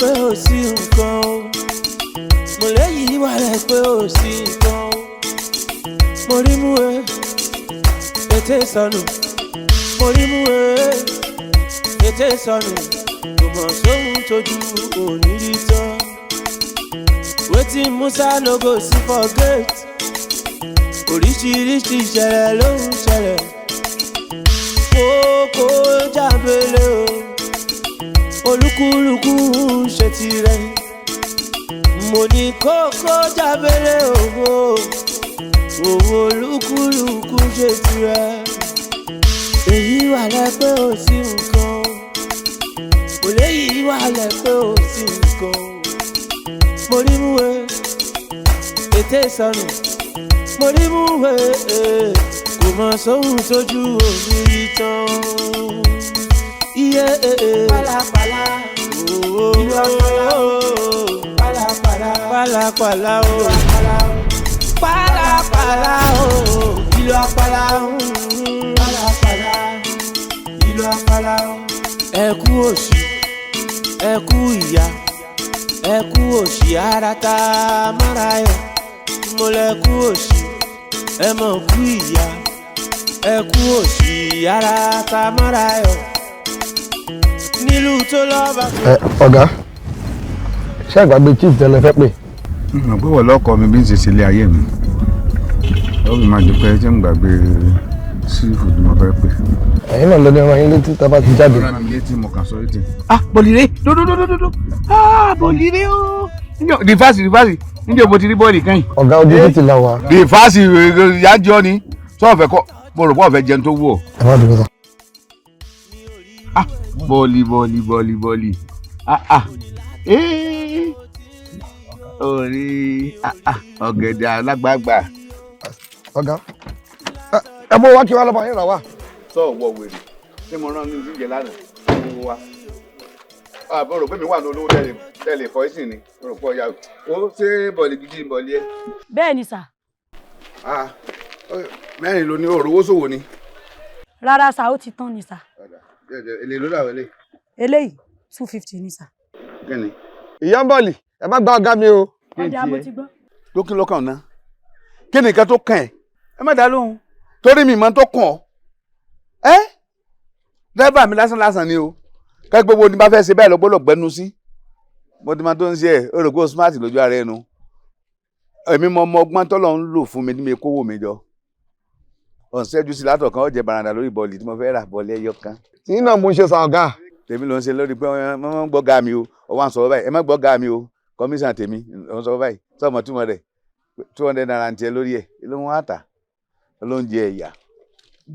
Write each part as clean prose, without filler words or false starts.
pé ò sí nǹkan o. Mo léyìí wà lẹ́ pé ò sí nǹkan o. Mo rí mú e, ètè sọnù. Mo rí mú e, ètè sọnù. Kò mọ̀ sóhun tójú òní rí tán. Wetin Musa no go see for gate. Oríṣiríṣi ìṣẹ̀lẹ̀ ló ń ṣẹlẹ̀. Kókó jábélé o, olúkúlùkù ń ṣe tirẹ̀. Mo ní kókó jábélé o, òwò olúkúlùkù ń ṣe tirẹ̀. Èyí wà lẹ́pẹ́ ò sí nǹkan o. Kò léyìí wà lẹ́pẹ́ ò sí nǹkan o. Mo rí mú e, ètè sọnù. Mo rí mú e, kò mọ̀ sóhun tójú òní rí tán. Iye pálapàla, ìlú àpàlà, pálapàla, pálapàla o, pálapàla o, ìlú àpàlà, pálapàla, ìlú àpàlà o. Ẹ kú òṣì, ẹ kú ìyà, ẹ kú òṣì, ara tá a mára yọ. Mo lẹ kú òṣì, ẹ mọ̀ kú ìyà, ẹ kú òṣì, ara tá a mára yọ nílùú tó lọ́ba. Ẹ ọ̀gá, ṣé àgbàgbé chief tẹ́lẹ̀ fẹ́ pè? Mọ̀ pé wọ́n lọ́kọ mi bí n ṣe ṣe ilé ayé mi, ó fi máa dúpẹ́ tí ń gbàgbé sífù tí mo fẹ́ pè. Ẹ̀yin náà lọ ní ọ̀rọ̀ yín létí tá a bá ti jáde. Rán mi létí, mo kàn sọ létí. Ah, bọ̀lìrè dódódódódó, ah, bọ̀lìrè o. Rìfásì, rìfásì, níjẹ́ mo ti rí bọ́ọ̀lì kan yìí. Ọ̀gá, ojú títì la wà. Rìfásì yájọ́ ni sọ́ọ̀fẹ́ kọ́, mo rò pé ọ̀fẹ́ jẹun tó wù ọ́. Ẹ má dúró tán. Ah, bọ́ọ̀lì, bọ́ọ̀lì, bọ́ọ̀lì, bọ́ọ̀lì, ah ah, ee, orí, ah ah, ọ̀gẹ̀dẹ̀ alágbàgbà. Ọ̀gá, ẹ bó wá kí wàá lọ́ba yín rà wá. Sọ wọ wèrè, ṣé mo rán ní ìdíje lánàá owó wa? Àbọ̀ rò pé mi wà ní olówó tẹ́lẹ̀ tẹ́lẹ̀ fọ́ ìsìn ni mo rò pé ọ̀ya o. Ṣé bọ̀lì gidi ń bọ̀lì ẹ? Bẹ́ẹ̀ ni sà. Ah, mẹ́rin ló ní òrówó ṣòwò ni. Rárá sà, ó ti tán ni sà. Èlé ló dà wọlé. Eléyìí 250 ni sà. Kí ni? Ìyá ń bọ̀lì, ẹ má gba ọ̀gá mi o. Ọjà, mo ti gbọ́. Lókè lọ́kàn náà, kí ni nǹkan tó kàn ẹ́? Ẹ má dá lóhùn torí mi mọ̀ tó kàn ọ́. Ẹ́ dẹ́gbà mi lásán lásán ni o. Kẹ́ gbogbo ní bá fẹ́ ṣe bẹ́ẹ̀ lọ gbọ́dọ̀ gbẹ́nu sí. Mo ti máa tó ń ṣe ẹ̀, ó rò pé o smart lójú ara ẹnu. Èmi mọ ọmọ ọgbọ́n tọ́lọ̀ ń lò fún mi ní mi kówó mi jọ. Ọ̀sẹ́jú sí látọ̀kan, ọ̀jẹ̀ baranda lórí bọ́ọ̀lì tí mo fẹ́ rà, bọ́ọ̀lì ẹyọ kan. Tí náà mo ń ṣe sa ọ̀gá. Tèmi ló ń ṣe lórí pé wọ́n máa ń gbọ́ ga mi o. Ọwọ́ à ń sọ báyìí, ẹ má gbọ́ ga mi o. Kọmíṣàn tèmi ò ń sọ báyìí, sọmọ túmọ̀ rẹ̀, ₦200 ń tiẹ̀ lórí ẹ̀ ló ń wá tà ló ń jẹ ẹ̀yà.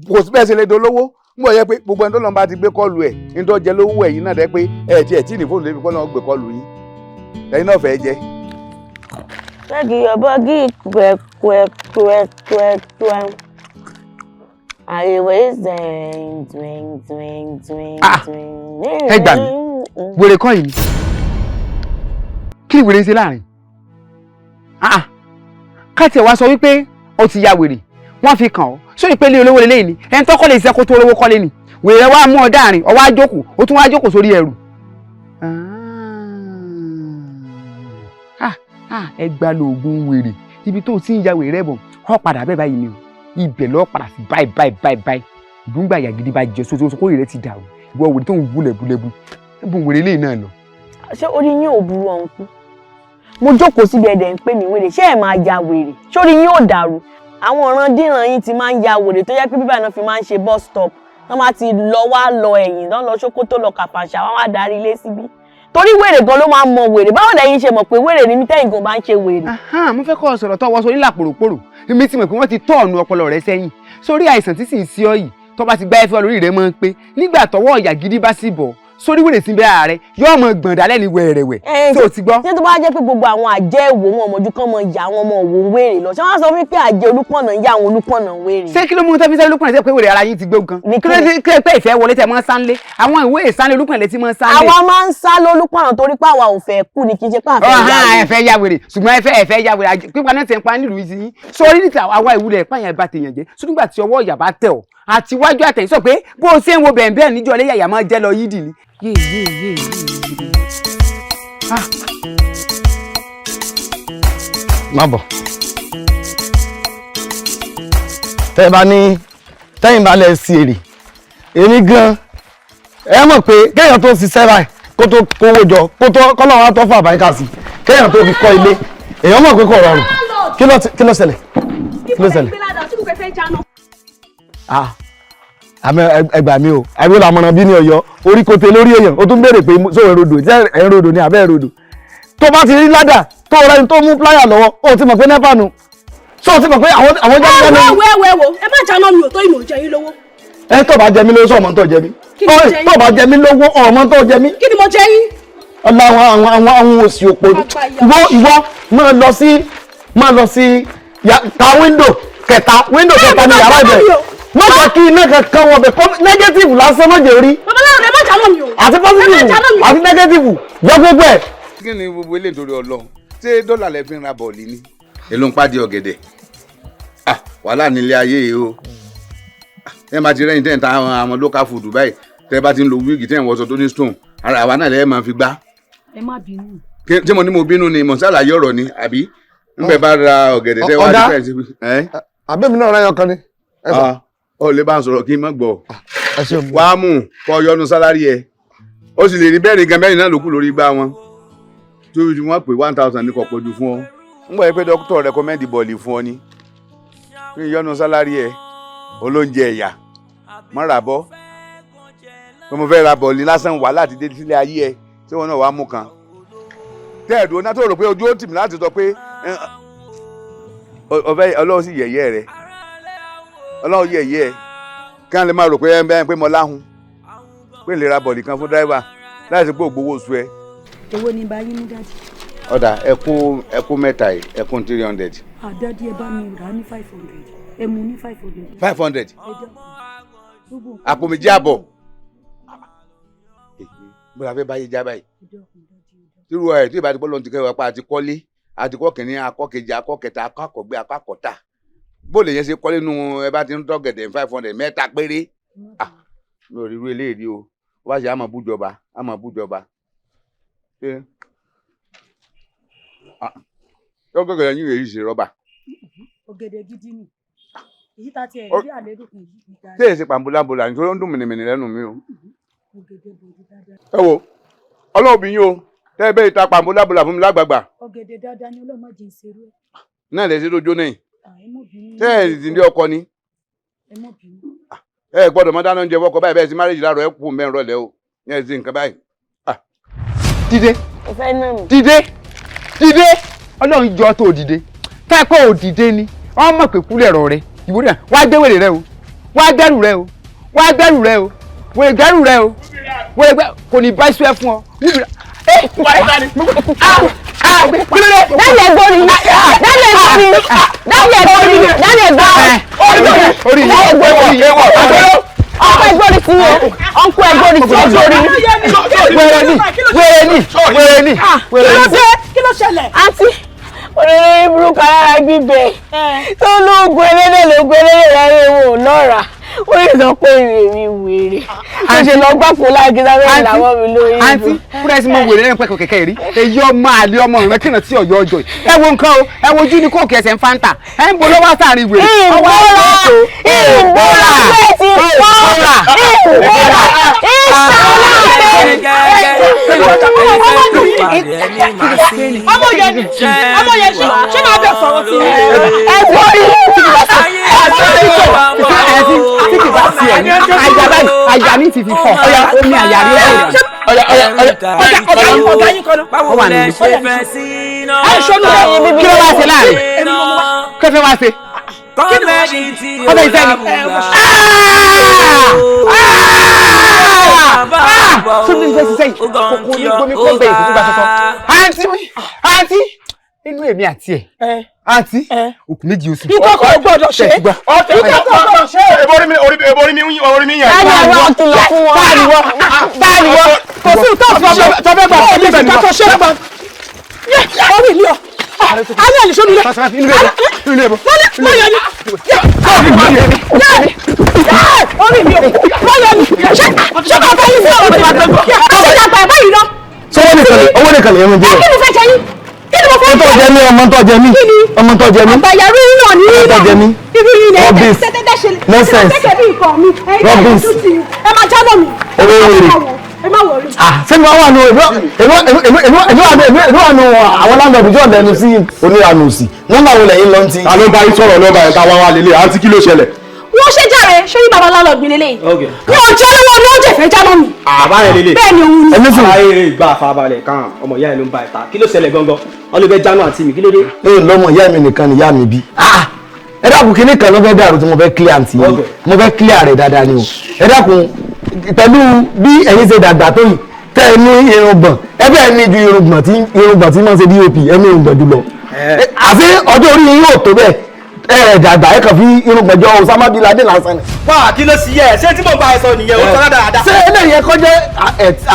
Kò sí bẹ́ẹ̀ ṣe lè dolówó ń bọ̀ yẹ pé gbogbo ẹni tó lọ́n bá ti gbé kọ́ọ̀lù ẹ̀ ní tó jẹ lówó, ẹ̀yìn náà dẹ́ pé ẹ̀ tiẹ̀ tí ní fóònù lébi kọ́ lọ́n gbé kọ́ọ̀lù yín, ẹ̀yin náà fẹ́ jẹ. Shake your body, quick, quick, quick, quick, quick. I always twing, twing, twing, twing, Ah, twing. Ẹ gbà mí, wèrè kọ́ yìí ni. Kí ni wèrè ń ṣe láàrin? Ah, ká tiẹ̀ wá sọ wípé ó ti ya wèrè, wọ́n fi kàn ọ́ sórí pé ilé olówó lélẹ́yìn ni. Ẹni tó kọ́lé iṣẹ́ kó tó olówó kọ́lé ni. Wèrè wá mú ọ dáàrin, ọ wá jókòó, ó tún wá jókòó sórí ẹrù. Ah ah, ẹ gba lóògùn wèrè. Ibi tó o ti ń ya wèrè rẹ bọ̀, ọ padà bẹ́ẹ̀ báyìí ni o. Ibẹ̀ lọ́ọ́ padà sí báyìí báyìí báyìí báyìí. Ìdúngbà ìyà gidi bá jẹ sóso kórè rẹ ti dàrú. Ìwọ wèrè tó ń wú lẹ̀bulẹ̀bu, ẹ̀bùn wèrè lẹ́yìn náà lọ. Ṣé orí yín ò burú, ọ̀nkú? Mo jókòó síbi, ẹ̀dẹ̀ ń pè mí wèrè. Ṣé ẹ̀ máa ya wèrè? Ṣé orí yín ò dàrú? Àwọn ọ̀ràn díran yín ti máa ń ya wèrè tó jẹ́ pé bíbá náà fi máa ń ṣe bus stop. Wọ́n máa ti lọ wá lọ ẹ̀yìn lọ́n lọ Sókótó, lọ Kàfàǹṣà, wọ́n wá darí ilé síbí. Torí wèrè gan ló máa ń mọ wèrè. Báwo lẹ́yìn ṣe mọ̀ pé wèrè ni mí tẹ́yìn gan bá ń ṣe wèrè? Mo fẹ́ kọ́ ọ sọ̀rọ̀ tọ́wọ́ sórí làpòròpòrò. Èmi ti mọ̀ pé wọ́n ti tọ́ ọ̀nù ọpọlọ rẹ sẹ́yìn sórí àìsàn tí sì ń sí ọ yìí. Tó bá ti gbá ẹfẹ́ lórí rẹ máa ń pé nígbà tọwọ́ ìyà gidi bá sì bọ̀ sórí wèrè sí bẹ́ẹ̀ rẹ yóò mọ gbọ̀n dálẹ́ ní wẹ̀rẹ̀wẹ̀ tó o ti gbọ́. Ṣé tó bá jẹ́ pé gbogbo àwọn àjẹ́ ìwò wọn ọmọdún kan mọ ìyá àwọn ọmọ òwò wèrè lọ, ṣé wọ́n sọ fún mi pé àjẹ́ olúpọ̀nà ń yá àwọn olúpọ̀nà wèrè? Ṣé kí ló mú tẹ́fí sẹ́lẹ̀ olúpọ̀nà ṣe pé wèrè ara yín ti gbé gan? Kí ló dé kí ló pé ìfẹ́ wọlé tẹ mọ́ sáńlé? Àwọn ìwé ìsánlé olúpọ̀nà tí mọ́ sáńlé. Àwa máa ń sá lólúpọ̀nà torí pé àwa ò fẹ́ kú ni, kì í ṣe pé àfẹ́ ọ̀hán yá wèrè. Ẹ fẹ́ ya wèrè, ṣùgbọ́n ẹ fẹ́ ya wèrè pípa náà ti ń pa nílùú yìí sórí níta. Àwa ìwúlẹ̀ pààyàn bá tèèyàn jẹ́ sórí nígbà tí ọwọ́ ìyà bá tẹ̀ ọ́ àti wájú àtẹ̀yìn sọ pé bó o ṣe ń wo bẹ̀ẹ̀ bẹ́ẹ̀ níjọ́ lẹ́yà ìyà máa jẹ́ lọ yídì ni. Yé yé yé yé yé. Má bọ̀. Tẹ́ bá ní tẹ́yìn bá lẹ̀ sí èrè èmi gan ẹ mọ̀ pé kéèyàn tó ṣiṣẹ́ báyìí kó tó kówó jọ kó tó kọ́lọ́run á tó fún àbáyíká sí kéèyàn tó fi kọ́ ilé èèyàn mọ̀ pé kò rọrùn. Kí ló ṣẹlẹ̀? Kí ló ṣẹlẹ̀? Ah, àmọ́ ẹgbà mi o, àbí làmọ̀ràn bí ní Ọ̀yọ́ orí kote lórí èèyàn ó tún béèrè pé sóò rodò jẹ́ ẹ̀ ń rodò ní abẹ́ rodò. Tó bá ti rí ládà tó rẹni tó mú pláyà lọ́wọ́ ó ti mọ̀ pé nẹ́pà nu, sọ ti mọ̀ pé àwọn jẹ́ Ẹ lẹ́nu. wo ẹ wo ẹ má jáná mi ò tó ìmọ̀ jẹ yín lówó. Ẹ tó bá jẹ mí lówó sọ ọmọ tó jẹ mí. Kí ni mo jẹ yín? Tó bá jẹ mí lówó ọmọ tó jẹ mí. Kí ni mo jẹ yín? Ọlá àwọn òsì òpó ìwọ máa lọ sí ta wíńdò kẹta ní yàrá ibẹ̀. Má jẹ́ kí iná kankan wọ̀ bẹ̀, negative lásán má jẹ́ rí. Babaláwo ẹ má jáná mi o. Àti positive àti negative yọ gbogbo ẹ̀. Kí ni gbogbo eléyìí torí Ọlọ́run? Ṣé dọ́là lẹ fi ń ra bọ̀ọ̀lì ni? Èló ń pàdé ọ̀gẹ̀dẹ̀? Wàhálà nílé ayé yìí o. Ẹ máa ti rẹ́yìn tẹ́ ń ta àwọn local food báyìí, tẹ́ bá ti ń lo wíìgì tẹ́ ń wọṣọ tó ní stone, ara àwa náà lẹ́ẹ̀ máa fi gbá. Ẹ má bínú. Tí mo ní mo bínú ni, mo ṣàlàyé ọ̀rọ̀ ni, àbí? Ń bẹ bá ra ọ̀gẹ̀dẹ̀ tẹ́ wá ní fẹ́ẹ̀ síbi. Àbẹ́mi náà ráyọ̀ kan ni. Ó lè bá ń sọ̀rọ̀ kí n má gbọ́. Wàá mú kọ́ yọnu sálárì ẹ̀. Ó sì lè rí bẹ́ẹ̀ ni gan mẹ́rin náà ló kù lórí igbá wọn. Tó fi wọ́n pè 1000 ní kò pọ̀jù fún ọ. Ń gbọ́ pé dókítà rẹkọmẹ́ndì bọ̀ọ̀lì fún ọ ni. Kí n yọnu sálárì ẹ̀, olóúnjẹ ẹ̀yà, mọ́ ra bọ́. Pé mo fẹ́ ra bọ̀ọ̀lì lásán wà láti dé sílé ayé ẹ, tí wọn náà wàá mú kan. Tẹ́ ẹ̀dùn náà tó rò pé ojú ó tì mí láti sọ pé ọ̀fẹ́ Ọlọ́run sì yẹ̀yẹ́ rẹ̀. Ọlọ́run yẹ̀yẹ́ ẹ̀. Kí wọ́n lè máa rò pé ẹ ń bẹ́ẹ̀ pé mo láhùn. Pé lè ra bọ̀ọ̀lì kan fún dráìvà láìsí pé ògbówó oṣù ẹ. Èwo ni bá yín mú dáàdì? Ọ̀dà ẹkún mẹ́ta yìí, ẹkún 300. Àdádì ẹ bá mi rà á ní 500. Ẹ mú ní 500. 500. Àpò méjì àbọ̀. Mo la fẹ́ báyé já báyìí. Tírú ẹ̀ tí ìbá ti bọ́ lọ́n ti kẹ́ wa pa àti kọ́lé, àti kọ́ kìnní, akọ́ kejì, akọ́ kẹta, akọ́ àkọ́gbé, akọ́ àkọ́tà. Bó lè yẹn ṣe kọ́lé nù ẹ bá ti ń tọ́gẹ̀dẹ̀ 500 mẹ́ta péré. Mi ò rí irú eléyìí o. Wá ṣe àmọ̀ bújọba, àmọ̀ bújọba. Ọ̀gẹ̀dẹ̀ yín èyí ṣe rọ́bà. Ọ̀gẹ̀dẹ̀ gidi ni. Èyí tá tiẹ̀ rí àlérò kan yìí dáadáa. Ṣé èsì pàmbúlámbùlà nítorí ó ń dùn mìnìmìnì lẹ́nu mi o. Ọ̀gẹ̀dẹ̀ bòdì dáadáa. Ẹ wo, Ọlọ́run bí yín o, tẹ́ ẹ bẹ́ẹ̀ ta pàmbúlámbùlà fún mi lágbàgbà. Ọ̀gẹ̀dẹ̀ dáadáa ni Ọlọ́run má jẹ́ ń ṣerú ẹ̀. Náà lè ṣe lójó náà. Ẹ mọ̀ bínú. Ṣé ẹ sì ní ọkọ ni? Ẹ mọ̀ bínú. Ẹ gbọ́dọ̀ mọ dáná oúnjẹ fọ́kọ báyìí bẹ́ẹ̀ sí márèjì láàárọ̀ ẹ kú mẹ́rin rọ̀lẹ́ o. Ní ẹ sì nǹkan báyìí. Dìde. Dìde. Dìde. Ọlọ́run jọ tó dìde. Tá ẹ pé ò dìde ni, wọ́n mọ̀ pé kúlẹ̀ rọ̀ rẹ. Ìwúrí náà, wá gbé wèrè rẹ o. Wá gbẹ́rù rẹ o. Wá gbẹ́rù rẹ o. Wèrè gbẹ́rù rẹ o. Wèrè gbẹ́ kò ní bá iṣu ẹ fún ọ. Dáàdì ẹ̀gbọ́n mi. Dáàdì ẹ̀gbọ́n mi. Dáàdì ẹ̀gbọ́n mi. Dáàdì ẹ̀gbọ́n mi. Dáàdì ẹ̀gbọ́n mi. Ọkọ ẹ̀gbọ́n mi ti yẹ. Ọkọ ẹ̀gbọ́n mi ti yẹ. Wèrè ni. Wèrè ni. Wèrè ni. Wèrè ni. Kí ló ṣẹlẹ̀? Àǹtí olórí burúkú alára gbígbẹ tó lóògùn elédè lóògùn elédè láyé wọn ò lọ́ra ó lè sọ pé èrè mi wèrè tó ṣe lọ gbàpò láàgé sábẹ́ ìlàwọ́ mi lórí ìlú. Àǹtí fúnra ẹ sì mọ wèrè lẹ́nu pẹ́kọ̀ kẹ̀kẹ́ rí èyí ọmọ àlè ọmọ rẹ kìnnà tí ọ̀yọ́ ọjọ́ yìí ẹ wo nǹkan o ẹ wojú ní kóòkì ẹsẹ̀ ń fáńtà ẹ ń bolo wá sáàrin wèrè. Ìbúra ìbúra ti pọ̀ ìbúra Ọmọ yẹn ni ọmọ yẹn ṣé máa bẹ̀ sọ̀rọ̀ sí i. Ẹ gbórí tí kì bá sí ẹ ní àyà báyìí àyà ní ti fi fọ ọyà omi àyà rí ọyà ọyà ọyà ọ̀gá ọ̀gá yín kan náà. ó wà nílé. Ẹ ṣọ́nù rẹ̀. Kí ló wá ṣe láàrin? Kí ló fẹ́ wá ṣe? Ọbẹ̀ ìfẹ́ ni. Sómi ìfẹ́ ṣiṣẹ́ yìí, kòkó ní gbomi kó bẹ ìdúgbò bá sọ́sọ́. Àǹtí àǹtí inú èmi àti ẹ̀ àǹtí òkú méjì oṣù. Ìkọ̀kọ̀ ò gbọ́dọ̀ ṣe. Ìkọ̀kọ̀ ò gbọ́dọ̀ ṣe. Eborí mi orí mi yẹn. Dáàdì àwọn ọ̀kìlọ̀ fún wọn. Táàríwọ́ táàríwọ́ Kò sí ìtọ́ tọ́fẹ́ gbà Ó lè fi kàtọ́ ṣe. Orí mi ọ̀. Ayé àlè sọ́nù rẹ̀. Inú ilé inú ilé bọ̀. Mọ̀ yẹn ni. Orí mi ò. Mọ̀ yẹn ni. Ṣé kò fẹ́ yín sí ọ̀rọ̀ tí? Ṣé ìjàpá ẹ̀ báyìí lọ? Sọ́wọ́ nìkan ni owó nìkan. bákan lè yẹn jẹ́. Kí ni mo fẹ́ jẹ yín? Kí ni mo fẹ́ jẹ? Ọmọ tó jẹ mí, ọmọ tó jẹ mí, ọmọ tó jẹ mí. Àgbàyàrú yín náà ní Ọmọ tó jẹ mí. Irú yín ni Rubbish. tẹ́tẹ́tẹ́ ṣe Nonsense. tẹ́tẹ́ bí nǹkan mi. Rubbish. Ẹ máa jábọ̀ mi. Owó wèrè. Ẹ má wọrí. Ah, ṣé mi wá wà nù èmi wà nù àwọn láńdọ̀dù tí ọ̀dẹ̀nu sí oníranù sí nọ́mbà wo lẹ́yìn lọ́n ti. Ta ló bá yín sọ̀rọ̀ lọ́ba ẹ̀ ta wá wá lélẹ̀ àǹtí, kí ló ṣẹlẹ̀? Wọ́n ṣe jàre, ṣé yín bàbá lálọ́ọ̀dù mi lélẹ́yìí? Mi ò jẹ́ lọ́wọ́ ní oúnjẹ ìfẹ́ jábọ̀ mi. Àbá yẹn lélẹ̀. Bẹ́ẹ̀ ni, òun ni. Ẹni sùn. Ayé ìgbà àfarabalẹ̀ kan, ọmọ ìyá ẹ̀ ló ń ba ìta. Kí ló ṣẹlẹ̀ gangan? Wọ́n ló fẹ́ jánu àǹtí mi, kí ló dé? Ẹ lọ́mọ ìyá mi nìkan ni ìyá mi bí. Ah, ẹ dákun, kinní kan ló fẹ́ dàrú tí mo fẹ́ clear àǹtí yìí, mo fẹ́ clear rẹ̀ dáadáa ni o. Ẹ dákun, pẹ̀lú bí ẹ̀yin ṣe dàgbà tó yìí, tẹ́ ẹ ní irùngbọ̀n, ẹ bẹ́ẹ̀ ní ju irùngbọ̀n tí máa ń ṣe DOP, ẹ ní irùngbọ̀n jùlọ. Àti ọjọ́ orí yín yóò tó bẹ́ẹ̀, ẹ dàgbà, ẹ kàn fi irùngbọ̀n jọ Osama bin Laden lásán ni. Wá, kí ló sì yẹ? Ṣé tí mo bá ẹ sọ nìyẹn? Ó sọ dáadáa. Ṣé eléyìí ẹ kọjá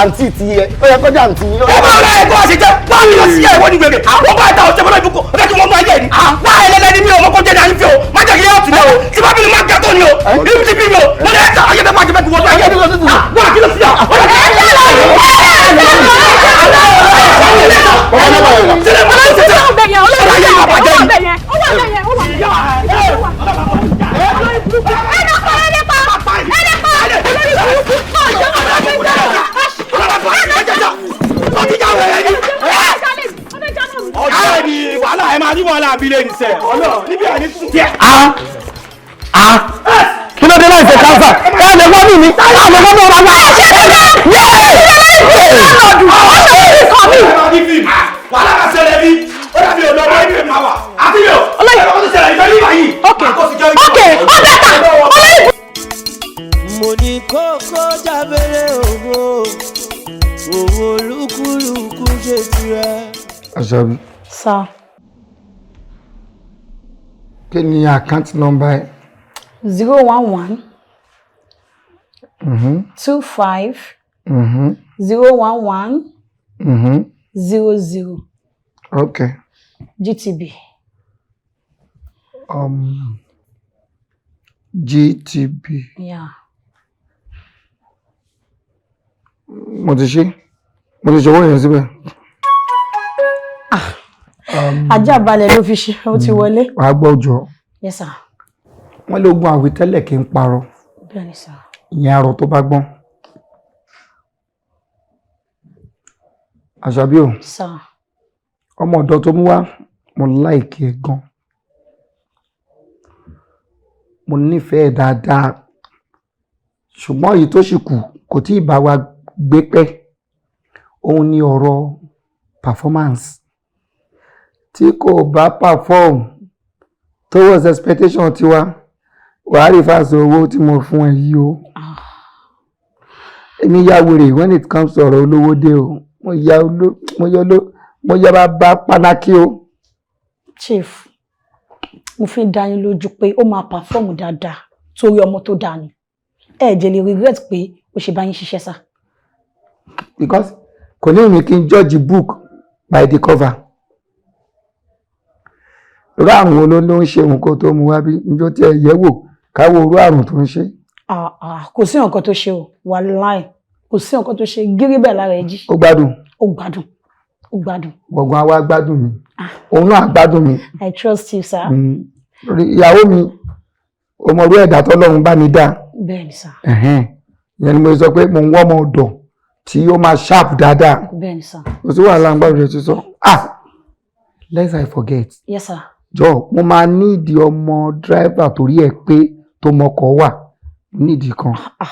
àǹtí ti yẹ, ó yẹ kọjá àǹtí yín. Ẹ máa ra ẹ̀kọ́ àṣejẹ wá mi lọ sí ẹ̀ wọ́n ní gbèrè àwọn bá ẹ̀ta ọ̀sẹ̀ bọ́lá ìbùkún ọ̀fẹ́ kí wọ́n máa yẹ ni. Wá, ẹlẹ́lẹ́ ni mi ò mọ kó jẹ́ ní àyífẹ́ o, má jẹ́ kí yẹ́ ọ̀tún mi o, tí bá bí mi má gà tó ni o, ibi tí bí mi o, mo ní ẹ̀ta ayé bẹ́ẹ̀ má jẹ́ bẹ́ẹ̀ kí wọ́n tó ayé. Wá, kí ló sí ọ. Ọjọ́ ni wàhálà, ẹ máa ní wàhálà abilé nìṣẹ́ ọlọ́ níbi àní tún. Ah ah, kí ló dé láì ṣe kánsà? Ẹ lè wọ́n mi ní ẹ lè wọ́n mi ọ̀rọ̀ náà. Wàhálà máa ṣẹlẹ̀ bí ó dàbí olówó ẹbí mi máa wà àti mi ò ẹ̀rọ tó ṣẹlẹ̀ ìfẹ́ nígbà yìí. Ok, ó bẹ́tà olórí. Mo ní kókó jábẹ́rẹ́ òwò òwò lúkúlùkù ṣe tirẹ̀. Àṣàbí. Sir. Kí ni account number ẹ? 011 25 011 00. Okay. GTB. GTB. Yeah. Mo ti ṣe. Mo ti ṣọwọ́ yẹn síbẹ̀. Ajá balẹ̀ ló fi ṣe, ó ti wọlé. Wàá gbọ́ jọ. Yes sir. Wọ́n lé ogun àwítẹ́lẹ̀ kí n parọ́. Bẹ́ẹ̀ni sir. Ìyẹn arọ tó bá gbọ́n. Àṣàbí o. Sir. Ọmọ ọ̀dọ́ tó mú wá, mo like ẹ̀ gan. Mo nífẹ̀ẹ́ dáadáa. Ṣùgbọ́n èyí tó ṣì kù kò tí ì bá wa gbé pẹ́. Òun ni ọ̀rọ̀ performance. Tí kò bá perform towards expectation tiwa, wàá rí fáṣọ owó tí mo fún ẹ yìí o. Èmi ya wèrè when it comes to ọ̀rọ̀ olówó dé o. Mo ya oló, mo ya oló, mo ya bá pánákí o. Chief, mo fi ń dá yín lójú pé ó máa perform dáadáa torí ọmọ tó dáa ni. Ẹ jẹ́ lè regret pé ó ṣe bá yín ṣiṣẹ́ sá. Because kò ní ìrìn kí n judge book by the cover. Irú àrùn wo ló ń ṣe òun kó tó mu wá bí njó tí ẹ yẹ̀ wò káwọ irú àrùn tó ń ṣe? Ah ah, kò sí nǹkan tó ṣe o, wàláì, kò sí nǹkan tó ṣe, gírí bẹ́ẹ̀ lára ẹ jí. Ó gbádùn. Ó gbádùn, ó gbádùn. Gbọ̀ngàn àwa gbádùn mi, òun náà gbádùn mi. I trust you, sir. Ìyàwó mi, ọmọlú ẹ̀dá tọ́lọ́run bá mi dá. Bẹ́ẹ̀ni sir. Ìyẹn ni mo sọ pé mo ń wọ́ ọmọ ọ̀dọ̀ tí ó máa sharp dáadáa. Bẹ́ẹ̀ni sir. Kò sí wàhálà, ń gbàdúrà rẹ̀ ti sọ. Ah, lest I forget. Yes sir. Jọ, mo máa nídìí ọmọ driver torí ẹ pé tó mọkọ̀ wà nídìí kan. Ah,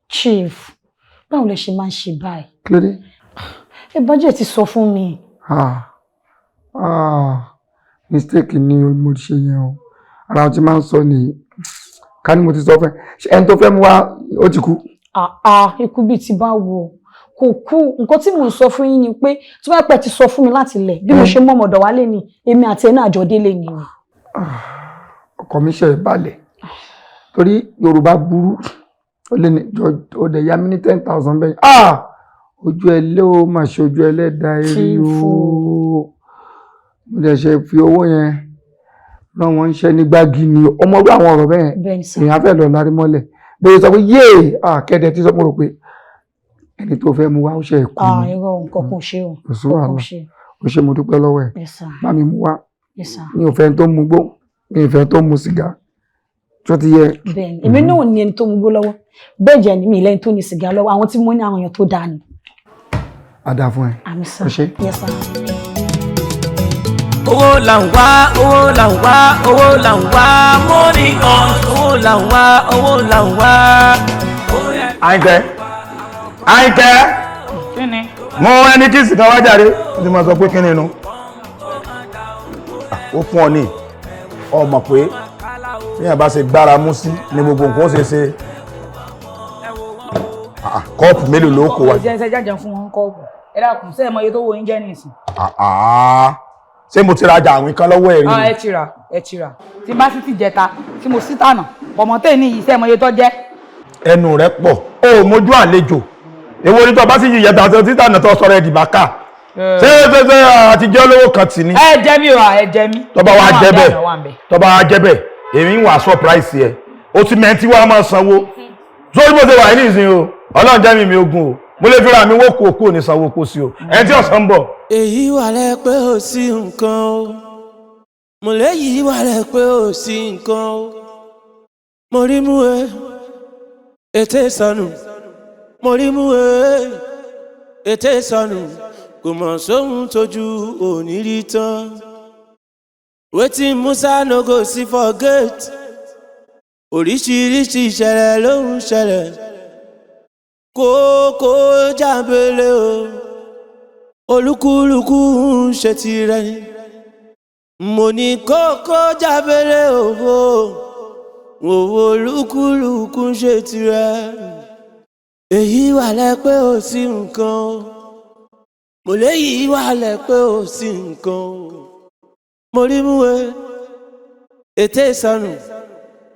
Chief, báwo lẹ ṣe máa ń ṣe báyìí? Kí ló dé? Ẹ budget ti sọ fún mi. Ah ah, mistake ni mo ṣe yẹn o. Ara wọn ti máa ń sọ nìyí, ká ní mo ti sọ fún ẹ. Ẹni tó fẹ́ mú wá, ó ti kú. Ah ah, ikú bíi ti bá wo? Kò kú. Nǹkan tí mò ń sọ fún yín ni pé tí wọ́n pẹ́ ti sọ fún mi láti ilẹ̀ bí mo ṣe mọ́ ọmọdọ̀ wálé ni, èmi àti ẹ̀ náà àjọ délé ni o. Ọkọ mi ṣe balẹ̀ torí Yorùbá burú, ó lé ní ó dẹ̀ yá mi ní 10,000 bẹ́ẹ̀. Ah, ojú ẹ lé o, mà ṣe ojú ẹlẹ́dàá eré o. Mo dẹ̀ ṣe fi owó yẹn rán wọn ṣẹ́ ní gbági ni ọmọ ọdún àwọn ọ̀rọ̀ bẹ́ẹ̀. Bẹ́ẹ̀ni sir. Èèyàn á fẹ́ lọ lárí mọ́lẹ̀ bóyá sọ pé yéè, ah, kẹ́dẹ̀ tí sọ, mo rò pé Ẹni tó fẹ́ mu wá ó ṣe kú Ah, ni. irọ́, nǹkan kò ṣe o. Kò sí Nǹkan wàhálà. kò ṣe. Ó ṣe, mo dúpẹ́ lọ́wọ́ ẹ̀. Yes sir. Bá mi mú wá. Yes sir. Mi ò fẹ́ tó mu gbó, mi ò fẹ́ tó mu sìgá tó ti yẹ. Bẹ́ẹ̀ni, èmi náà ní ẹni tó mu gbó lọ́wọ́. Bẹ́ẹ̀ jẹ́ ni mi lẹ́ni tó ní sìgá lọ́wọ́. Àwọn tí mo ní, àwọn èèyàn tó dáa ni. Á dáa fún ẹ. Àmín sir. Ó ṣe. Yes sir. Owó là ń wá, owó là ń wá, owó là ń wá, money on, owó là ń wá, owó là ń wá. Àyìnkẹ́, Àyìnkẹ́. Kí ni? Mo ẹni kí sìkà wá jáde, ó ti máa sọ pé kí ni inú. Ó fún ọ ní ọmọ pé bí bá ṣe gbára mú sí ni gbogbo nǹkan ó ṣe ṣe. Ah, kọ́ọ̀pù mélòó ló kó wa? Ẹ jẹ́ jẹ́ fún wọn kọ́ọ̀pù. Ẹ dákun, ṣé ẹ mọ iye tó wo oúnjẹ nìsín? Ah, ah. Ṣé mo ti rajà àwìn kan lọ́wọ́ ẹ̀ rí Ah, ni? ẹ ti rà, ẹ ti rà. Tí n bá sì ti jẹta, tí mo sì tànà, ọmọ tẹ̀ ní yìí, ṣé ẹ mọ iye tó jẹ́? Ẹnu rẹ pọ̀ o, mójú àlejò. Èwo ni tó bá sì yíyẹ tàbí títà náà tó sọ̀rọ̀ ẹ̀ dìbà ká? Ṣé àtijọ́ lówó kan tì ní? Ẹ jẹ mí o, ẹ jẹ mí. Tó bá wá jẹ́ bẹ́ẹ̀, Wà ń bẹ̀. tó bá wá jẹ́ bẹ́ẹ̀, èmi ń wà surprise ẹ̀. O ti mẹ́ntí wá máa sanwó sórí bó ṣe wà ní ìsìn o. Ọlọ́run jẹ́ mi mi ogun o, mo lè fira mi wó kú òkú òní sanwó kó sí o, ẹni tí ọ̀sán ń bọ̀. Èyí wà lẹ pé ò sí nǹkan o, mo léyìí wà lẹ pé ò sí nǹkan o. Mo rí mú e, ètè sọnù. Mo rí mú e, ètè sọnù. Kò mọ̀ sóhun tójú òní rí tán. Wetin Musa no go see for gate. Oríṣiríṣi ìṣẹ̀lẹ̀ ló ń ṣẹlẹ̀. Kókó jábélé o, olúkúlùkù ń ṣe tirẹ̀ ni. Mo ní kókó jábélé òwò òwò, olúkúlùkù ń ṣe tirẹ̀. Èyí wà lẹ pé ò sí nǹkan o, mo léyìí wà lẹ pé ò sí nǹkan o. Mo rí mú e, ètè sọnù.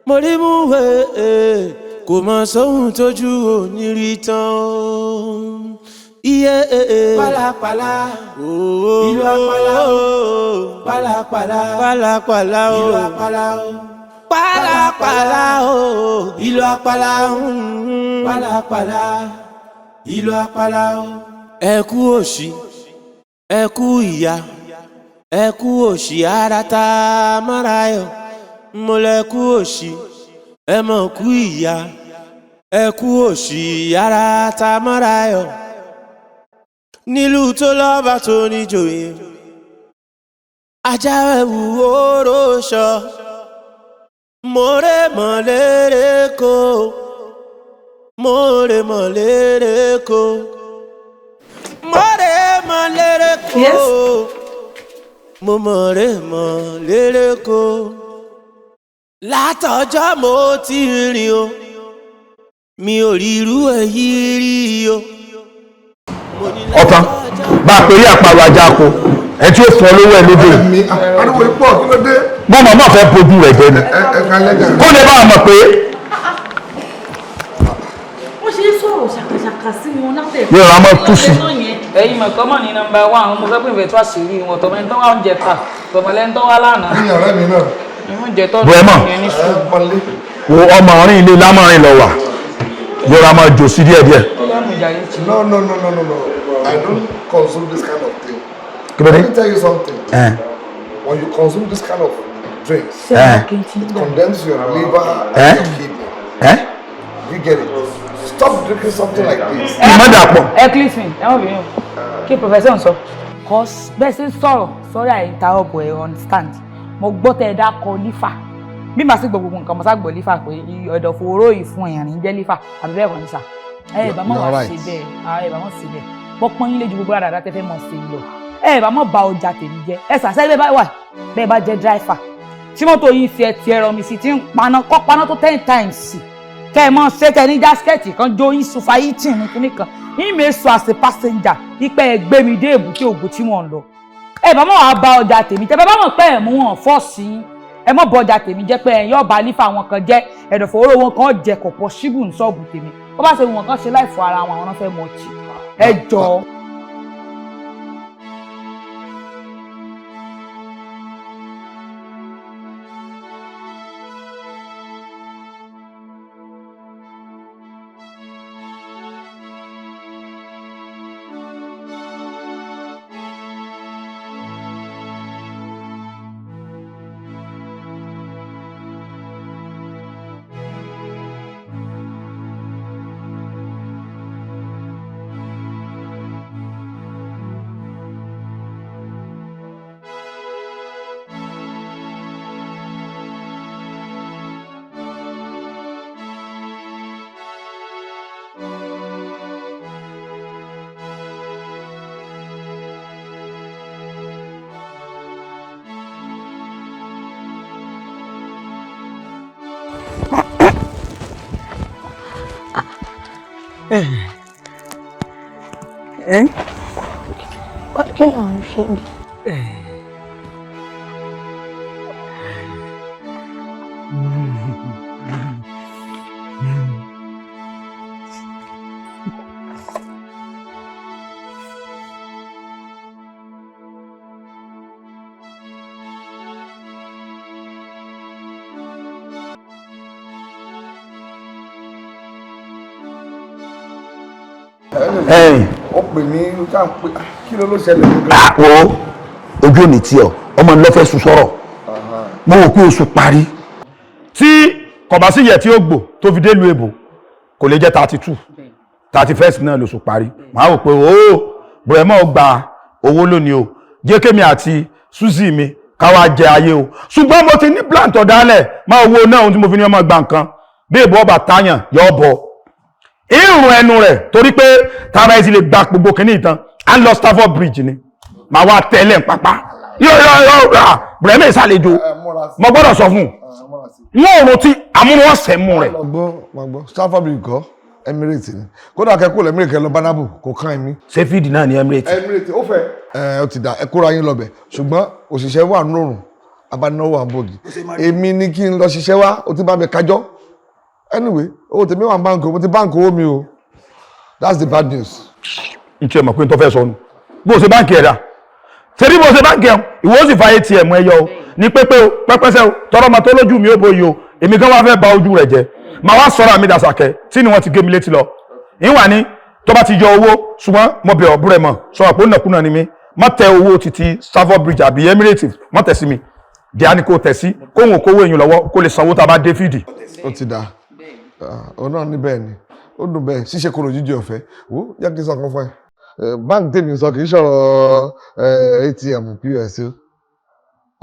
Mo rí mú e, kò mọ sóhun tójú òní rí tán o. Iye pálapàla, ìlú àpàlà o, pálapàla, pálapàla o, ìlú àpàlà o, pálapàla o, ìlú àpàlà, pálapàla, ìlú àpàlà o. Ẹ kú òṣì, ẹ kú ìyà, ẹ kú òṣì, ara tá a mọ́ra yọ. Mo lẹ kú òṣì, ẹ mọ̀ kú ìyà, ẹ kú òṣì, ara tá a mọ́ra yọ. Nílùú tó lọ́ba tó níjòyè, ajá ẹ̀wù oró sọ. Mọ̀rẹ́ mọ̀lẹ́rẹ́ kó, mọ̀rẹ́ mọ̀lẹ́rẹ́ kó, mọ̀rẹ́ mọ̀lẹ́rẹ́ kó, mo mọ̀rẹ́ mọ̀lẹ́rẹ́ kó. Látọjọ́ mo ti rìn o, mi ò rí irú èyí rí o. Ọ̀tán bá a pèrè àparò ajá ko, ẹ tí ó fún ọ lówó ẹ lóde. Ariwo ipò, kí ló dé? Mọ́ mọ́ fẹ́ bójú rẹ̀ jẹ́ ni, Ẹ ká lẹ́jà. kó lè bá a mọ̀ pé Wọ́n ṣe ń sọ̀rọ̀ ṣàkàṣàkà sí wọn látẹ̀. Yóò rà mọ́ tú sí. Ẹ̀yin mọ̀ kọ́mọ̀ ní nọ́mbà one, mo fẹ́ pé ìfẹ́ tó àṣírí wọn, tọmọlẹ́ni tó wá oúnjẹ ta, tọmọlẹ́ni tó wá lánàá. Ní ọ̀rẹ́ mi náà. Oúnjẹ tó Bùrẹ́mọ̀. ní sùúrù. Wo ọmọ ọ̀rìn ilé lámọ̀rin lọ wà, yóò rà mọ́ jò sí díẹ̀díẹ̀. No, no, no, no, no, no. I don't consume this kind of thing. Kí ló dé? Let me tell you something. Eh. When you consume this kind of drinks, Eh. it condemns your liver and Eh? your kidney. Eh? You get it? Stop drinking something like this. Kí má dà pọ̀. Ẹ cliffin, ẹ má bínú, kí professor ń sọ. Cause bẹ́ẹ̀ ṣe ń sọ̀rọ̀, sorry I interrupt, ẹ understand. Mo gbọ́ tẹ́ ẹ dákọ lífà, bí màá sì gbọ́ gbogbo nǹkan, mo sá gbọ́ lífà pé ẹ̀dọ̀fóró ìfun ẹ̀rìn jẹ́ lífà, àbí bẹ́ẹ̀ kọ́ ní sà. Ẹ bá mọ̀ wá ṣe bẹ́ẹ̀, ẹ bá mọ̀ ṣe bẹ́ẹ̀, bọ́ pọ́n yín lójú gbogbo àdàdà tẹ́ fẹ́ mọ̀ ṣe lọ. Ẹ bá mọ̀ ba ọjà tèmi jẹ́. Ẹ sàṣẹ́ bẹ́ẹ̀ bá wà, bẹ́ẹ̀ bá jẹ́ dráìfà tí mọ́tò yìí fi ẹtì ẹ̀rọ mi sí ti ń paná kọ́ paná tó 10 times, kẹ́ ẹ mọ̀ ṣé kẹ́ ẹ ní jásikẹ́ẹ̀tì kan jó yín sufa yín tì ní kíní kan yín mi sọ as a passenger ipe ẹ gbé mi dé èbúté ògùn tí wọ́n ń lọ. Ẹ bá mọ̀ wá ba ọjà tèmi jẹ́. Bẹ́ẹ̀ bá mọ̀ pé ẹ̀ mú wọn fọ́ọ̀sì yín, ẹ mọ̀ bọ ọjà tèmi jẹ́ pé ẹ̀ yóò bá lífà wọn kan jẹ́, ẹ̀dọ̀fóró wọn kan jẹ, kò pọ̀ síbù ní ṣọ́ọ̀bù tèmi. Bó bá ṣe wọn kan ṣe láìfọ ara wọn, àwọn náà fẹ́ mọ̀ ọtí. Ẹ jọ̀ọ́. Kí ló ń ṣe bí? Ẹ̀yìn. Ó pè mí ká ń pè kí ló ṣẹlẹ̀ gangan. Àpò ojú òní tí ọ ọmọ ńlọfẹ sùn sọ̀rọ̀, mo wò pé oṣù parí. Tí kọ̀bá sí yẹ tí ó gbò tó fi délùú èbò kò lè jẹ́ 32, 31st náà lóṣù parí. Màá wò pé ooo bùrẹ̀mọ́ gba owó lónìí o, jẹ́ kémi àti Suzy mi káwá jẹ ayé o. Ṣùgbọ́n mo ti ní plan tó dálẹ̀ máa wo náà ohun tí mo fi ní ọmọ gba nǹkan bí èbó ọba táyàn yọ ọ bọ irun ẹnu rẹ̀, torí pé tara ẹ ti lè gba gbogbo kìíní ìtàn à ń lọ Stafford Bridge ni màá wá tẹ́lẹ̀ pápá yóò yóò yóò rà bùrẹ́mì ìsàlejò mo gbọ́dọ̀ sọ fún un wọn ò rántí àmúwọ̀sẹ̀ mú rẹ̀. Gbọ́ gbọ́, Stafford Bridge kọ́, Emirates ni. Kódà kẹ́kọ̀ọ́ lẹ́mírèkì ẹ lọ Banabu kò kàn mí. Ṣé fídì náà ni Emirates. Emirates ó fẹ́. Ẹ ó ti dà, ẹ kóra yín lọbẹ, ṣùgbọ́n òṣìṣẹ́ wà nórùn abánáwó àbògì, èmi ni kí n lọ ṣiṣẹ́ wá, o ti bá mi kájọ́. Anyway, owó tèmi wà ní báńkì o, mo ti báńkì owó mi o. That's the bad news. N tiẹ̀ mọ̀ pé n tó fẹ́ sọ nù bó o ṣe báńkì ẹ̀ dà, ṣebí bó o ṣe báńkì ẹ̀ ìwọ ó sì fa ATM ẹ yọ o ní pépé o pẹ́pẹ́sẹ́ o tọrọ ma tó lójú mi ó bóyí o, èmi gan wá fẹ́ ba ojú rẹ̀ jẹ́, màá wá sọ̀rọ̀ àmì dàsàkẹ́ tí ni wọ́n ti gé mi létí lọ ìwà ni tó bá ti yọ owó. Ṣùgbọ́n mo bẹ̀ ọ́ búrẹ̀ mọ̀ sọ̀rọ̀ pé ó nàkúnà ni mí, má tẹ owó títí Stafford Bridge àbí Emirates, má tẹ̀ sí mi díà ni kò tẹ̀ sí kóhùn kówó èèyàn lọ́wọ́ kó lè sanwó tá a bá dé fídì. Ó ti dà ọ náà ní bẹ́ẹ̀ ni ó dùn bẹ́ẹ̀ ṣíṣe koro jíjẹ ọ̀fẹ́. Wo jẹ́ kí n sọ kan fún ẹ, báńkì tèmi sọ kì í sọ̀rọ̀ ATM POS o,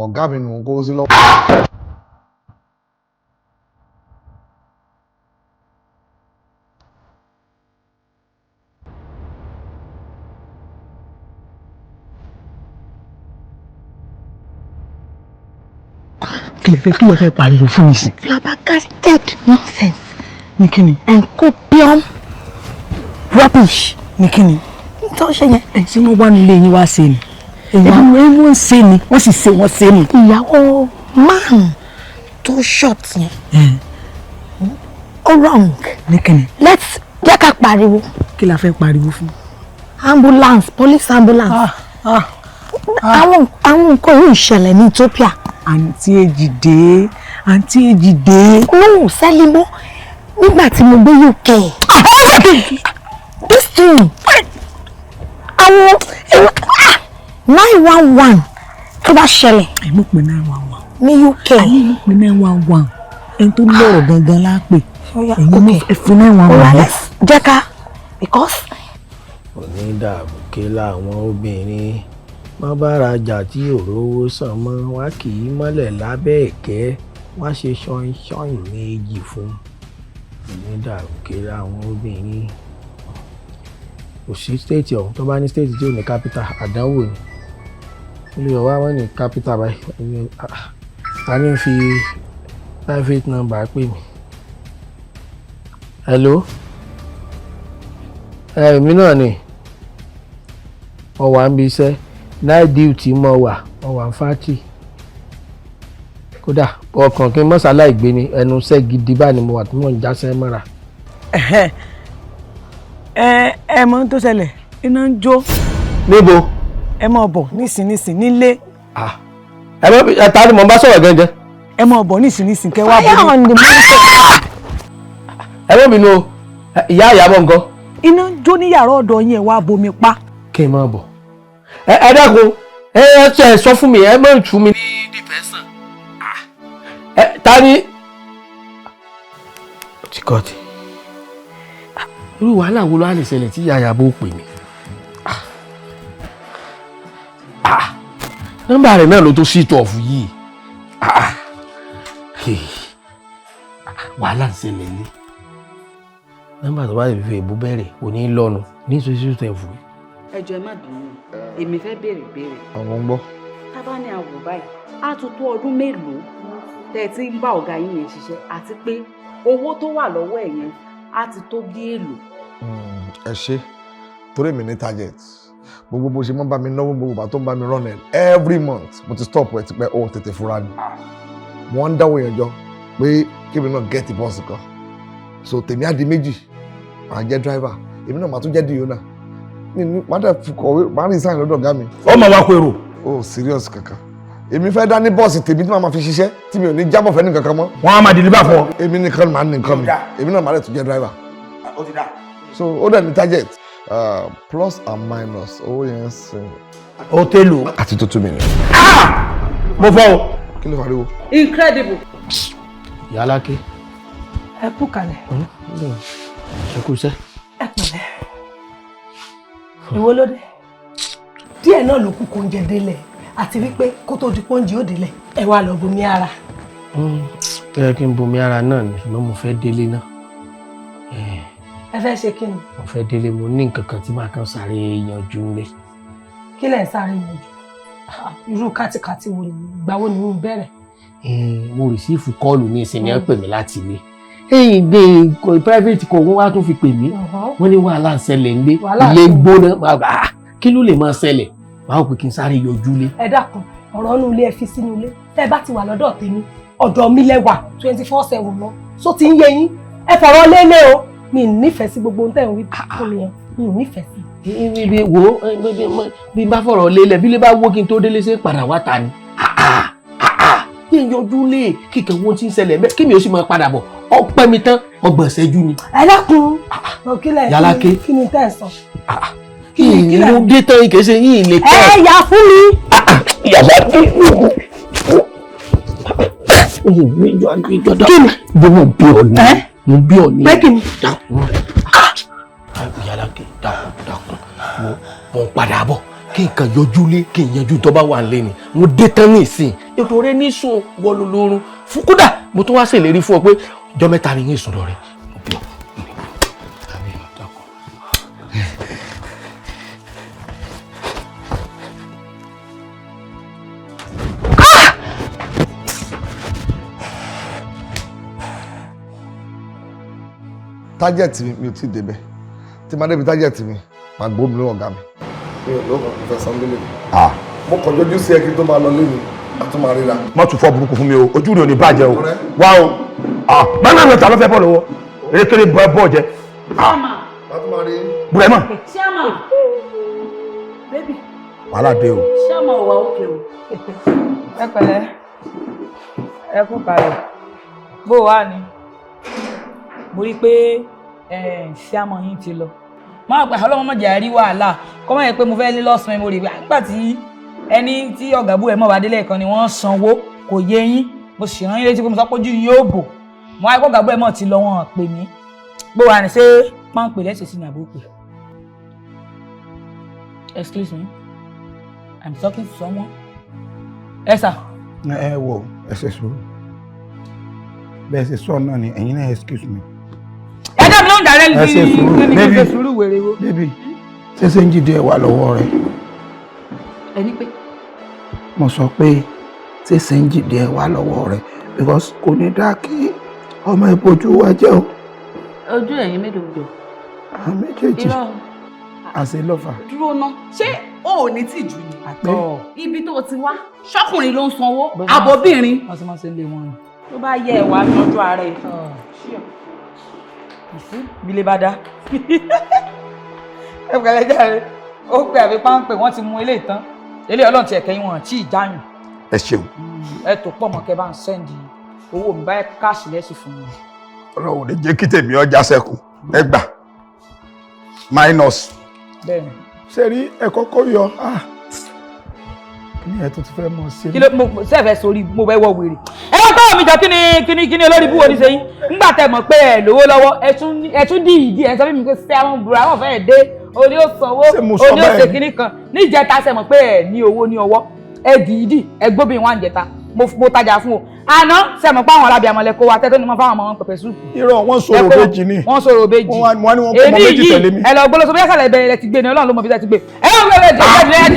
ọ̀gá mi nù kó sí lọ́wọ́. Kí lè fẹ́ kí lè fẹ́ pariwo fún mi sí. Flabbergasted nonsense. Ní kíni. And copium rubbish. Ní kíni. Tó ṣe yẹn. Ẹ ṣé wọ́n wá nílé yín wá ṣe ni. Èmi wọ́n ń ṣe ni, wọ́n sì ṣe wọ́n ṣe ni. Ìyàwó man tó short yẹn. Ó wrong. Ní kíni. Let's jẹ́ ká pariwo. Kí la fẹ́ pariwo fún. Ambulance, police ambulance. Àwọn nǹkan yóò ṣẹlẹ̀ ní Ethiopia. Àǹtí Èjìdé, àǹtí Èjìdé. No, Sẹ́límọ́, nígbà tí mo gbé UK. This thing, àwọn 911 tó bá ṣẹlẹ̀. Ẹ mọ̀ pé 911. Ní UK. Ayé mọ̀ pé 911, ẹni tó lọ́rọ̀ gangan la pè. Ẹ̀yin mọ̀ ẹ fi 911 lẹ̀. Jẹ́ ká because. Onídàbùkẹ́ làwọn obìnrin wọ́n bá rajà tí òróró sàn mọ́ wá kì í mọ́lẹ̀ lábẹ́ ẹ̀kẹ́ wá ṣe ṣọ́in méjì fún onídàbùkẹ́ làwọn obìnrin. Kò sí stéètì ọ̀hún tó bá ní stéètì tí ò ní kápítà, àdánwò ni olùyọ̀ wá wọ́n ní kápítà báyìí. Ta ni fi private number pè mí. Hello, èmi náà ni mo wà ń bi iṣẹ́ night duty, mo wà ní factory. Kódà ọkàn kí n mọ́sálá ìgbé ni ẹnu iṣẹ́ gidi báyìí ni mo wà tí mò ń jáṣẹ́ mọ́ra. Ẹ mọ ohun tó ṣẹlẹ̀, iná ń jó. Níbo. Ẹ mọ bọ̀ nísinsìnyí nílé. Ẹ mọ ẹ ta ni mò ń bá sọ̀rọ̀ gangan. Ẹ mọ bọ̀ nísinsìnyí kẹ wá bọ̀. Fire on the mountain. Ẹ mọ bínú o, ìyá ìyàbọ̀ nǹkan. Iná ń jó ní yàrá ọ̀dọ̀ yín, ẹ wá bomi pa. Kí n máa bọ̀. Ẹ dákun, ẹ ẹ sọ fún mi, ẹ má tún mi ní depression. Ẹ ta ni. Tíkọ́tì, irú wàhálà wo ló á lè ṣẹlẹ̀ tí ìyá ìyàbọ̀ pè mí? Nọ́mbà rẹ̀ náà ló tó sí ìtọ̀ọ̀fù yìí. Wàhálà ń ṣẹlẹ̀ ní. Nọ́mbà tó bá lè fi èbú bẹ̀rẹ̀ kò ní lọ́nu ní ìṣòṣì ìtọ̀ọ̀fù yìí. Ẹ jọ̀ọ́ ẹ má bínú, èmi fẹ́ béèrè béèrè. Àwọn ń gbọ́. Tá bá ní àwò báyìí, á tún tó ọdún mélòó tẹ́ ẹ ti ń bá ọ̀gá yín yẹn ṣiṣẹ́, àti pé owó tó wà lọ́wọ́ ẹ̀ yẹn á ti tó bí èlò. Ẹ ṣe, torí mi ní target. Gbogbo bó ṣe máa ń bá mi náwó, gbogbo bá tó ń bá mi run ẹ every month, mo ti stop ẹ tipẹ́. Ó tètè fura ni mo ń dáwọ́ yẹn jọ pé kébì náà get bọ́ọ̀sì kan, so tèmi á di méjì. Màá jẹ́ driver, èmi náà màá tún jẹ́ dìyónà ní màá dẹ̀ fi kọ̀wé, màá resign lọ́dọ̀ ọ̀gá mi. Ó máa wá kó èrò. Oh, serious kankan, èmi fẹ́ dá ní bọ́ọ̀sì tèmi tí màá ma fi ṣiṣẹ́, tí mi ò ní jábọ̀ fẹ́ ní kankan mọ́. Wọ́n á máa deliver fún ọ. Èmi nìkan màá ní nǹkan mi, èmi náà màá dẹ̀ tún jẹ́ driver. Ó ti dá. So ó dẹ̀ ní target, plus and minus owó yẹn ń sìn. Ó tẹ́lò. Àti tó 2 million. Mo fọ́ o. Kí ló fariwo? Incredible. Ìyáláké. Ẹ kú kalẹ̀. Ẹ kú iṣẹ́. Ẹ pẹ̀lẹ́. Ìwọ ló dé díẹ̀ náà ló kú kó oúnjẹ délẹ̀, àti wípé kó tó di pọ́njì ó délẹ̀, ẹ wá lọ bomi ara. Ó yẹ kí n bomi ara náà ni, ṣùgbọ́n mo fẹ́ délé náà. Ẹ fẹ́ ṣe kí ni? Mo fẹ́ délé, mo ní nǹkan kan tí màá kàn sáré yanjú nílé. Kí lẹ̀ ń sáré yanjú? Irú kátikàti wo ni? Ìgbà wo ni mo bẹ̀rẹ̀? Mo receive call ní ìsinmi, ẹ pè mí láti ilé. Ẹ̀yìn gbé private call, wọ́n wá tún fi pè mí. Wọ́n ní wàhálà ń ṣẹlẹ̀ ńlé, ilé gbóná. Kí ló lè máa ṣẹlẹ̀? Máa pè kí n sáré yọjú lé. Ẹ dákun, ọ̀rọ̀ inú ilé, ẹ fi sínú ilé. Tẹ́ ẹ bá ti wà lọ́dọ̀ tèmi, ọ̀dọ̀ mi lẹ wà 24/7 lọ. So ti ń yé yín, ẹ fọ̀rọ̀ lélẹ̀ o. Mi ì nífẹ̀ẹ́ sí gbogbo ohun tẹ́ ń wí fún mi yẹn, mi ì nífẹ̀ẹ́ sí. Bí wo bí n bá fọ̀rọ̀ lélẹ̀, bí lè bá wó kí n tó délé, ṣe padà wá ta ni? Kí n yọjú lé, kíkẹ́ wọ́n ti ń ṣẹlẹ̀ mẹ́, kí mi ò sì máa padà bọ̀. Ọpẹ́ mi tán, 30 ìṣẹ́jú ni. Ẹ dákun, kílẹ̀ Yàláké. Kí ni tẹ́ ẹ sọ? Mo dé tán, kì í ṣe yín lè tẹ́. Ẹ yà fún mi. Yàrá kí ni? Bí mo bí ọ ní. Mo bí ọ ní. Pé kí ni? Yàláké, dákun dákun, mo ń padà bọ̀, kí n kàn yọjú lé, kí n yanjú tó bá wà lé ni. Mo dé tán ní ìsìn, ètò rẹ ní sùn wọlú lórun fún. Kódà mo tún wá ṣèlérí fún ọ pé ọjọ́ 3 ni yín sùn lọ rẹ. Mo bí ọ. Target mi, mi ò tí ì débẹ̀. Tí máa débi target mi, màá gbó mi lọ́wọ́ ọ̀gá mi. Mi ò lóko, mo fẹ́ san lélẹ̀ mi. Mo kàn jọjú sí ẹ kí n tó máa lọ lé mi, a tún máa ríra. Má tún fọ́ burúkú fún mi o, ojú rẹ ò ní bàjẹ́ o. Wá o, báńgá mi ta ló fẹ́ bọ̀ lọ́wọ́ erékeré bọ́ jẹ. Bùrẹ́mọ̀. Ṣíàmà. Bébì. Wàhálà dé o. Ṣíàmà ò wà òkè o. Ẹ pẹ̀lẹ́, ẹ kú kalẹ̀. Bó wà ní? Mo rí i pé ṣíàmọ̀ yín ti lọ. Máa gbà ọlọ́mọ mọ̀jà rí wàhálà kọ́ mọ̀ yẹn pé mo fẹ́ ní lọ́sàn-án. Mo rí i pé nígbà tí ẹni tí ọ̀gá bú ẹ̀ mọ̀ wá délé kan ni wọ́n sanwó, kò yé yín. Mo sì rán yín létí pé mo sọ pé ojú yín yóò bò. Mo wáyé pé ọ̀gá bú ẹ̀ mọ̀ ti lọ, wọn pè mí. Bó wà ní, ṣé páńpẹ́ lẹ́sẹ̀ sí ní àbúkù? Excuse me, I'm talking to someone. Ẹ sà. Ẹ wò, ẹ ṣe sùúrù. Bẹ́ẹ̀ ṣe sọ náà ni, ẹ̀yin náà, excuse me. Ẹ dá mi lóhùn dàrẹ́. Ẹ ṣe sùúrù. Ní Baby. ṣe sùúrù wèrè wo. Baby, ṣé ṣéǹjì díẹ̀ wà lọ́wọ́ rẹ̀? Ẹni pé. Mo sọ pé ṣé ṣéǹjì díẹ̀ wà lọ́wọ́ rẹ̀, because kò ní dá kí ọmọ ìbojú wa jẹ́ o. Ojú ẹ̀yin mélòó jọ? Àwọn méjèèjì. Irọ́. Àṣẹ lọ́fà. Dúró ná, ṣé o ò ní tìjú ni? Àtọ̀. Ibi tó o ti wá, ṣọ́kùnrin ló ń sanwó, àbóbìnrin? Wọ́n ti máa ń ṣe lé wọn nù. Tó bá yẹ ẹ̀wà tọ́jú ara ẹ̀. Bílé bá dá. Ẹ pẹ̀lẹ́ jàre, ó pè àbí páńpẹ́, wọ́n ti mú eléyìí tán. Eléyìí Ọlọ́run ti ẹ̀kẹ́ yín wọn tí ì jáyùn. Ẹ ṣeun. Ẹ tó pọ̀ mọ́ kẹ́ bá ń send owó mi báyẹn, cash lẹ́sìn fún mi. Ọlọ́run ò ní jẹ́ kí tèmi ọjà sẹ́kù. Ẹ gbà, minus. Bẹ́ẹ̀ni. Ṣe rí ẹ kọ́kọ́ yọ, kí ni ẹ tó ti fẹ́ mọ sí. Kí ló mo sẹ́fẹ̀ sórí mo bẹ́ wọ wèrè. Ẹ wọ́n tọ́wọ́ mi jọ, kí ni kí ni kí ni olórí búwo ní sẹ́yìn ńgbà tẹ mọ̀ pé ẹ lówó lọ́wọ́, ẹ tún dí ìdí ẹ sọ fún mi pé ṣé àwọn bùrọ̀ àwọn fẹ́ẹ́ dé, òní ó sanwó, Mo sọ òní ó ṣe bẹ́ẹ̀ ni? kinní kan níjẹta. Ṣe mọ̀ pé ẹ ní owó ní ọwọ́, ẹ dì í dì, ẹ gbóbi wọn àjẹta, mo tajà fún o àná. Ṣe mọ̀ pé àwọn alábìàmọ̀ lẹ kó wa tẹ́tọ́ ni mo fáwọn ọmọ wọn pẹpẹ súùpù. Irọ́, wọ́n sọ̀rọ̀ méjì ni. Wọ́n sọ̀rọ̀ méjì. Wọ́n wá ní wọ́n kó ọmọ méjì tẹ̀lé mi. Ẹ lọ gbọ́dọ̀ sọ bí ẹ̀sàlẹ̀ ìbẹ̀rẹ̀ rẹ ti gbé ni, Ọlọ́run ló mọ bí ẹ ti gbé. Ẹ wọ́n gbé ẹ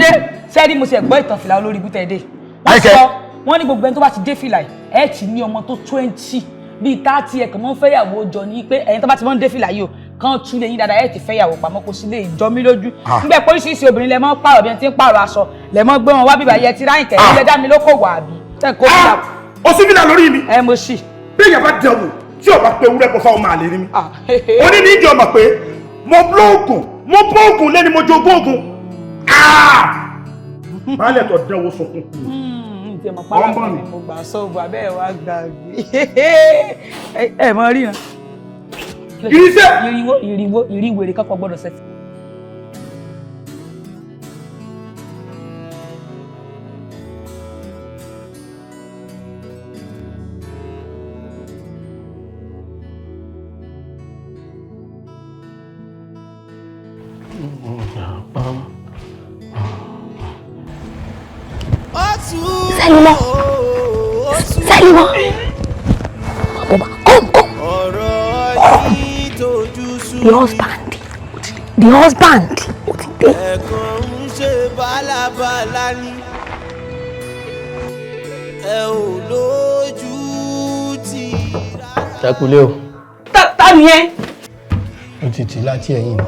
jẹ́ sẹ́ẹ̀dí. Mo ṣe gbọ́ ìtàn fìlà olórí ibùtẹ̀ dé. Wọ́n sọ, wọ́n ní gbogbo ẹni tó bá ti dé fìlà yìí, ẹ ti ní ọmọ tó 20 bíi 30, ẹ̀ kàn mọ́ fẹ́yàwó jọ ní pé ẹ̀yin tó bá ti mọ́ ń dé fìlà yìí o, Kan tún lè yín dáadáa, ẹ ti fẹ́ yàwó pamọ́, kó sì lè jọ mí lójú. Nígbà pé oríṣiríṣi obìnrin lẹ mọ́ pààrọ̀ bí ẹni tí ń pààrọ̀ aṣọ, lẹ mọ́ gbé wọn wá bíbá yẹ ti ráyìn kẹ́ ẹ dá mi lókòwò àbí. Tẹ́ kó mi dà. O sì fìlà lórí mi. Ẹ mo sì. Bí èèyàn bá dẹ̀wò tí o bá pe ewúrẹ́ bọ́ fáwọn máa lè rí mi. Ó ní ní ìjọ mọ̀ pé mo lóògùn, mo bóògùn lẹ́ni, mo jogún ògùn. Baálẹ̀ tó dẹ́wọ́ sunkún. Ǹjẹ́ mo pàrọ̀ mi mo gbà sọ́ọ̀bù abẹ́ ẹ̀ wá gbàgbé. Ẹ mọ ríran. Irinṣẹ́. Ìrìwó ìrìwó ìrìwèrè kankan gbọ́dọ̀ sẹ́sì. Sẹ́límọ́, Sẹ́límọ́, come, come. The husband, the husband, ó ti dé. Ẹ̀kan ń ṣe bálabàla ni ẹ ò lójú tì. Ṣàkúlé o. Ta ni ẹ? Ó ti tì láti ẹ̀yìn mi.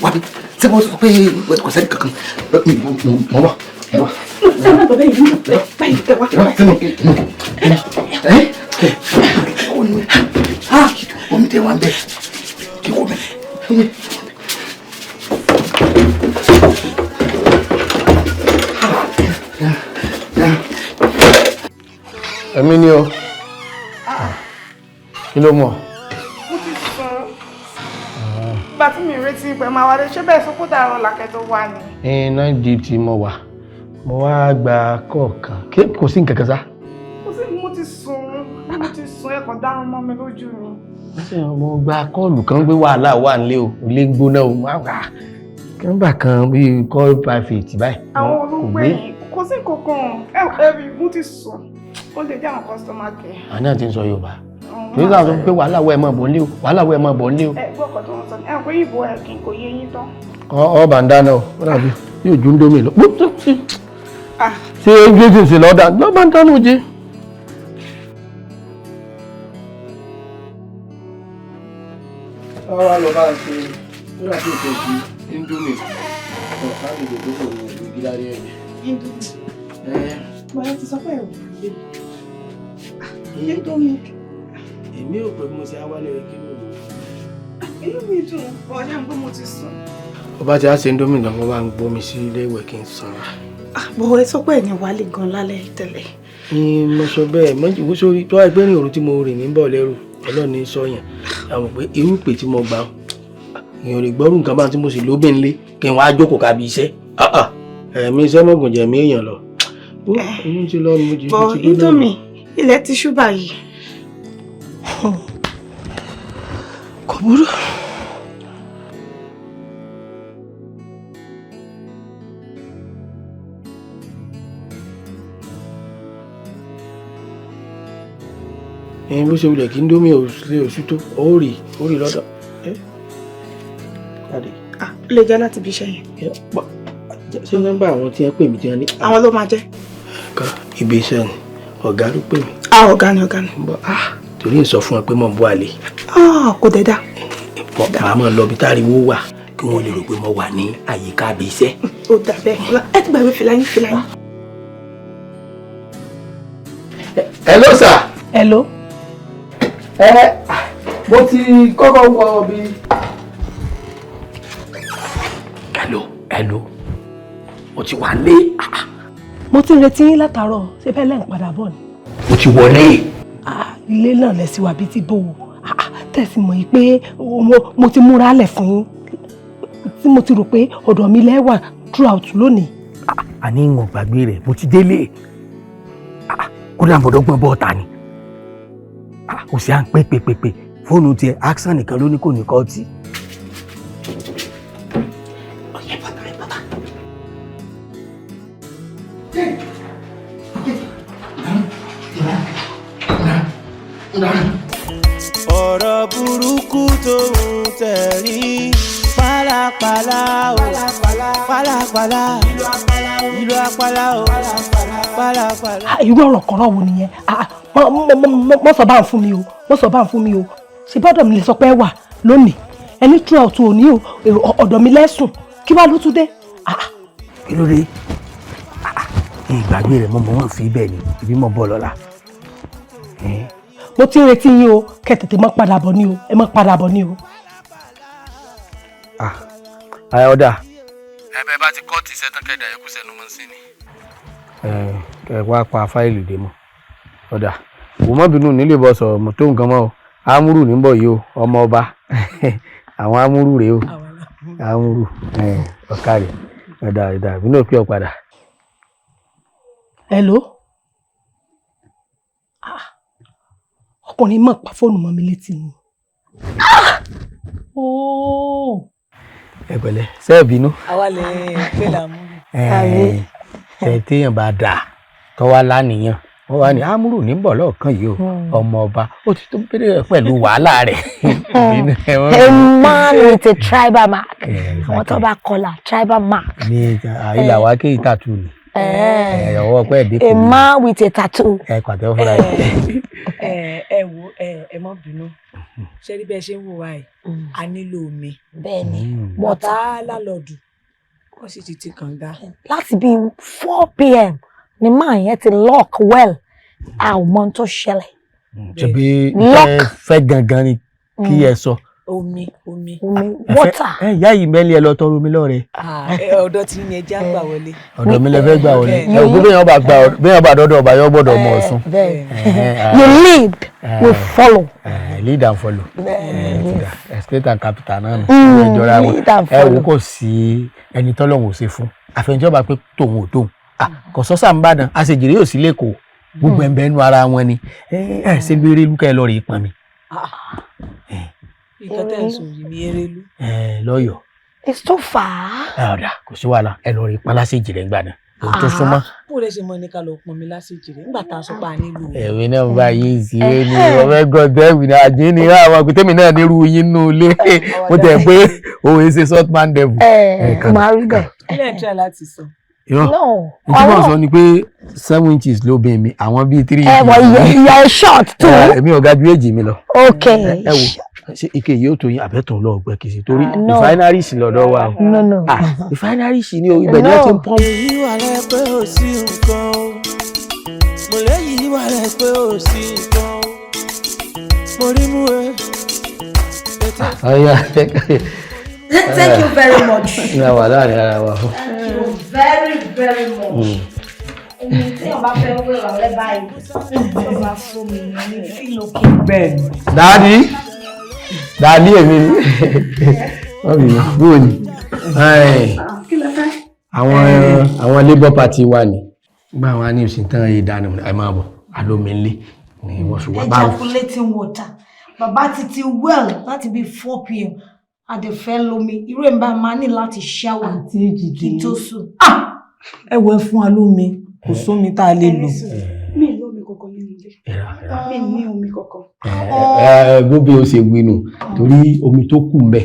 Wá bí ṣé mo sọ pé kò sẹ́ni kankan, mo wà. Omi tẹ wá ń bẹ kí kò bẹ. Èmi ni o. Kí ló mọ̀? Mo ti sùn. Ìgbà tí mi retí pé máa wálé, ṣé bẹ́ẹ̀ sọ kó dàrọ̀ làkẹ́ tó wà ní. Iná duty mo wà. Mo wá gba kọ̀ọ̀kan. Kò sí nǹkan kan sá. Kò sí, mo ti sùn, mo ti sùn, ẹ̀kọ́ dárún mọ́ mi lójú ni. Mo gba kọ́ọ̀lù kan pé wàhálà wà nílé o, ilé ń gbóná o, máa wà. Nọ́mbà kan bíi call private báyìí. Àwọn olùgbé yìí kò sí nǹkan kan, ẹ rí, mo ti sùn, ó lè jẹ́ àwọn customer care. Àwọn náà ti ń sọ Yorùbá. Torí náà sọ pé wàhálà wà, ẹ máa bọ̀ nílé o, wàhálà wà, ẹ máa bọ̀ nílé o. Ẹ gbọ́ ọkọ̀ tó ń sọ ní, ẹ pé ìbò ẹ̀ kì í kò yé yín tán. Ọ bá ń dáná o, ó dàbí yóò ju Indomie lọ. Ṣé Jésù sì lọ́ọ́ dá? Lọ́ bá ń dáná oje. Wá lọ bá ń ṣe nígbà tí ètò ìṣe Indomie ọ̀tá lè dè tó kò ní ìlú gílárí ẹ̀jẹ̀. Indomie. Bọ́lá ti sọ pé ẹ̀rù lè. Indomie. Èmi ò pé mo ṣe awálé rẹ kí ló. Inú mi dùn, ọ̀dà ń gbọ́ mo ti sùn. Ọba ti á ṣe Indomie gan, mo bá ń gbómi sí ilé ìwẹ̀ kí n sanra. Bọ̀ ẹ sọ pé ẹ̀yìn wálé gan lálẹ́ tẹ́lẹ̀. Ní mo sọ bẹ́ẹ̀, mo jù sórí tó wáyé pé ní òru tí mo rìn ní bọ̀ lẹ́rù, Ọlọ́run ní sọ yẹn. Àwọn pé irú ìpè tí mo gbà, èèyàn lè gbọ́rù nǹkan bá tí mo sì lóbìn lé kí n wá jókòó kábi iṣẹ́. Ẹ̀mí iṣẹ́ mọ̀gùn jẹ̀mí èèyàn lọ. Inú ti lọ mo jì Bọ̀ Indomie, ilẹ̀ ti ṣú báyìí. Kò burú. Ẹyin bó ṣe wulẹ̀ kí Indomie ò lè oṣù tó, ó rí lọ́dọ̀. Ó lè jẹ́ láti ibi iṣẹ́ yẹn. Ṣé nọ́mbà àwọn tí wọ́n pè mí tí wọ́n ní. Àwọn ló máa jẹ́. Kan ibi iṣẹ́ ni ọ̀gá ló pè mí. Ọ̀gá ni, ọ̀gá ni. Torí ń sọ fún ẹ pé mò ń bọ́ àlè. Kò dẹ̀ dá. Màá máa lọ ibi táriwo wà kí wọ́n lè rò pé mo wà ní àyíká ibi iṣẹ́. Ó dà bẹ́ẹ̀, ẹ ti gbàgbé fìlà yín, fìlà yín. Hello sir. Hello. Ẹ mo ti kọ́kọ́ wọ bí. Hello, hello, mo ti wà lé. Mo ti ń retí yín látàárọ̀, ṣé fẹ́ lẹ́yìn padà bọ̀ ni. Mo ti wọlé. Ilé náà lẹ sí wa bíi ti bò ó, tẹ̀sí mọ̀ yìí pé mo ti múra lẹ̀ fún yín, tí mo ti rò pé ọ̀dọ̀ mi lẹ́ wà throughout lónìí. Àní ìwọ̀n gbàgbé rẹ̀, mo ti délé. Kódà mọ̀dọ́gbọ̀n bọ́ọ̀ta ni. Kò sí à ń pè pè pè pè fóònù tiẹ̀, action nìkan ló ní kò ní kọ́ọ̀tì. Ọ̀rọ̀ burúkú tó ń tẹ̀rí pálapàla o, pálapàla, ìlú apàlà o, pálapàla. Irú ọ̀rọ̀ kọ̀ọ̀rọ̀ wo nìyẹn? Mọ́ sọ bá ń fún mi o, mọ́ sọ bá ń fún mi o. Ṣe bọ́dọ̀ mi lè sọ pé ẹ wà lónìí, ẹni throughout òní o, ọ̀dọ̀ mi lẹ́sùn, kí wàá ló tún dé? Kí ló dé? Ìgbàgbé rẹ̀ mọ́ mọ́ fi bẹ́ẹ̀ ni ibi mọ́ bọ́ lọ́la. Mo ti ń retí yín o, kẹ́ tètè mọ́ padà bọ̀ ní o, ẹ mọ́ padà bọ̀ ní o. Ẹ ọ̀dà. Ẹbẹ bá ti kọ́ọ̀tì sẹ́tàn kẹ́dà yẹn kú sẹ́nu mọ́ sí ni. Ẹ kẹ wá pa fáìlì dé mọ́. Ọ̀dà wò mọ́ bínú nílé bọ́ sọ̀rọ̀ mọ́ tó nǹkan mọ́ o. Amúrù ní bọ̀ yìí o, ọmọ ọba. Àwọn amúrù rèé o. Amúrù ọ̀kàrẹ̀ ọ̀dà ọ̀dà bínú òpin ọ̀padà. Hello? Ọkùnrin mọ̀ pa fóònù mọ́ mi létí ni. Ẹ pẹ̀lẹ́, ṣé ẹ bínú? Àwa lè pè lámúrù. Ẹ téèyàn bá dà tó wá lánìyàn, wọ́n wá ní amúrù ní bọ̀ lọ́ọ̀kan yìí o, ọmọ ọba ó ti tó bẹ̀rẹ̀ pẹ̀lú wàhálà rẹ̀. A man with a tribal mark. Àwọn tó bá kọlà tribal mark. Ní ìlà wa kéyìí tàtú ni. Ọwọ́ pẹ́ dínkù. A man with a tattoo. Ẹ pàtẹ́wọ́ fúnra yìí. Ẹ wo, ẹ má bínú, ṣé rí bẹ́ẹ̀ ṣe ń wò wá yìí, a nílò omi. Bẹ́ẹ̀ni, bàbá lálọ́ọ̀dù wọ́n sì ti ti kànga. Láti bíi 4 p.m. ni máa yẹn ti lock well, a ò mọ ohun tó ṣẹlẹ̀. Ṣebí ẹ fẹ́ gangan ni kí ẹ sọ. Omi, omi. Omi, water. Ẹ ìyá yìí mẹ́lẹ̀ ẹ lọ tọrọ omi lọ́rẹ̀. Ọ̀dọ̀ tí yẹn já gbà wọlé. Ọ̀dọ̀ mi lẹ fẹ́ gbà wọlé. Ẹ ò gbé bẹ́ẹ̀ bá dọ́dọ̀ ọba yọ gbọ́dọ̀ mọ̀ ọ̀sùn. You lead, we follow. Lead and follow. Estate and capital náà nù. Ẹ wò kò sí ẹni tọ́lọ́hún ò ṣe fún. Àfẹnjọba pé tòun ò tóun. Kò sọ́sà ń bàdàn, àṣejìrì yóò sí lẹ́kọ̀ọ́. Gbogbo ẹ̀ ń bẹ́ẹ̀ nu ara wọn ni. Ẹ ṣe lóore lúkẹ́ ẹ lọ rè é pọn mi. Nǹkan tẹ́ ẹ̀ sùn yìí ní Erelu. Ẹ lọ́yọ̀ọ́. It's too far. Ẹ ọ̀dà kò sí wàhálà, ẹ lọ rí pọn lásìjì rẹ̀ ńgbà náà. Òun tó súnmọ́. Bó lẹ ṣe mọ ní ká lọ pọn mi lásìjì rẹ̀ nígbà tá a sọ pé a nílò. Ẹ̀mí náà bá yín sí i ní ọmọ ẹgbẹ́ ọ̀dẹ́wì náà àjẹ́ ní àwọn akutẹ́mi náà nírú yín nù ilé. Mo tẹ̀ pé òun ṣe short man devil. Ẹ máa rí bẹ́ẹ̀. Kí lẹ̀ ń try láti sọ? Irọ́, tí mo sọ ni pé 7 inches ló bẹ̀ mí, àwọn bíi 3 Ẹ wọ ìyá short too. Èmi ò ga ju èjì mi lọ. Ok. Ẹ wo, ṣé ike yìí ó tó yín àbẹ́tùn lọ ọgbẹ́ kìí ṣe torí refinery sì lọ́dọ̀ wa o. No, no. Refinery sì ni o, ibẹ̀ ni wọ́n ti ń pọ́n. Èyí wà rẹ pé ò sí nǹkan o, mo léyìí wà rẹ pé ò sí nǹkan o, mo rí mú ẹ. Thank you very much. Ní àwà láàrin ara wa. Thank you very very much. Omi tí ọba fẹ́ wé ọ̀rẹ́ báyìí, tó bá fún mi ní feel okay. Bẹ́ẹ̀ni. Dáàdì, dáàdì èmi ni. Wọ́n bí bóò ni. Àwọn Labour Party wà ní. Gbà wọn á ní ìsìn tán ìdáná ẹ máa bọ̀, alómi ńlé ni wọ́n fi wá báwọn. Ejaculating water. Bàbá ti ti well láti bíi 4 p.m. A dẹ̀ fẹ́ lomi. Irú ẹ̀ ń bá máa ní láti shower kí tó sùn. Ẹ wọ, ẹ fún wa lómi, kò sómi tá a lè lò. Mi ì lómi kankan nínú ilé. Mi ì ní omi kankan. Ẹ gbóbi ó ṣe winu torí omi tó kù mbẹ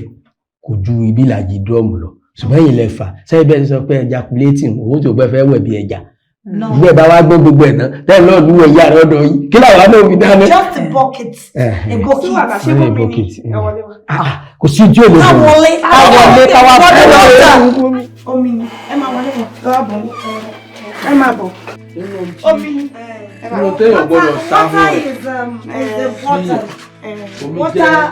kò ju ibi ìlàjì drum lọ, ṣùgbọ́n èyí lẹ fà sẹ́yìn bẹ́ẹ̀ sọ pé ejaculating owó tó gbẹ fẹ́ wẹ̀ bí ẹja ìgbẹ́ bá wá gbé gbogbo ẹ̀ tán tẹ́lẹ̀ náà lúwẹ̀ ìyá rẹ̀ ọ̀dọ̀ yìí kí làwọn náà fi dáná. Just a bucket. A bucket. Ṣé bucket? Kò sí tí ò lè Ká wọlé. Ká wọlé, ká wá wọlé. Omi ni ẹ máa wọlé bọ̀, ẹ wá bọ̀, ẹ máa bọ̀. Omi ni. Mo téèyàn gbọ́dọ̀ sá fún Water ẹ. is important. Omi Water, jẹ́-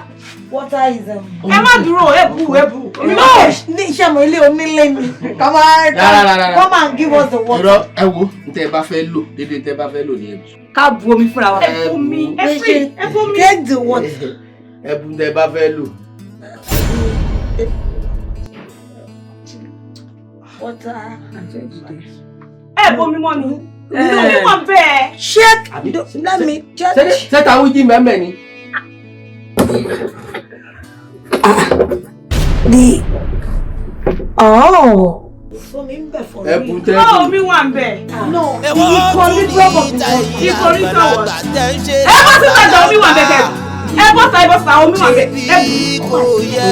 water is. Ẹ má dúró, ẹ bù, ẹ bù. No, ní iṣẹ́ mọ̀ ilé onílé ni. Come on, Rárá, rárá, rárá. come and give us the water. Irọ́, ẹ wo, ntẹ́ ẹ bá fẹ́ lò dédé, ntẹ́ ẹ bá fẹ́ lò ní ẹbù. Ká bu omi fúnra wa. Ẹ bu mi, ẹ free, ẹ bu mi. Take the water. Ẹbù ntẹ́ ẹ bá fẹ́ lò. Water. Ẹ bomi mọ́ ni. Omi wà bẹ́ẹ̀. Shake. Let me just. Ṣé ta wíjì mẹ́mẹ́ ni? The oh. Omi ń bẹ̀ for real. Ẹbù tẹ́ No, omi wà ń bẹ̀. No, the equilibrium of the Equilibrium what? Ẹ bọ́ síta jọ, omi wà bẹ̀ kẹ́. Ẹ bọ́ síta, ẹ bọ́ síta, omi wà bẹ̀. Ẹ bù.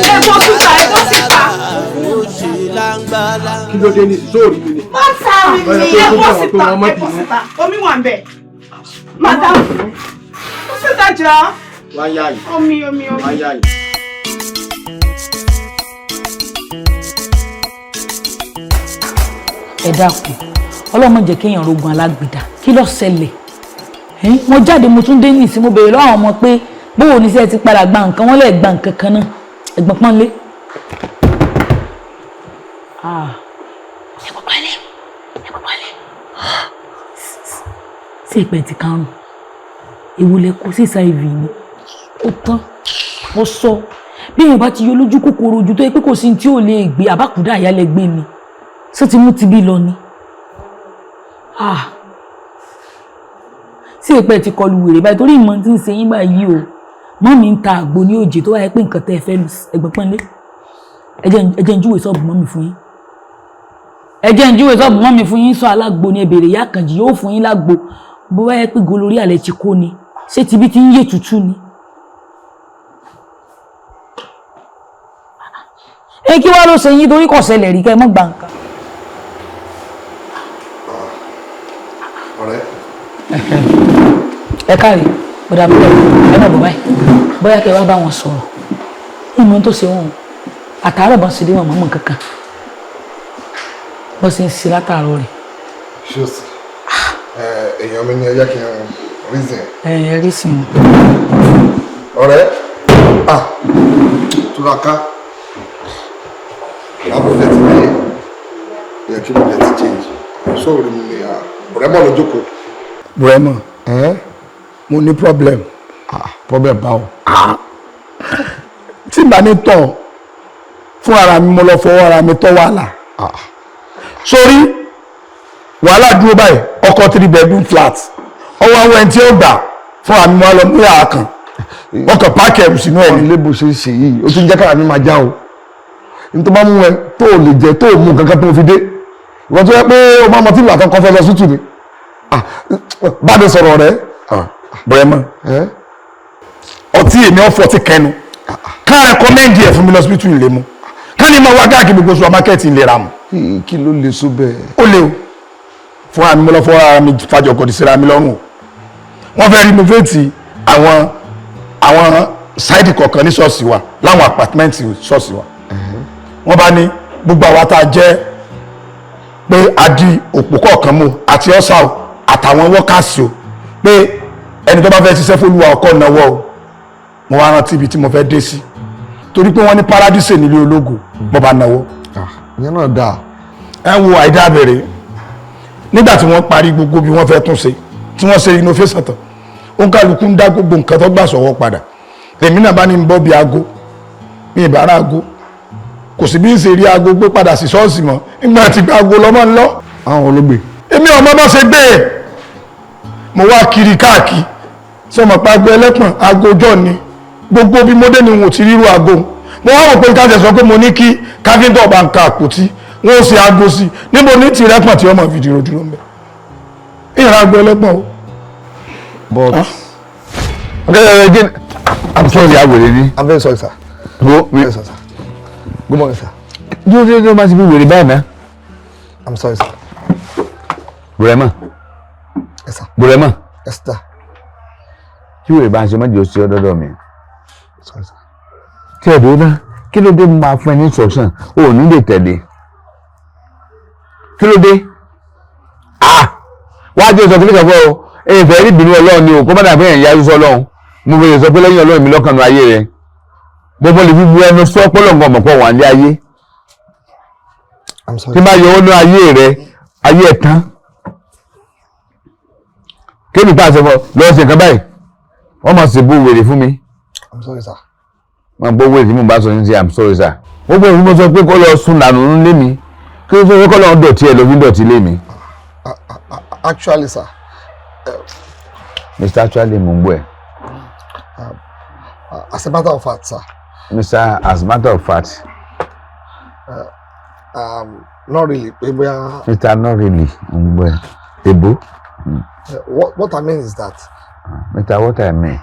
Ẹ bọ́ síta, ẹ bọ́ síta. Kí ló dé ní sóòrì mi ni? Má sáré mi. Ẹ bọ́ síta, ẹ bọ́ síta, omi wà ń bẹ̀. Madam, bọ́ síta jọ. Wá yá yìí. Omi, omi, omi. Wá yá yìí. Ẹ dákun, Ọlọ́run má jẹ́ kéèyàn rogun alágbèdá. Kí ló ṣẹlẹ̀? Mo jáde, mo tún dé ní ìsìn, mo béèrè lọ́wọ́ àwọn ọmọ pé bóò ní sẹ́ ti padà gba nǹkan, wọ́n lè gba nǹkan kan náà. Ẹ̀gbọ́n pọ́nlé. Ẹ̀gbọ́n pọ́nlé, ẹ̀gbọ́n pọ́nlé. Sí ìpẹ́ ti karùn-ún ewu lẹ kó sí ìsá ìvì ni ó tán. Mo sọ bí èèyàn bá ti yọ lójú kòkòrò ojú tó yẹ pé kò sí tí ò lè gbé àbákúdá àyálẹ̀ gbé ni ṣé ti mú ti bí lọ ni. Sí ìpẹ́ ti kọlu wèrè báyìí torí ìmọ̀ tí ń ṣe yín báyìí o. Mọ́ mi ń ta àgbo ní òjì tó wáyé pé nǹkan tẹ́ ẹ fẹ́ lù. Ẹ̀gbọ́n pọ́nlé, ẹ jẹ́ ń júwèé ṣọ́ọ̀bù mọ́ mi fún yín. Ẹ jẹ́ ń júwèé ṣọ́ọ̀bù mọ́ mi fún yín. Sọ alágbo ni ẹ béèrè, ìyá Àkànjì yóò fún yín lágbo. Bó wáyé pé golórí àlẹ́ ti kó ni, ṣé tibí ti ń yè tútù ni. Ẹ kí wá ló ṣe yín torí kò ṣẹlẹ̀ rí kẹ́ ẹ mọ́ gbà nǹkan. Ọ̀rẹ́. Ẹ káre, bọ̀dà bọ̀dà, ẹ má bọ̀ báyìí, bóyá kẹ́ ẹ wá bá wọn sọ̀rọ̀. Ìmọ̀ tó ṣe wọn àtàárọ̀ bọ́n ṣe dé wọn mọ̀mọ́ kankan bọ́n ṣe ń ṣe látàárọ̀ rẹ̀. Ṣé o sì èèyàn mi ni ẹ jẹ́ kí n reason. Ẹ rí sí wọn. Ọ̀rẹ́, túraká lábọ̀dẹ̀ ti dé, yẹ kí mo lè ti change sóòrì mi ni ọ̀rẹ́ mọ̀ lójókòó. Bùrẹ́mọ̀, mo ní problem. Problem báwo? Tí n bá ní tọ̀ fún ara mi, mo lọ fọwọ́ ara mi tọ́ wàhálà. Sórí wàhálà dúró báyìí, ọkọ̀ 3 bedroom flat ọwọ́ àwọn ẹni tí ó gbà fún ara mi, mo wá lọ mú yàrá kan, ọkọ̀ páàkì ẹrù sínú ẹ̀. Ọ̀n lébù ṣe ń ṣe yìí, ó ti ń jẹ́ kára mi máa já o. Ní tó bá mú ẹ tó ò lè jẹ tó ò mú nǹkan kan tó fi dé, ìwọ́n tó yẹ pé o máa mọ tí ìlà kan fẹ́ lọ sútù ni bá mi sọ̀rọ̀ rẹ̀. Bùrẹ́mọ̀, ọtí èmi ọ̀fọ̀ ti kẹnu ká rẹkọmẹ́ndì ẹ̀ fún mi lọ́sibítù ìlé mu ká ní máa wá káàkiri gbogbo supamákẹ́ẹ̀tì ìlera mu. Kí ló lè so bẹ́ẹ̀? Ó lè o, fún àmì mo lọ fọ́ ara mi fàjọ kò síra mi lọ́rùn o. Wọ́n fẹ́ renovate àwọn sáìdì kọ̀ọ̀kan ní ṣọ́ọ̀ṣì wa, láwọn apàtímẹ́ǹtì ṣọ́ọ̀ṣì wa. Wọ́n bá ní gbogbo àwa tá a jẹ́ pé a di òpó kọ̀ọ̀kan mú àti ọ̀sà o àtàwọn wọ́kàsì o, pé ẹni tó bá fẹ́ ṣiṣẹ́ fÓlúwa ọkọ̀ náwó o. Mo wá rántí ibi tí mo fẹ́ dé sí torí pé wọ́n ní paradíṣe nílé ológo, mo bá náwó. Ìyẹn náà dáa. Ẹ wo àìdá bẹ̀rẹ̀ nígbà tí wọ́n parí gbogbo bí wọ́n fẹ́ tún ṣe, tí wọ́n ṣe innovation tán, òǹkàlùkù ń dá gbogbo nǹkan tó gbà sọ̀wọ́ padà. Lèmi náà bá ní ń bọ́ bí aago mi ìbára aago kò sí bí ń ṣe rí aago gbé padà sí ṣọ́ọ̀ṣì mọ́ nígbà tí aago lọ́mọ ń lọ. Àwọn olóògbé. Èmi ọmọ bá ṣe gbé e, mo wá kiri káàkiri sọmọ pé aago ẹlẹ́pọ̀n aago ọjọ́ ni gbogbo bí mo dé ni n ò ti ríru aago. Mo wá wò pé káṣẹ sọ pé mo ní kí káfíńtà ọba ń ka àpótí wọn ò ṣe aago sí níbo ní tìrẹ́pọ̀n tí ọmọ fìdí rojú ló ń bẹ ìyàrá aago ẹlẹ́pọ̀n o. But okay, again, I'm sorry, awèrè ni. I'm very sorry, sir. Go. Very sorry, sir. Good morning, sir. Dúró dúró dúró, máa ti fi wèrè báyìí ná. I'm sorry, sir. Bùrẹ́mọ̀. Yes, sir. Bùrẹ́mọ̀. Yes, sir. Tí wèrè bá ń ṣe mọ́jọ́ sí ọdọ́dọ́ mi. Sorry, sir. Tí ẹ̀ dúró náà, kí ló dé máa fún ẹ ní instruction? O ò ní lè tẹ̀lé. Kí ló dé? Ah! Wá jẹ́ sọ kílíkà fún ọ. Èèfẹ̀ rí ìbínú Ọlọ́run ni o, kó má dàbí ẹ̀yìn yájú sọ Ọlọ́run. Mo fẹ́ sọ pé lẹ́yìn Ọlọ́run mi lọ́kànnú ayé rẹ̀. Gbogbo lè fi bu ẹnu sọ pọ́lọ́ngàn ọmọkọ wà ní ayé. I'm sorry. Tí bá yọ ọ́nú ayé rẹ̀, ayé ẹ̀ tán. Kébì pàṣẹ fọ lọ́ọ́ ṣe nǹkan báyìí. Wọ́n máa ṣèbú wèrè fún mi. I'm sorry, sir. Wọ́n gbọ́ wèrè tí mo bá sọ ní ti I'm sorry, sir. Wọ́n gbọ́ ìfúnmọ́ sọ pé kó lọ sùn lànà nílé mi. Kí ló fẹ́ kọ́ lọ́ọ́ dọ̀tí ẹ̀ ló fi ń dọ̀tí lé mi. Actually, sir. Mr. Actually, mo ń gbọ́ ẹ̀. As a matter of fact, sir. Mr. As a matter of fact. Not really. Mr. Not really. Mo ń gbọ́ ẹ̀. Ebo. What I mean is that. Mr. What I mean.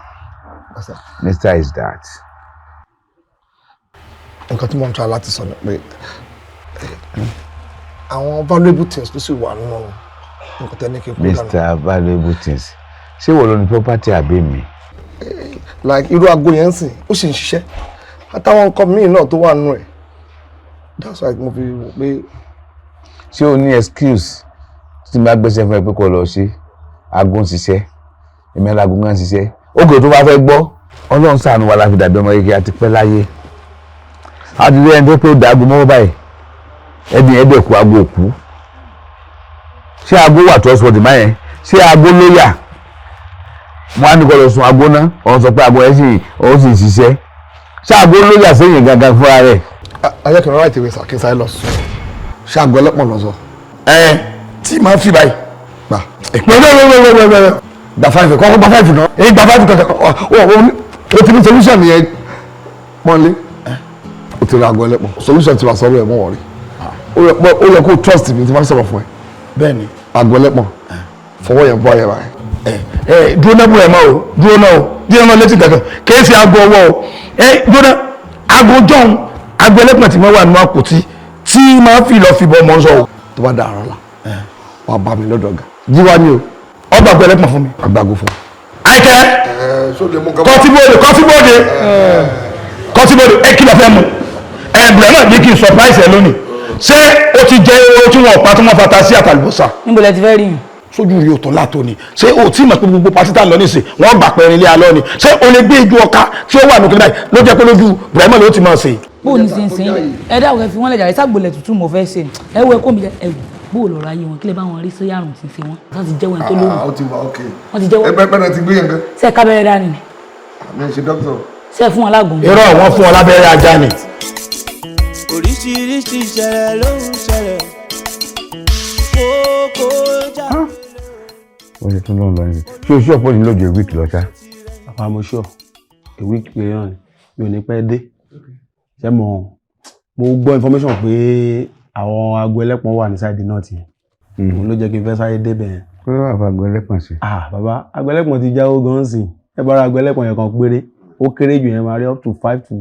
Yes, sir. Mr. Is that. Nǹkan tí mo ń try láti sọ ni pé àwọn valuable things ló sì wà nínú nǹkan tẹ́ ní kí n kó dànù. Mr. Valuable things. Ṣé wọ́n ló ní property àbí mi? Like irú aago yẹn ń sìn, ó sì ń ṣiṣẹ́. Àtàwọn nǹkan míì náà tó wà nù ẹ̀. That's why mo fi wò pé. Ṣé o ní excuse tí n bá gbéṣẹ́ fún ẹ pé kó lọ ṣe? Aago ń ṣiṣẹ́, èmi alágo ń ṣiṣẹ́. Ókè tó bá fẹ́ gbọ́, Ọlọ́run ṣàánú wa la fi dàbí ọmọ kékeré àti pẹ́ láyé. A ti rí ẹni tó pé ó dàgbò mọ́wọ́ báyìí, ẹni ẹ̀ dẹ̀ kú, aago òkú. Ṣé aago wà trustworthy máa yẹn? Ṣé aago lóyà? Wọ́n á ní kó lọ sun aago náà, òun sọ pé aago ẹ̀ sì ó sì ń ṣiṣẹ́. Ṣé aago lóyà sẹ́yìn gangan fúnra rẹ̀? Ayé kan ráìtì ìwé sàkínsá ẹ lọ sùn. Ṣé aago ẹlẹ́pọ̀n lọ sọ? Ẹ tí màá fi báyìí. Gbà. Gbẹgbẹgbẹgbẹgbẹ. Gba 5 kọ́kọ́, gba 5 náà. Èyí gba 5 kankan. O ti ní solution yẹn pọ́nlé. O ti ra aago ẹlẹ́pọ̀n. Solution ti wà sọ́rọ̀ ẹ̀ mọ́ wọ̀rí. Ó yẹ kó trust mi tí wọ́n sọ̀rọ̀ fún ẹ. Bẹ́ẹ̀ni. Aago ẹlẹ́pọ̀n. Fọwọ́ yẹn bọ́ ayẹ báyìí. Ẹ dúró náà búrẹ̀ mọ́ o, dúró náà o, dúró náà létí kankan kìí ṣe aago ọwọ́ o. Ẹ dúró náà, aago jọ̀hún, aago ẹlẹ́pọ̀n tí wọ́n wà nínú àpótí tí máa fi lọ fi bọ́ ọmọ sọ o. Tó bá dàárọ̀ la, wàá bá mi lọ́dọ̀ ọ̀gá. Jíwá ni o. Ọgbà aago ẹlẹ́pọ̀n fún mi. Àgbàgo fún. Àìkẹ́, kọtíbóde kọtíbóde kọtíbóde, ẹ kí lọ fẹ́ mu? Ẹ bùrẹ̀ náà ní kí n surprise ẹ lónìí. Ṣé o ti jẹ owó tí wọn pa tí wọn fata sí àtàlùbọ́sà? Níbo lẹ ti fẹ́ rí yìí? Sójú rí òtún látò ni. Ṣé o tí mọ̀ pé gbogbo pátí tá ń lọ nísìn wọ́n gbà pẹ́rin ilé alọ́ ni? Ṣé o lè gbé ijó ọká tí ó wà nùkú báyìí ló jẹ́ pé lójú Ibrahim ló ti máa ṣe. Bó o ní ṣe ń sìn ẹ dáwọ ẹ fi wọn lẹ jàre, ságbólẹ tútù mo fẹ́ ṣe ẹ wọ ẹ kó mi jẹ ẹ wò bó o lọ́rọ̀ ayé wọn kí lè bá wọn rí sí àrùn tí ń ṣe wọn. Wọ́n ti jẹ́wọ́ ẹni tó lóhùn. Ó ti wà ókè. Wọ́n ti jẹ́wọ́. Ẹ bẹ́ẹ̀ náà ti gbé yẹn gan. Ṣé ẹ kábẹ́rẹ́ dání ni? Àmì ẹ̀ ṣe dókítà. Ṣé ẹ fún wọn lágùn? Irọ́, wọn fún wọn lábẹ́rẹ́ ajá ni. Oríṣiríṣi ìṣẹ̀lẹ̀ ló ń ṣẹlẹ̀. Kókó já. Wọ́n ṣe tún lọ́n lọ yìí. Ṣé o ṣú ọ̀pọ̀ ní lọ́jọ́ a week lọ ṣá? Bàbá, mo sure, a week péré náà ni, mi ò ní pẹ́ dé. Ṣé mo gbọ́ information pé àwọn aago ẹlẹ́pọ̀n wà ní side náà tiẹ̀. Òun ló jẹ́ kí n fẹ́ sáré débẹ̀ yẹn. Kí ló wà fún aago ẹlẹ́pọ̀n sí? Ah bàbá, aago ẹlẹ́pọ̀n ti jáwó gan-an sí. Ẹ bá ra aago ẹlẹ́pọ̀n yẹn kan péré, ó kéré jù yẹn máa rí up to 5 to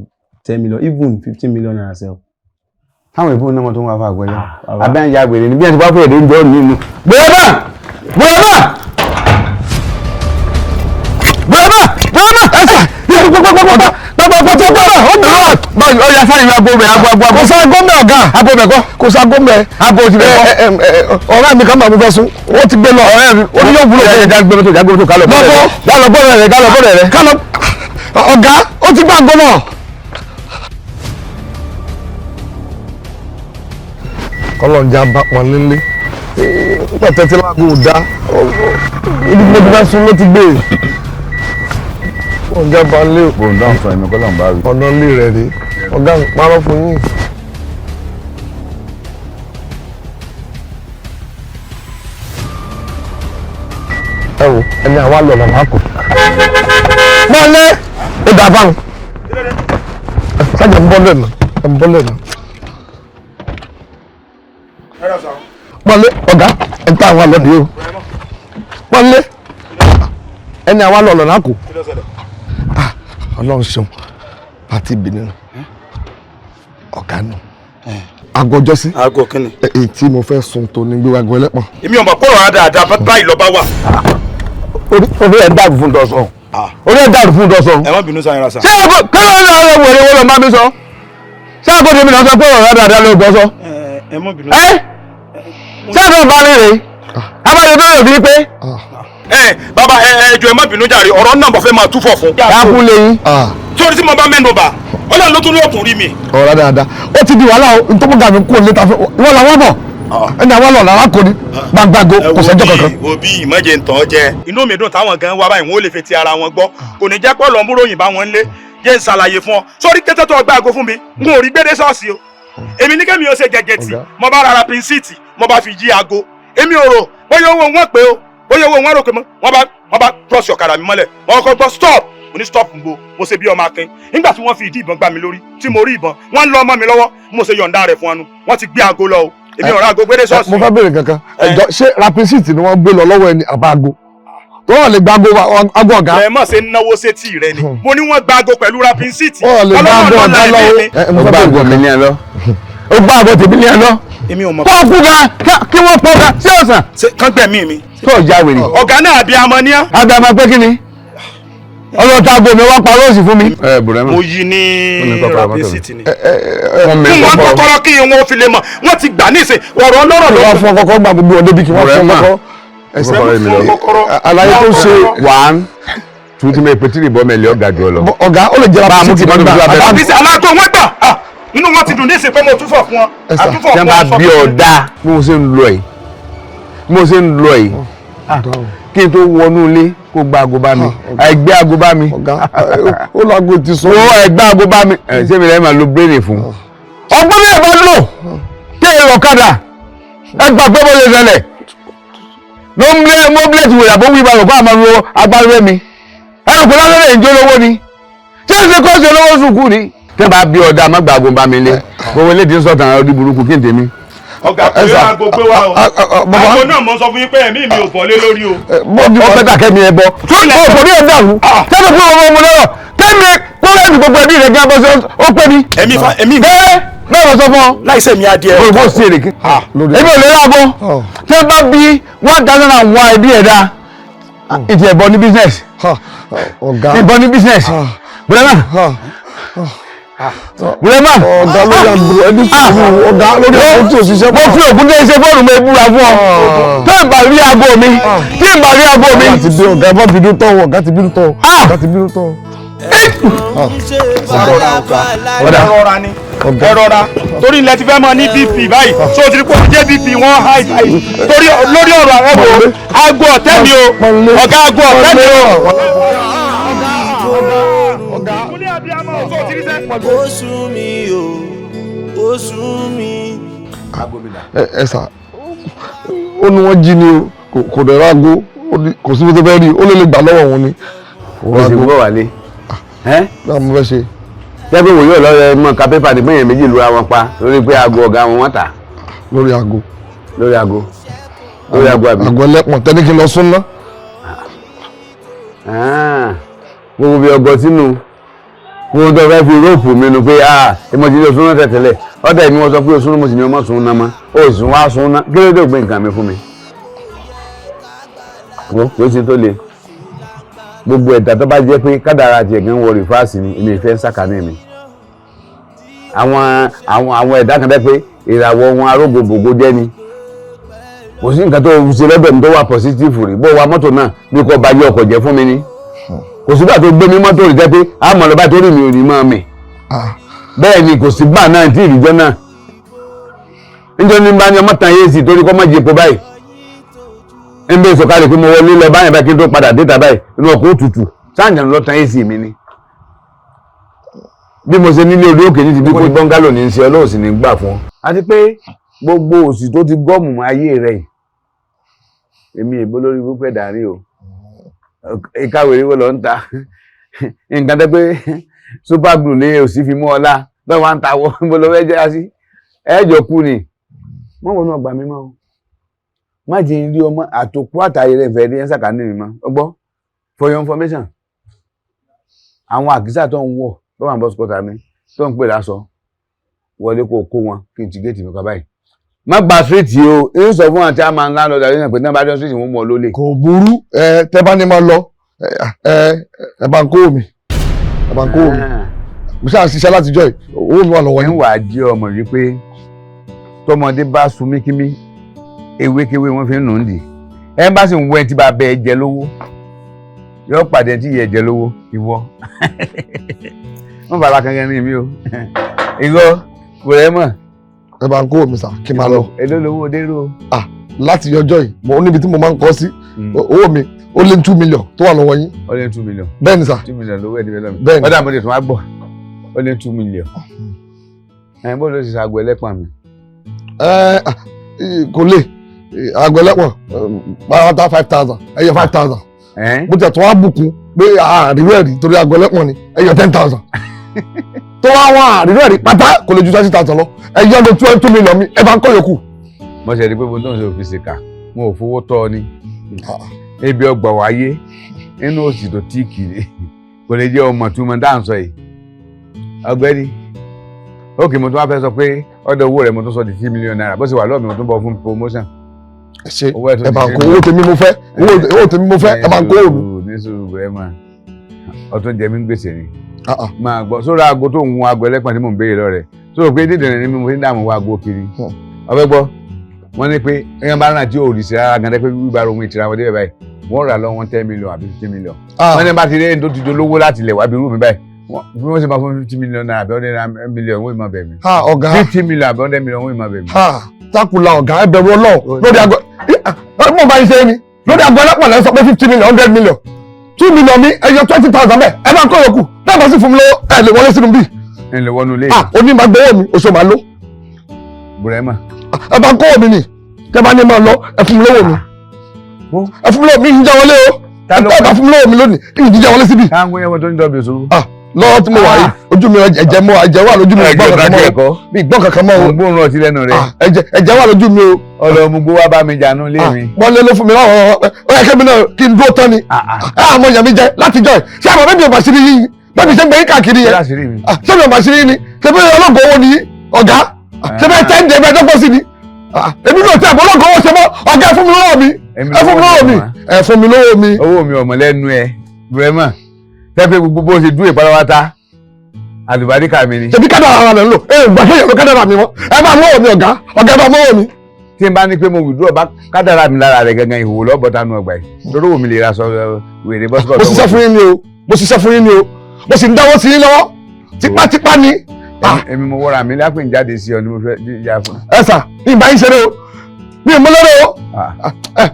10 million, even 15 million naira sef. Táwọn ìbò náà tó ń wá fún aago ẹlẹ́pọ̀n. Abẹ́ ń ya wèrè ni bí ẹ ti bá fẹ́ èdè ń jọ nínú. Bóyá bóyá bóyá bóyá ẹsẹ̀ pọpọpọpọpọpọpọpọpọ ó yà sáré aago bẹ̀ aago aago. Kò sá gómẹ̀ ọ̀gá. Aago bẹ̀ kọ́. Kò sá gómẹ̀. Aago ti bẹ̀ kọ́. Ọ̀rẹ́ mi kan máa mú fẹ́ sún. Ó ti gbé lọ ọ̀rẹ́ mi. Ó ní yóò wúlò. Ẹ já gbé mọ́tò, já gbé mọ́tò kálọ̀ bọ́ọ̀rẹ̀ rẹ̀. Kálọ̀ bọ́ọ̀rẹ̀ rẹ̀, kálọ̀ bọ́ọ̀rẹ̀ rẹ̀. Kálọ̀ ọ̀gá, ó ti gbá àgọ́ náà. Kọ́lọ̀ ń já bá wọn nílé. Nígbà tẹ́tí lágbo ò dá. Ibi tí mo ti fẹ́ sún ló ti gbé. Ọ̀gá bá lé o. Bòun dáhùn sọ, èmi kọ́ lọ́n bá rí. Ọ̀nà ilé rẹ̀ rèé. Ọ̀gá ń parọ́ fún yín. Ẹ wo ẹni àwa lọ lọ́nà àkó. Mọ́lẹ́ ó dà báwọn. Sájà ń bọ́ lẹ́nu, ń bọ́ lẹ́nu. Mọ́lẹ́ ọ̀gá ẹ̀ ń tá àwọn àlọ́ nìyó. Mọ́lẹ́ ẹni àwa lọ lọ́nà àkó. Ọlọ́run ṣeun àti ìbínú ọ̀gá nù. Aago ọjọ́ sí. Aago kínni. Èyí tí mo fẹ́ sun tó ní gbé aago ẹlẹ́pọ̀n. Èmi ò mọ̀ kó rọra dáadáa báyìí lọ bá wà. Orí ẹ̀ dàrú fún dọ́sọ̀. Orí ẹ̀ dàrú fún dọ́sọ̀. Ẹ má bínú sáyẹn ra sa. Ṣé aago kọ́lọ́ ní ọ̀rọ̀ wèrè wo ló máa mi sọ? Ṣé aago tèmi náà sọ pé ọ̀rọ̀ dáadáa ló gbọ́ sọ? Ẹ má bínú. Ẹ ṣé aago bá mi rè é? Abájọ tó yọ̀ bí pé. Ẹ bàbá, ẹ ẹ jọ̀ọ́, ẹ má bínú jàre, ọ̀rọ̀ náà mo fẹ́ máa túfọ̀ fún. Dákú lẹ́yìn. Torí tí mo bá mẹ́nu bà, Ọlọ́run ló tún ní òkun rí mi. Ọ̀rọ̀ dáadáa ó ti di wàhálà o, nítorí gàmí kúrò létà fún wọn làwọn bọ̀ ẹni àwọn lọ làwọn kò ní gbàgbàgbò kò sẹ́jọ́ kankan. Wo bí ìmọ̀jẹ̀ ń tàn ọ́ jẹ. Inú mi dùn táwọn gan wá báyìí, wọn ò lè fi ti ara wọn gbọ́, kò ní jẹ́ pọ́ lọ́múròyìn bá wọn lé. Jẹ́ ń ṣàlàyé fún ọ sórí kété tó ọgbà àgọ́ fún mi, n ò rí gbédé ṣọ́ọ̀ṣì o. Èmi ní kẹ́mi ò ṣe gẹ̀gẹ̀ tì, mo bá rárá pinsíìtì, mo bá fi jí aago. Èmi ò rò bóyá owó wọn pé o, bóyá owó wọn rò pé wọ́n bá cross ọ̀kadà mi mọ́lẹ̀. Wọ́n kọ́ gbọ́ stop, mo ní stop ń bo, mo ṣe bí ọmọ akin. Nígbà tí wọ́n fi ìdí ìbọn gbá mi lórí tí mo rí ìbọn, wọ́n ń lọ ọmọ mi lọ́wọ́, mo ṣe yọ̀ǹda rẹ̀ fún ọnu, wọ́n ti gbé aago lọ o. Èmi ò rà aago gbédé ṣọ́ọ̀ṣì. Mo fẹ́ béèrè kankan ẹjọ́, ṣé rapisiti ni wọ́n gbé lọ lọ́wọ́ ẹni àbá aago tó wọ́n lè gba aago ọ̀gá? Ẹ mọ̀ ṣe ń náwó sétí rẹ ni, mo ní wọ́n gba aago pẹ̀lú rapisiti. Wọ́n lè gba aago ọ̀gá lọ́wọ́. Ó gbá aago mi ní ẹ lọ. Ó gbá aago tèmi ní ẹ lọ. Èmi ò mọ̀. Kó kú gan kí wọ́n pọ̀ gan sí ọ̀sán. Kán gbẹ̀mí mi. Tó o já wèrè. Ọ̀gá náà abiyamọ ní á. Abiyamọ pé kí ni? Ọlọ́ta aago mi wá parọ́ òsì fún mi. Ẹ bùrẹ́mà. Mo yí ní rapidity ni. Fún mi Fún wọn kọ́kọ́rọ́ kí wọn fi lè mọ̀, wọ́n ti gbà ní ìsìn ọ̀rọ̀ ọlọ́rọ̀ ló. Wọ́n fún ọkọ̀ gba gbogbo ọdẹ bí kí wọ́n fún ọkọ̀. Kọ́kọ́rọ́ mi lọ. Àlàyé tó ṣe. One, two, tí mo pe three bọ́ mẹ́lẹ̀ ọ̀gá jù ọ lọ. Ọ̀gá ó lè jẹ́ Bá a mú kí mọ́tò fi abẹ́. Àbísí alágbó wọn gbà, inú wọn ti dùn ní ìsìn pé mo túfọ̀ fún wọn. Àtúfọ̀ Tí fún wọ́n bá wọn. bí ọ̀dà bí mo ṣe ń lọ yìí, bí mo ṣe ń lọ yìí, kí n tó wọnú ilé kó gba aago bá mi, ẹgbẹ́ aago bá mi. Ó lọ aago ti sọ. Ó ẹgbẹ́ aago bá mi. Ẹ ṣé mi lẹ́yìn máa lo bírèèdì fún. Ọgbọ́n mi ẹ̀ bá lò kí èrò ọ̀kadà ẹ gbà pé bó ṣe ṣẹlẹ̀ ló ń lé mọ́bílẹ̀tì wòyà bó wí balùwẹ̀ kó àmọ́ ro agbára mi ẹ rò pé lásán lè ń jó lówó ni tí ó ṣe kó ṣe lówó sùkú ni. Tí wọ́n bá bí ọ̀dà má gba aago bá mi lé, gbogbo eléyìí ń sọ̀tàn ọdún burúkú kí n tèmi. Ọ̀gá kò yẹ aago gbé wa o. Aago náà mo sọ fún yín pé ẹ̀mí mi ò bọ́lé lórí o. Ó fẹ́ tà kẹ́mi ẹ bọ́ tó kò ní ẹ̀ dàrú tẹ́lẹ̀ fún ọmọ ọmọ lọ́rọ̀ kẹ́mi kó lẹ́nu gbogbo ẹbí rẹ̀ gan bọ́ sí ó pé mi. Ẹ̀mí fa ẹ̀mí mi. Ẹ bẹ́ẹ̀ lọ sọ fún ọ. Láìsẹ̀ mi adìẹ. Mo bó sí èrèké. Èmi ò lè ráàbọ̀ tí wọ́n bá bí 1001 ẹbí ẹ̀ dá ìtì ẹ̀bọ ní business. Ìbọn ní business. Bùrẹ́mà. Bùrẹ́mà. Ọ̀gá lórí àbúrò ẹni sùúrù, ọ̀gá lórí àbúrò tí ò ṣiṣẹ́. Mo fi ògùn dé ṣe fóònù mi búra fún ọ. Tó ń bá rí aago mi, tí ń bá rí aago mi. Ọ̀gá ti bí ọ̀gá bá bínú tán, ọ̀gá ti bínú tán, ọ̀gá ti bínú tán. Ẹ rọra ni, ẹ rọra, torí ilẹ̀ ti fẹ́ mọ ní BP báyìí, so ti rí pé ó jẹ́ BP wọ́n high báyìí torí lórí ọ̀rọ̀ ẹ wo aago ọ̀tẹ́ mi o, ọ̀gá aago ọ̀tẹ́ mi o. Ó sú mi o, ó sú mi. Ẹ sà, ó ní wọ́n jí ni o, kò dẹ̀ rágo, kò síbi tó fẹ́ rí, ó lè gbà lọ́wọ́ òun ni. Ó sì ń bọ̀ wálé. Náà mo fẹ́ ṣe. Jẹ́ pé wòye ọ̀lọ́rẹ́ mọ̀ ká pépà ní bẹ́yẹn méjì lura wọn pa lórí pé aago ọ̀gá wọn wọ́n tà. Lórí aago. Lórí aago. Lórí aago àbí. Aago ẹlẹ́pọ̀n tẹ́ni kí n lọ sún ná. Gbogbo bí ọgọ sínú gbogbo tó fẹ́ fi róòpù mi nu pé èmo ti lọ sún náà tẹ̀tẹ̀lẹ̀ ọ̀dà èmi wọ́n sọ pé o sún mo sì ní ọmọ sún náà mọ́ o sì wá sún náà kí ló dé ògbé nǹkan mi fún mi. Wo kò sí tó le gbogbo ẹ̀dá tó bá jẹ́ pé kádàrá tiẹ̀ gan wọ rìfáàsì ni èmi ìfẹ́ ń sàkánì mi. Àwọn ẹ̀dá kan dẹ́ pé ìràwọ̀ wọn arógbogbògo jẹ́ ni kò sí nǹkan tó ṣe lọ́dọ̀ mi tó wà pọ̀sítìfù rí bó wa mọ́tò náà bí kò bá yẹ ọkọ̀ jẹ́ fún mi ni kò sígbà tó gbé mi mọ́tò rí jẹ́ pé àmọ́ lọ́ba tó rí mi ò ní mọ́ mi bẹ́ẹ̀ ni kò sígbà náà tí ìrìjọ́ náà níjọ́ ní bá ní ọmọ tàn yé sí torí kọ́ mọ́ jẹ́po báyìí ń bẹ́ẹ̀ sọ̀kalẹ̀ pé mo wọlé lọ báyìí báyìí kí n tó padà déta báyìí inú ọkọ̀ òtútù sáǹjà ló tàn yé sí mi ni bí mo ṣe nílé orí òkè ní ti bí kò bọ́ngálò ní í ṣe ọlọ́run sì ní gbà fún ọ. Àti pé gbogbo òṣì tó ti gọ́ọ̀mù ayé rẹ̀ yìí èmi èbó lórí wípé dàrí o ìkàwé ríwó lọ ń ta nǹkan tẹ́ pé super glue lé òsì fi mú ọlá bẹ́ẹ̀ wá ń ta wọ́n bó lọ fẹ́ jẹ́ sí ẹ̀ẹ́jọ kú ni mọ́ wọnú ọgbà mi mọ́ o má jẹ́ rí ọmọ àtòkú àtàyè rẹ̀ fẹ́ rí ẹ̀ sàkánì mi mọ́ ọ gbọ́ for your information àwọn àkísà tó ń wọ̀ tó wà ní bọ́sù kọ́ta mi tó ń pè lásọ wọlé kó kó wọn kí n ti géètì mi kọ báyìí má gba street yìí o ń sọ fún àti àmà ńlá lọ́dà yìí náà pé tí wọ́n bá dé street wọn mú ọ lólè. Kò burú, ẹ tẹ bá ní máa lọ, ẹ ẹ bá ń kó mi, ẹ bá ń kó mi, mo ṣáà ṣiṣẹ́ látijọ́ yìí, owó mi wà lọ́wọ́ yín. Ń wàá jẹ́ ọmọ yìí pé tọmọdé bá sun míkímí ewékewé wọn fi ń nù ún dì ẹ bá sì ń wọ ẹ tí bá bẹ ẹ jẹ lówó yọ pàdé tí yẹ jẹ lówó ìwọ wọn bàrà kankan ní mi o ìwọ kò rẹ mọ. Ẹ bá ń kó mi sà kí n máa lọ. Èló lówó dérò. Láti ọjọ́ yìí mo níbi tí mo máa ń kọ́ sí owó mi ó lé 2 million tó wà lọ́wọ́ yín. Ó lé 2 million. Bẹ́ẹ̀ ni sà. 2 million lówó ẹ̀ níbẹ̀ lọ́mi. Bẹ́ẹ̀ ni. Ọ̀dà mo lè tún wá gbọ́ ó lé 2 million. Ẹ bó ló ṣe ṣàgọ́ ẹlẹ́pọ̀n mi. Ẹ kò lè àgọ́ ẹlẹ́pọ̀n pátá 5,000 ẹyọ 5,000. Bó ti ẹ̀ tó wá bùkún pé àríwú ẹ̀rí torí àgọ́ ẹlẹ́pọ̀n ni ẹyọ 10,000. Tó wá wá àríwú ẹ̀rí pátá kò lè ju 20,000 lọ ẹyọ ló 2 million mi ẹ bá ń kọ́ yòókù. Mo ṣe rí pé mo tó ń ṣe òfin ṣèkà mo ò fowó tọ́ ọ ni ebi ọgbà wáyé nínú òsì tó tíìkì ni kò lè jẹ́ ọmọ tó mọ dáhùn sọ yìí ọ̀gbẹ́ni ókè mo tún wá fẹ́ sọ pé ọ̀dọ̀ owó rẹ̀ mo tún sọ di 3 million naira bó ṣe wà lọ́ọ̀ mi mo tún bọ̀ fún promotion. Ṣe ẹ bá ń kó owó tèmi mo fẹ́, owó tèmi mo fẹ́, ẹ bá ń kó owó mi. Ní sùúrù rẹ mà Ọtún jẹ mí ń gbèsè ni. Máa gbọ́ sórí aago tó ń hun aago ẹlẹ́pọ̀n tí mò ń béèrè lọ́rẹ̀ sórí pé dídìrín ni mo fi ń dààmú aago kiri. Ọbẹ̀ gbọ́, wọ́n ní pé ẹ̀yàn bá ràn tí ò rí sí rárá gan-an pé wíwá ohun ìtura wọn débẹ̀ báyìí, wọ́n rà lọ wọn 10 million àbí 50 million. Wọ́n ní bá ti rí ẹni tó ti dolówó láti ilẹ̀ wá bí irú mi báyìí, bí wọ́n ṣe máa fún 50 million naira àbí 100 million, wọ́n ì máa bẹ̀ mí. Ọ̀gá. 50 million àbí 100 million, wọ́n ì máa bẹ̀ mí. Takùlà ọ̀gá, ẹ bẹ̀rù Ọlọ́run lórí aago mo bá yín ṣe é ni. Lórí aago ẹlẹ́pọ̀n lẹ́ sọ pé 50 million, 100 million, 2 million mi, ẹ yọ 20,000 bẹ́ẹ̀, ẹ máa kó yòókù. Bẹ́ẹ̀ bá sì fún mi lọ́wọ́, ẹ lè wọlé sínú bí. Ẹ lè wọnú ilé. Oní máa gbowó mi, oṣù máa lọ. Bùrẹ́mà. Ẹ bá kówó mi nì, tẹ bá ní máa lọ, ẹ fún mi lówó mi, ẹ fún mi lówó mi, ń já wọlé o. Ẹ bá fún mi lówó mi lónìí, ń jíjá wọlé síbí. Káwọn yẹn wọ́n tó ń dọ̀bì òṣòro. Lọ́wọ́ tí mo wà yìí, ojú mi, ẹ̀jẹ̀ mọ́, ẹ̀jẹ̀ wà lójú mi, gbọ́n kankan mọ́ o, mi gbọ́n kankan mọ́ o. Gbóòórùn ọtí lẹ́nu rẹ̀. Ẹ̀jẹ̀ wà lójú mi o. Ọlọ́mú gbó wá bá mi jànú lé mi. Wọ́n lé ló fún mi láwọn, ó yẹ kébì náà kí n dúró tán ni. Àmọ́ ìyá mi jẹ láti jọ ẹ̀ ṣé àmọ́ bẹ́ẹ̀ mi ò bá ṣírí yín, bẹ́ẹ̀ mi ṣe ń gbé yín káàkiri yẹn, ṣé mi ò bá ṣírí yín ni? Ṣé bí ọlọ́gọ̀ owó ni ọ̀gá? Ṣé bẹ́ẹ̀ tẹ́ ń dẹ̀ bẹ́ẹ̀ dọ́gbọ́n sí ni? Èmi náà tẹ́ àbọ̀ ọlọ́gọ̀ owó ṣe mọ́. Ọ̀gá, ẹ fún mi lówó mi, ẹ fún mi lówó mi, ẹ fún mi lówó mi. Owó mi ọmọ lẹ́nu ẹ, Bùrẹ́mà, tẹ́pẹ́ gbogbo bó ṣe dúró ìpalawata àlùbáríkà mi ni. Ṣebí kádàrà ara rẹ̀ ń lò, ẹ gbà kéèyàn ló kádàrà mi mọ́. Ẹ bá mọ́wọ́ mi ọ̀gá, ọ̀gá, ẹ bá mọ́wọ́ mi. Tí n bá ní pé mo withdraw bá kádàrà mi lára rẹ̀ gangan, ìhòòhò lọ́bọ̀tánú ọgbà yìí lórí òun mi lè ra sọ wèrè bọ́sibọ̀. Mo ṣiṣẹ́ fún yín ni o, mo ṣiṣẹ́ fún yín ni o, mo sì ń dáwọ́ sí yín lọ́wọ́ tipátipá ni. Èmi mo wọ́ra mi lápè ń jáde sí ọ ni mo fẹ́ yà fún. Ẹ sà, mi ìbá yín ṣeré o, mi ì mú lérò o.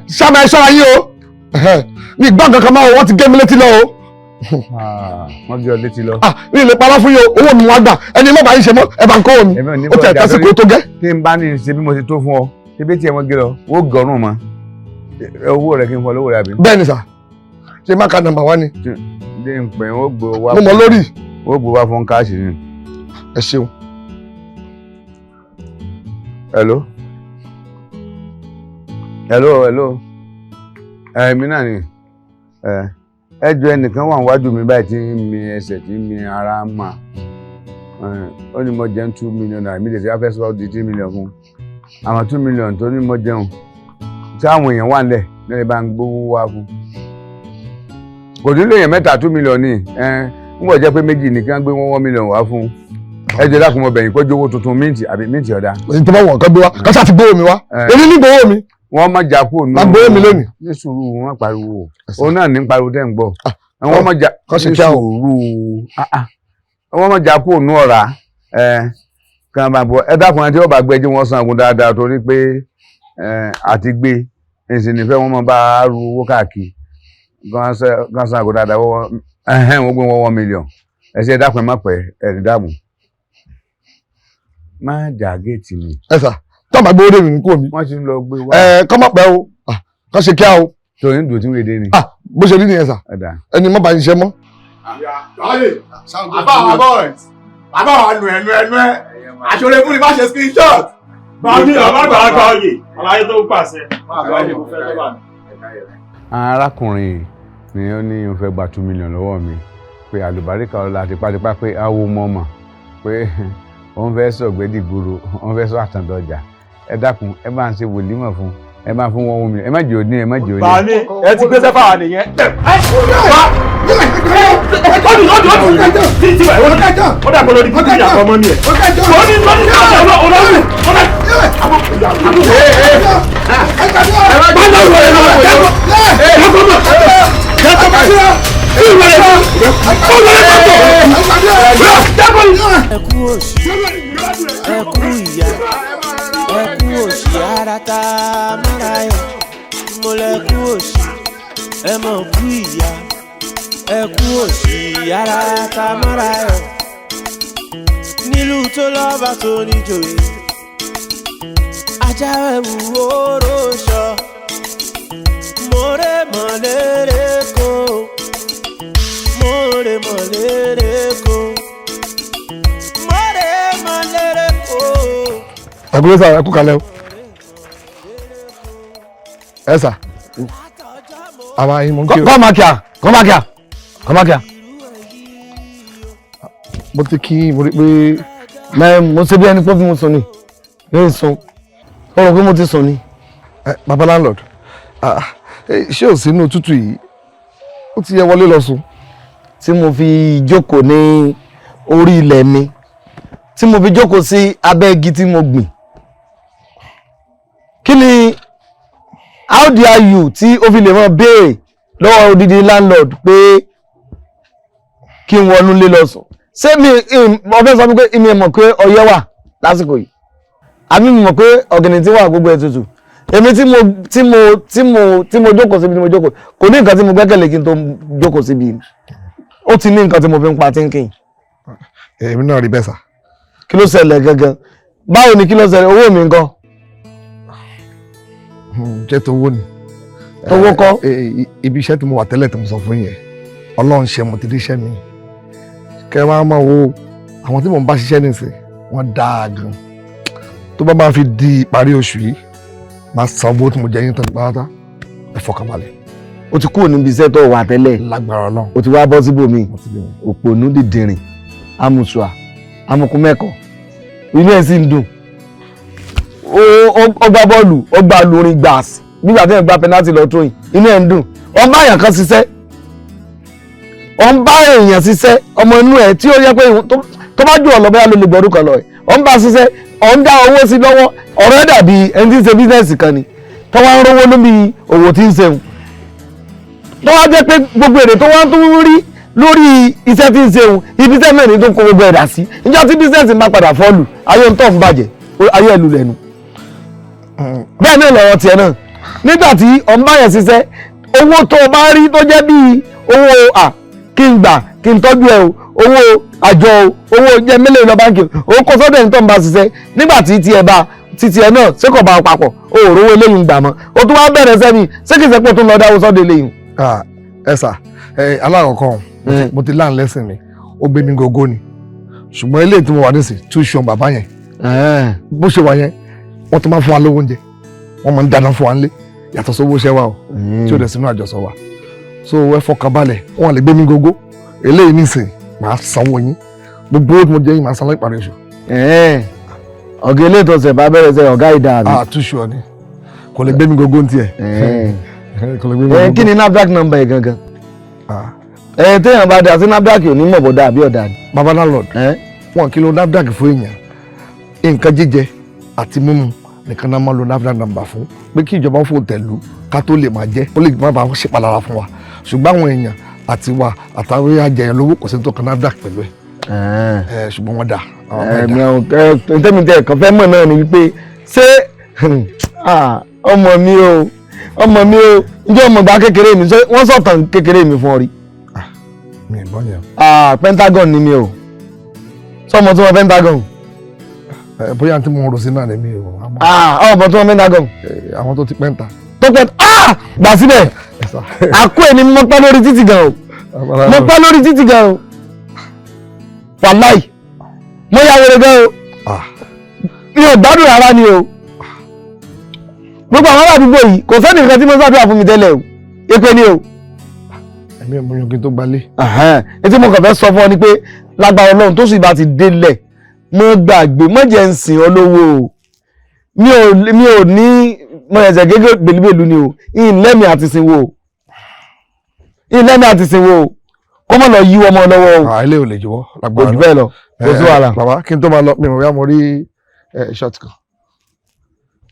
Ṣáàmì, ẹ ṣọ́ra yín o. Mi gbọ́ nǹkan kan máa wọ́n ti gé mi létí lọ o. Wọ́n gé ọ létí lọ. Mi ì lè parọ́ fún yín o. Owó mi wá gbà, ẹni má bá yín ṣe mọ́, ẹ bá ń kọ́ mi, ó tẹ̀ tásìkò tó gẹ́. Tí n bá ní ṣe bí mo ṣe tó fún ọ, ṣe bí tiẹ̀ wọ́n gé lọ, wọ́n gọ̀ọ́rùn mọ́ owó rẹ̀ kí n fọ lówó rẹ̀ àbí. Bẹ́ẹ̀ ni sà, ṣe má ka nàmbà wá ni. Dé n pè wọ́n gbé wá. Mo mọ lórí. Wọ́n gbé wá fún káàṣì ni. Ẹ ṣeun. Hello, hello, hello. Èmi náà ni. Ẹ jọ, ẹnìkan wà níwájú mi báyìí tí ń mi ẹsẹ̀, tí ń mi ara mà. Ó ní mo jẹun 2 million naira, mi lè ṣe afẹ́ sọ di 3 million fún àwọn 2 million tó ní mo jẹun, tí àwọn èèyàn wà nílẹ̀ lẹ́yìn bá ń gbówó wá fún. Kò ní lèèyàn mẹ́ta, 2 million ní ń bọ̀ jẹ́ pé méjì nìkan gbé wọ́n 1 million wá fún. Ẹ jẹ́ dákun, mo bẹ̀yìn kó jówó tuntun mint àbí mint ọ̀dà. Èyí tó bá wọ̀n kán gbé wá, kán ṣáà ti gbówó mi wá, èmi ní gbówó mi. Wọ́n má jà kúrò nù. Má gbówó mi lónìí. Ní sùúrù, wọ́n pariwo, òun náà ní pariwo tẹ́ ń gbọ́. Wọ́n má jà ní sùúrù, wọ́n má jà kúrò nù ọ̀rá kàn bá bọ̀. Ẹ dákun, àti ọba gbẹ́jú wọn san ogun dáadáa torí pé àti gbé èsì nífẹ̀ẹ́ wọn máa bá ru owó káàkiri, kàn san ogun dáadáa. Wọ́n gbé wọn 1 million. Ẹ ṣe, ẹ dákun, ẹ má pẹ́, ẹ ní dààmú. Má jà géètì mi. Ẹ sà, tó àmà gbówó dé mi kúrò mi. Wọ́n ti ń lọ gbé wá. Ẹ kọ́ mọ̀ pẹ́ o, kọ́ ṣe kíá o. Tòun ń dùn tí wọ́n èdè ni. Bó ṣe rí nìyẹn sà, ẹni má bá yín ṣe mọ́. Àbá wa boys, àbá wa nù ẹnu ẹnu ẹ àṣọrẹ fún ni bá ṣe screenshot. Bàbá bàbá àgbà oyè, àlàyé tó ń pàṣẹ. Arákùnrin ni ó ní òun fẹ́ gba 2 million lọ́wọ́ mi pé àlùbáríkà ọlá tipátipá, pé awo mọ́mọ́, pé òun fẹ́ sọ̀gbẹ́dìgbòrò, òun fẹ́ sọ àtàndọ̀jà. Ẹ dákun, ẹ bá ń ṣe wòlímọ̀ fún, ẹ bá fún wọn 1 million, ẹ má jẹ́ òní, ẹ má jẹ́ òní. Bàálé, ẹ ti gbé sẹ́fà wà nìyẹn. Ó dàgbọ́ lórí kúkú ìyàtọ̀ ọmọ mi ẹ̀. Ó ní ó ní olórí Ẹ kú òṣì, ẹ kú ìyà, ẹ kú òṣì, ara tá a mára yọ. Mo lẹ kú òṣì, ẹ mọ̀ kú ìyà, ẹ kú òṣì, ara tá a mára yọ. Nílùú tó lọ́ba tó níjòyè, ajá ẹ̀wù oró sọ. Mọ̀rẹ́ mọ̀lẹ́rẹ́ kó, mọ̀rẹ́ mọ̀lẹ́rẹ́ kó, mọ̀rẹ́ mọ̀lẹ́rẹ́ kó. Àgùrẹ́ sà, ẹ kú kalẹ̀ o. Ẹ sà, àwa yín mò ń kí o. Come back here, come back here, come back here. Mo ti kí, mo rí pé. Mẹ mo ṣe bí ẹni pé mo sùn ni, mi sùn, mo rò pé mo ti sùn ni. Baba landlord, ṣé ò sínú òtútù yìí? Ó ti yẹ wọlé lọ sùn. Tí mo fi jókòó ní orí ilẹ̀ mi, tí mo fi jókòó sí abẹ́ igi tí mo gbìn. Kí ni, how dare you tí ó fi lè mọ béèrè lọ́wọ́ odidi landlord pé kí n wọnú lé lọ sùn? Ṣé mi mo fẹ́ sọ fún pé mi mọ̀ pé ọyẹ́ wà lásìkò yìí, àbí mi mọ̀ pé ọ̀gìnì tí wà gbogbo ẹ̀ tutù? Èmi tí mo jókòó síbi tí mo jókòó, kò ní nǹkan tí mo gbẹ́kẹ̀lé kí n tó jókòó síbi. Ó ti ní nǹkan tí mo fi ń pa thinking. Èmi náà rí bẹ́ẹ̀, sir. Kí ló ṣẹlẹ̀ gangan? Báwo ni? Kí ló ṣẹlẹ̀? Owó mi ńkọ́? Jẹ́ tówó ni. Tówó kọ́? Ibi iṣẹ́ tí mo wà tẹ́lẹ̀ tí mo sọ fún yẹn, Ọlọ́run ṣe, mo ti rí iṣẹ́ mi. Kẹ́ ẹ máa máa wo àwọn tí mò ń bá ṣiṣẹ́ nìsín, wọ́n dáa gan. Tó bá máa fi di ìparí oṣù yìí, máa san owó tí mo jẹ yín tán pátá. Ẹ fọkàn balẹ̀. O ti kúrò níbi iṣẹ́ tó wà tẹ́lẹ̀? Lágbára Ọlọ́run. O ti wá bọ́ síbòmí. Òpònú, dìdìrìn, amùsùà, amukumẹ́kọ̀, inú ẹ̀ sì ń dùn. Ó gbá bọ́ọ̀lù, ó gbá lórin gbàs nígbà tí ẹ̀ gba penalty lọ tó yìí, inú ẹ̀ ń dùn. Ó ń bá èèyàn kan ṣiṣẹ́, ó ń bá èèyàn ṣiṣẹ́, ọmọ inú ẹ̀ tí ó yẹ pé tó bá jù ọ lọ, bóyá ló lè gbọ́dún kan lọ ẹ̀. Ó ń bá ṣiṣẹ́, ó ń dá owó sí lọ́wọ́. Ọ̀rọ̀ ẹ̀ dàbí ẹni tí ń ṣe business kan ni tó wá ń rówó lórí òwò tí ń ṣeun, tó wá jẹ́ pé gbogbo èrè tó wá ń tún rí lórí iṣẹ́ tí ń ṣeun, ibi iṣẹ́ mẹ́rin tó ń kó gbogbo ẹ̀dà sí. Níjọ́ tí business bá padà fall, ayé ń tọ̀ ń bàjẹ́, ayé ẹ̀ lulẹ̀ nu. Bẹ́ẹ̀ náà lọ̀rọ̀ tiẹ̀ náà. Nígbà tí ọ̀ ń bá yẹn ṣiṣẹ́, owó tó o bá rí tó jẹ́ bíi owó à kí n gbà kí n tọ́jú ẹ o, owó àjọ o, owó jẹ́ mélòó lọ báńkì o, ó kó sọ́dọ̀ ẹni tó ń bá ṣiṣẹ́. Nígbà tí tiẹ̀ bá títí ẹ náà, ṣé kò bá papọ̀? O ò rówó eléyìí gbà mọ́, o tún wá bẹ̀rẹ̀ sẹ́mi. Ṣé kìí ṣe pé o tún lọ dáwọ́ sọ́dọ̀ eléyìí? Ẹ sà, ẹ alákọ̀ọ́kọ́, mo ti learn lesson mi. Ó gbé mi gógó ni, ṣùgbọ́n eléyìí tí mo wà nísìn tún ṣan bàbá yẹn bó ṣe wà yẹn, wọ́n tún máa ń fún wa lówó oúnjẹ, wọ́n máa ń dáná fún wa nílé, yàtọ̀ sówó iṣẹ́ wa o, tí ó dẹ̀ sínú àjọsọ wa. So ẹ fọkàn balẹ̀, wọ́n lè gbé mi gógó. Eléyìí nísìn, màá sanwó yín. Gbogbo owó tí mo jẹ yín, màá san láìparí oṣù. Ọ̀gá ilé ìtọ́sẹ̀ bá bẹ̀rẹ̀ sẹ́, ọ̀gá ìdá àbí? Àtúnṣe ọ ni, kò lè gbé mi gógó ní tiẹ̀, kò lè gbé mi gógó. Kí ni NAFDAC number yìí gangan? Ẹ téèyàn bá dà sí NAFDAC, ò ní mọ̀ bọ́dà àbí ọ̀dà ni. Baba landlord, wọn kì í lo NAFDAC fún èèyàn. Nǹkan jíjẹ àti mímu nìkan náà máa lo NAFDAC number fún, pé kí ìjọba fò tẹ̀lú ká tó lè máa jẹ, ó lè má bàa ṣe palára fún wa. Ṣùgbọ́n àwọn èèyàn àti wa àtàwọn ajẹyàn lówó, kò sí tó kan NAFDAC pẹ̀lú ẹ̀. Ṣùgbọ́n wọ́n dà. Tẹ́mi tẹ́ ẹ̀kan fẹ́ mọ̀ náà ni wípé, ṣé ọmọ mi o, ọmọ mi o, ǹjẹ́ ọmọ ìgbà kékeré mi, ṣé wọ́n sọ̀tàn kékeré mi fún ọ rí? Mi ì gbọ́ yẹn. Pentagon ni mi o. Sọmọ tí wọ́n Pentagon? Bóyá tí mo rò sí náà ni mi ò. Ọmọ tí wọ́n Pentagon. Àwọn tó ti pẹ́ńta. Tó pẹ́ gbà síbẹ̀, àkó ẹ̀ ni. Mo pẹ́ lórí títì gan o, mo pẹ́ lórí títì gan o. Wàláì, mo ya wèrè gan o. Mi ò gbádùn rárá ni o. Gbogbo àwọn àdúgbò yìí, kò sẹ́ni nǹkan tí mo ṣàdúrà fún mi tẹ́lẹ̀ o, èpè ni o. Ẹ̀mí ẹ̀ mú yan kí n tó gbalé. Etí mo kàn fẹ́ sọ fún ọ ni pé lágbára Ọlọ́run, tó sì bá ti délẹ̀, mo gbàgbé, mo jẹ́ ń sìn ọ́ lówó o. Mi ò ní mo ẹ̀sẹ̀ gẹ́gẹ́ gbèlúgbèlú ni o. Ìlẹ́mi àti sinwó o, ìlẹ́mi àti sinwó o, kó mọ̀ lọ yí ọmọ lọ́wọ́ o. Ilé ò lè jọ̀wọ́. Kò jù bẹ́ẹ̀ lọ, kò sí wàhálà. Bàbá, kí n tó máa lọ, mi ò bóyá mo rí short kan.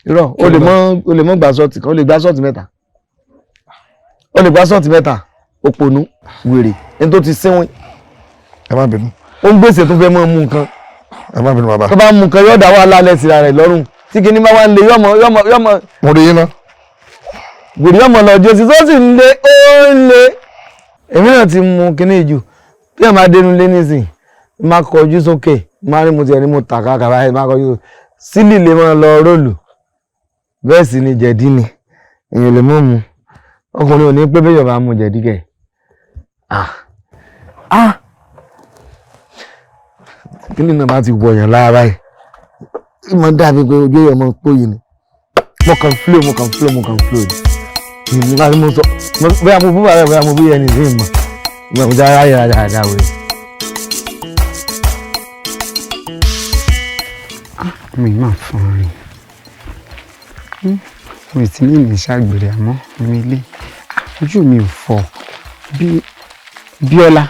Irọ́, o lè mọ gba short kan, o lè gba short mẹ́ta, o lè gba short mẹ́ta. Òpònú, wèrè, ẹni tó ti sínwín. Ẹ má bínú. Ó ń gbèsè tó fẹ́ mọ́ mú nǹkan. Ẹ má bínú, bàbá. Tó bá mú nǹkan, yóò dá wàhálà lẹ̀ síra rẹ̀ lọ́rùn. Tí kinní bá wá ń le, yọmọ yọmọ yọmọ. Mo rí yín ná. Wèrè, yọmọ lọ jọ sí tó sì ń le, ó ń le. Èmi náà ti mú kinní jù. Bí ẹ máa dénú lé nísìn, máa kọjú sókè, máa rí mo tiẹ̀ ní mo tà káàkiri báyìí, máa kọjú sókè sílì lè máa lọ róòlù. Bẹ́ẹ̀ sì ni jẹ̀dí ni èèyàn lè mọ̀ mu. Ọkùnrin ò ní pé bẹ́ẹ̀ bá mu jẹ̀dí kẹ̀. Ah ah, kíni náà bá ti wọ̀yàn lára báyìí, ìmọ̀ dàbí pé ojú èèyàn máa ń pòyì ni. Mo kàn flow, mo kàn flow, mo kàn flow ni. Nígbà tí mo sọ, bóyá mo bú bàbá, bóyá mo bú yẹn ní ìsìn mọ̀ mo jẹ́ aráyè dáadáa wẹ̀. Mi máa fún rìn, mi ti ní ìní ṣàgbèrè, àmọ́ mi ilé ojú mi ò fọ́ bí Bíọ́lá.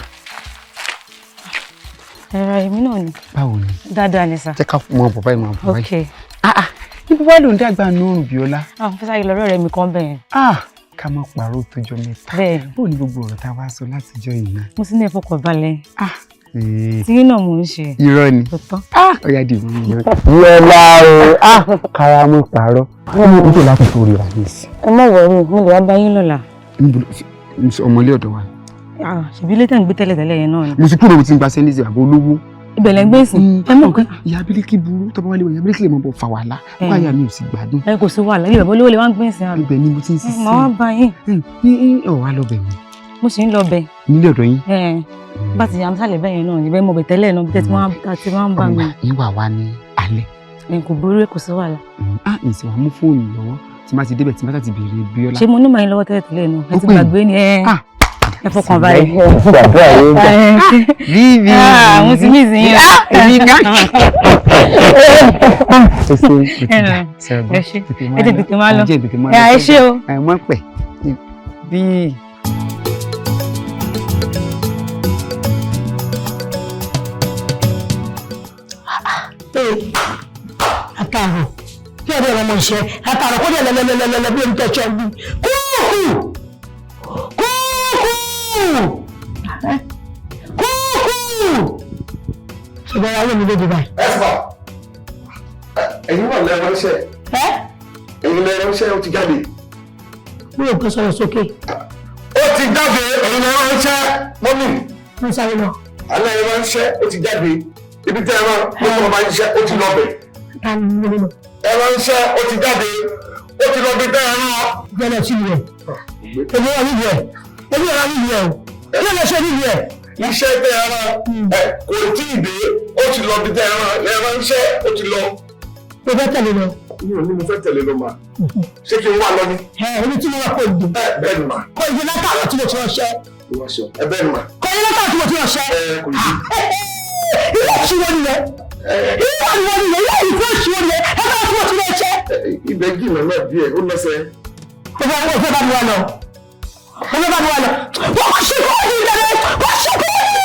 Ẹ̀rọ èmi náà ni. Báwo ni? Dáadáa ni sà. Jẹ́ ká mọ bọ̀ báyìí, mọ bọ̀ báyìí. Ok. Ah ah, níbo wá ló ń dàgbà nùrùn Bíọ́lá? Àwọn fẹ́ sáré lọ́rọ̀ rẹ̀ mi kan bẹ́ẹ̀. Ah, ká má parọ́, tó jọ mẹ́ta. Bẹ́ẹ̀ni. Báwo ni gbogbo ọ̀rọ̀ tá a wá sọ látijọ́ yìí náà? Mo sì ní ẹ̀fọ́kọ̀ balẹ̀. Ah. Ee. Tí yín náà mò ń ṣe. Irọ́ ni. Tòótọ́. Ah, ọ̀yá dìbò mi. Bíọ́lá o, ah, kára mọ́ parọ́. Wọ́n mú ojú láti tó rí ra ní ìsìn. Ẹ má wọrí, mo lè wá bá yín lọ́la. Níbo ọmọlé ọ̀dọ̀ wa? Ah, ṣèbí ilé tẹ̀ ń gbé tẹ́lẹ̀tẹ́lẹ̀ yẹn náà ni. Mo ti kúrò, mo ti ń gba sẹ́ńdíìsì àbò olówó. Ibẹ̀ lẹ́ ń gbé sìn. Ẹ mọ̀ pé ìyá Bílíkì burú, tọ́ba wálé ìyá Bílíkì lè mọ̀ bọ̀ fà wàhálà. Wáyà mi ò sì gbádùn. Ẹ kò sí wàhálà, ilé bàbá olówó lè wá ń gbé sìn àbí. Ibẹ̀ ni mo ti ń ṣiṣẹ́. Màá wá bá yín. Ní ọ̀ wá lọ bẹ̀ mí. Mo sì ń lọ bẹ̀. Nílé ọ̀dọ̀ yín. Ẹ bá ti yàm sálẹ̀ bẹ́ẹ̀ yẹn náà, ibẹ̀ mo bẹ̀ tẹ́lẹ̀ náà, bí tẹ́ ti máa ń bá mi. Ìwà wa ní alẹ́. Ẹ kò burú, kò sí wàhálà. Ah, ǹsìn wàá mú fóònù lọ́wọ́ tí má ti débẹ̀ tí má ti béèrè Bíọ́lá. Ṣé mo ní màá yín lọ́wọ́ tẹ́lẹ̀ tẹ́lẹ̀ náà? Ẹ ti gbàgbé ni ẹ. Ẹ fọkàn balẹ̀. Gbàdúrà yóò gbà. Bíbí. Ah, mo ti mí ìsìn yín. Èmi gan. Ẹ ṣe o ti dà sẹ́gun. Ẹ ṣé. Ẹ tètè máa lọ. Ẹ tètè máa lọ. Ẹ ṣé o. Ẹ mọ̀ pẹ̀. Bíi. Àtàrò kí ọdẹ ọmọ ìṣe àtàrò kó dẹ lẹlẹlẹlẹlẹ bí omi tẹsán bí kúùkù kúùkù kúùkù ṣùgbọ́n ayé mi lóde báyìí. Ẹ fà, ẹ̀yin wà lẹ́rọ iṣẹ́. Ẹ̀yin lẹ́rọ iṣẹ́, ó ti jáde. Mi ò gbé sọ̀rọ̀ sókè. Ó ti jáde, ẹ̀yin lẹ́rọ iṣẹ́ mọ́mì. Mo sáré lọ. Alẹ́ ẹ̀rọ iṣẹ́ ó ti jáde. Ibi tẹ́ ẹ máa ló kọ́ máa ń ṣiṣẹ́, ó ti lọ bẹ̀. Ẹ̀rọ iṣẹ́ ó ti jáde, ó ti lọ bí tẹ́ ẹ rán. Gbẹ́lẹ̀ sí ìlú ẹ̀. Èmi wà nílùú ẹ̀. Èmi wà nílùú ẹ̀ o. Èmi wà ṣe nílùú ẹ̀. Iṣẹ́ tẹ́ ẹ rán ẹ kò tí ì dé, ó ti lọ bí tẹ́ ẹ rán. Ẹ̀rọ iṣẹ́ ó ti lọ. Mo fẹ́ tẹ̀lé lọ. Mi ò ní mo fẹ́ tẹ̀lé lọ mà. Ṣé kí n wà lọ ni? Ẹ èmi tí mo wà kò dùn. Ẹ bẹ́ẹ̀ ni mà. Kò ìdí látàrọ̀ tí mo ti ránṣẹ́. Ẹ bẹ́ẹ̀ ni mà. Kò ìdí látàrọ̀ tí mo ti ránṣẹ́. Ẹ kò yí. Ilé ìṣúwọ́ nìyẹn. Ilé ìṣúwọ́ nìyẹn. Ilé ìṣúwọ́ nìyẹn. Ẹ bá tí mo ti ránṣẹ́. Ibẹ̀ jìnnà náà díẹ̀, ó lọ́sẹ̀. Mo fẹ́ bá mi wá lọ. Mo fẹ́ bá mi wá lọ. Wọ́n kò ṣe kúrò ní ìdẹ́rẹ́. Wọ́n ṣe kúrò ní.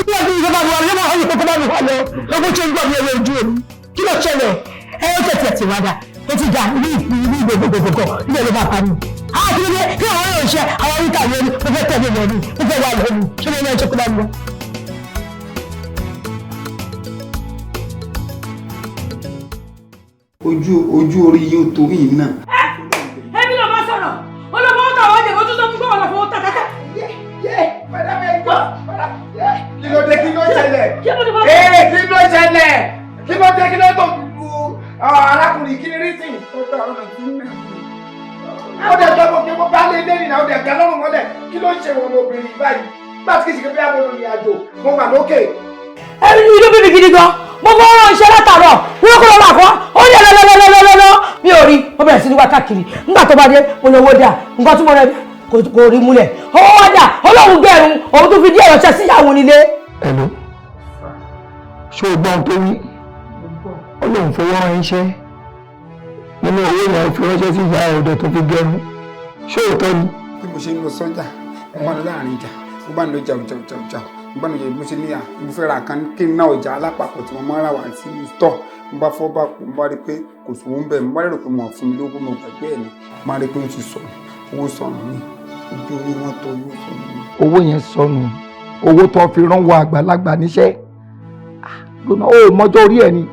Ìgbà tí ìjọba mi wá lọ, yóò máa ń kókó bá mi wá lọ. Lọ́gbọ́n ṣe ń gbọ́ mi ẹ̀rọ ojú omi. Kí ló ṣẹlẹ̀? Ẹ ó tẹ̀tẹ̀ tì wá dà. Ó ti dà ní ìlú gbogbogbò. Ilé ló bá pa mi. Àwọn kí ló dé? Kí àwọn yóò ṣe àwọn oríta mi ni mo fẹ́ tẹ̀lé lọ ni. Mo fẹ́ wá lọ ni. Ṣé mo ní ẹjọ́ kó bá mi lọ? Ojú orí yóò tó yìí náà. Èmi náà máa sọ̀rọ̀, olówó tà wọ́n jẹ̀, ojú tó fi gbọ́dọ̀ fowó tà tẹ́tẹ́. Kí ló dé? Kí ló ṣẹlẹ̀? Ee, kí ló ṣẹlẹ̀? Kí ló dé? Kí ló tó lu arákùnrin? Kí ni rísìn? Ó dà ọ̀nà tí ń nà. Ó dẹ̀ gbọ́ pé mo bá lé lé nìyà, ó dẹ̀ ga lọ́rùn mọ́lẹ̀. Kí ló ń ṣe wọn obìnrin báyìí? Bá ti kì í ṣe pé bí àwọn olùrìn àjò, mo wà lókè. Ẹni inú bíbí gidi gan, mo fọwọ́ rán iṣẹ́ látàárọ̀, wọ́n kọ́ lọ́wọ́ àkọ́, ó ní lọ́lọ́lọ́lọ́lọ́, mi ò rí, mo bẹ̀rẹ̀ sí ní wá káàkiri. Nígbà tó bá dé, mo ní owó dà, nǹkan tí mo rẹ̀ kò rí múlẹ̀, owó wá dà, Ọlọ́run gbẹ̀rún, òun tún fi díẹ̀ ránṣẹ́ sí ìyàwó nílé. Hello, ṣé o gbọ́n tó wí? Ó lóun fowó ránṣẹ́ nínú owó yẹn, fi ránṣẹ́ sí ìyá ọ̀dọ̀ tó fi gẹrun, ṣé òótọ́ ni? Bí mo ṣe ń lọ sọ́jà, mo máa ń lọ láàrin ìjà, mo bá ń lọ jàù jàù jàù jàù, mo bá ń lọ jàù, mo ṣe ní à mo fẹ́ ra nǹkan kí n ná ọjà alápapọ̀ tí mo máa ń rà wá sínú stọ̀. Mo bá fọ́ bá mo bá rí pé kò sówó ń bẹ̀, mo bá rò pé mo fún mi lówó, mo gbàgbé ẹ̀ ni, mo bá rí pé ó ti sọnù, owó sọnù ni, ojú orí wọn tó owó sọnù ni. Owó yẹn sọnù, owó tó fi rán wa àgbàlagbà níṣẹ́ lónà, ó mọjọ́ orí ẹ̀ ni.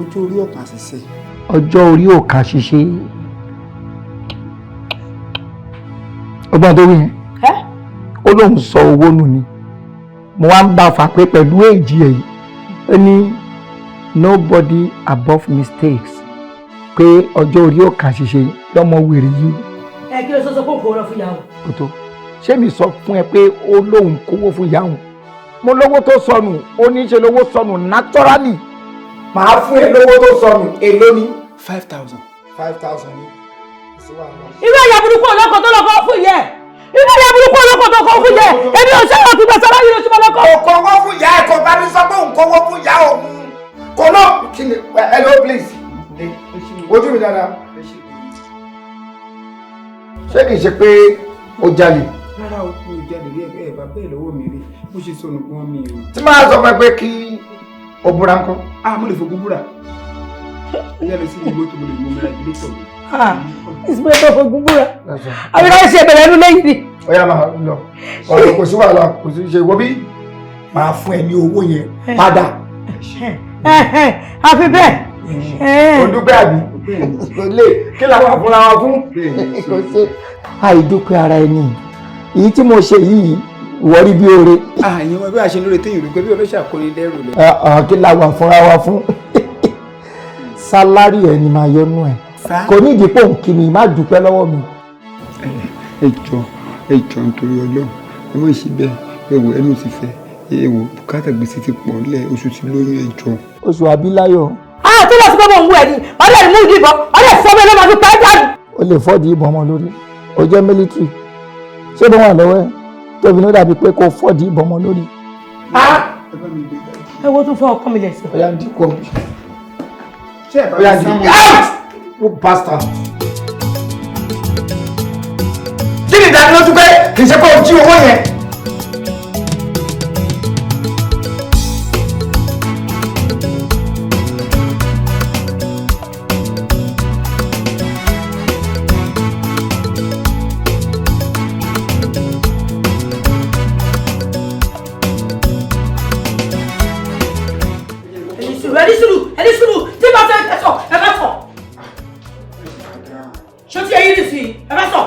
Ojú orí ọ̀kan ṣiṣẹ́. Ọjọ́ orí ò kà ṣiṣẹ́. Ọgbọ́n tó wí yẹn, ó lóun sọ owó nù ni. Mo wá ń bá fà pé pẹ̀lú èjì ẹ̀ yìí, ó ní nobody above mistakes, pé ọjọ́ orí ò kà ṣiṣẹ́ lọ́mọ wèrè yìí. Ẹ kí ló sọ pé òun kò rọ fún ìyàwó? Kò tó ṣé mi sọ fún ẹ pé ó lóun kówó fún ìyá òun. Mo lówó tó sọnù, ó ní í ṣe lówó sọnù naturally. Màá fún ẹ lówó tó sọnù, èló ni? 5,000. 5,000 ni. Irú ẹ̀yà burúkú ọlọ́kọ̀ tó lọ́kọ̀ fún ìyẹ́. Irú ẹ̀yà burúkú ọlọ́kọ̀ tó kọ́ fún ìyẹ́. Èmi ò sẹ́wọ̀n kí gbèsè aláyé lóṣù lọ́kọ̀. Kò kówó fún ìyá ẹ̀, kò bá mi sọ pé òun kówó fún ìyá òun. Kò náà kí ni? Hello please. Ojú mi dáadáa. Ṣé kìí ṣe pé ó jalè? Rárá o, mi ò jalè rí. Ẹ bá bẹ́ẹ̀ lọ́wọ́ mi rí. Bó ṣe sọnù gan mi o. Tí máa sọ fún ẹ pé kí o búra ńkọ́? Ah, mo lè fògùn búra. Ẹyá lọ sí ibi mọ́tò, mo lè mú mi ra ìdílé tọ̀ mi. Ah, ìsìnkú ogun búra. Àbí ká ṣe bẹ̀rẹ̀ ẹnu lẹ́yìn ni. Ó yá, máa lọ. Ọ̀rọ̀ kò sí wàhálà, kò sí ṣe wo bí máa fún ẹ ní owó yẹn padà. Àfi bẹ́ẹ̀. O dúpẹ́ àbí? Kò lè kí làwọn àfúnra wa fún. Kò ṣe àìdúpẹ́ ara ẹni. Èyí tí mo ṣe yìí ìwọ rí bí oore. Ah, ìyẹn wọn bí a ṣe lóore téèyàn dúpẹ́ bí ọlọ́ṣà kọrin lẹ́rù lẹ. Kí làwọn àfúnra wa fún. Salary ẹ ni màá yọnu ẹ. Kò ní ìdí pò ń kí mi, má dúpẹ́ lọ́wọ́ mi. Ẹ jọ̀ọ́, ẹ jọ̀ọ́, nítorí Ọlọ́run, ẹ má ṣe bẹ́ẹ̀. Ẹ wò, ẹnu ti fẹ́. Ẹ wò, bùkátà gbèsè ti pọ̀ lẹ̀, oṣù ti lóyún, ẹ jọ̀ọ́. Oṣù àbíláyọ̀. Ah, tí wọ́n ti gbọ́ mọ̀ ń wú ẹ̀ ni, wọ́n lè mú ìdí ìbọn, wọ́n lè fọ́ mi ló máa fi pa ẹ́ dànù. O lè fọ́ di ìbọn ọmọ lórí. O jẹ́ military. Ṣé ìbọn wà lọ́wọ́ ẹ? Tóbi ló dàbí pé kò fọ́ di ìbọn ọmọ lórí. Ẹ wo tún fọ́ ọkọ mi lẹ̀sìn. Ó yá, ń dínkù ọ̀hún. Ṣé ẹ bá Ó yá, mi ń sáwọn. dínkù. Out! You bastard. Kí ni ìdánilójú pé kì í ṣe pé o jí owó yẹn? Ẹni sùúrù, ẹni sùúrù, ẹni sùúrù, tí bá fẹ́ ẹ sọ, ẹ bá sọ. Ṣé tí eyín nì sí i, ẹ bá sọ.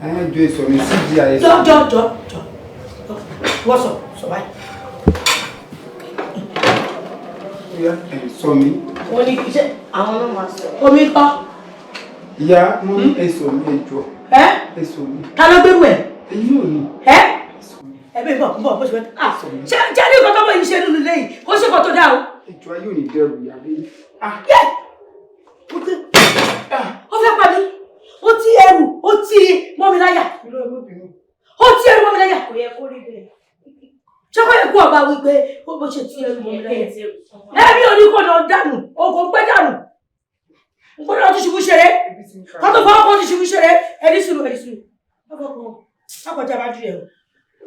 Ẹ jọ̀ọ́, ẹ sọ mi CGI. Jọ jọ jọ jọ, wọ́n sọ, sọ báyìí. Ìyá, ẹ sọ mi. Wọ́n ní kí ṣe àwọn náà máa sọ. Omi kọ́. Ìyá, mo ní ẹ sọ mi, ẹ jọ̀ọ́. Ẹ? Ẹ sọ mi. Ta ló gbérù ẹ̀? Ẹ̀yin ò ní. Ẹ? Ẹ bẹ́ẹ̀ bọ̀ bọ̀ bó ṣe fẹ́. Ah, ṣé ṣé ní nǹkan tó bọ̀ yìí ṣe nínú ilé yìí? Kó ṣe nǹkan tó dáa o. Ẹ jọ̀ọ́, ayé ò ní dẹrù ìyá mi. Yẹ! Ó fẹ́ pa mí. Ó ti ẹrù, ó ti mọ́ mi láyà. Ó ti ẹrù mọ́ mi láyà. Kò yẹ kó rí bẹ́ẹ̀. Ṣé kò yẹ kó ọba wípé ó bó ṣe ti ẹrù mọ́ mi láyà? Ẹ̀mí ò ní kò lọ dànù, o kò gbé dànù. N gbọ́dọ̀ tún ṣubú ṣeré. Kó tó fọwọ́ kó tún ṣubú ṣeré. Ẹni sùúrù, ẹni sùúrù. Má kọjá bá dùn ẹ̀ o.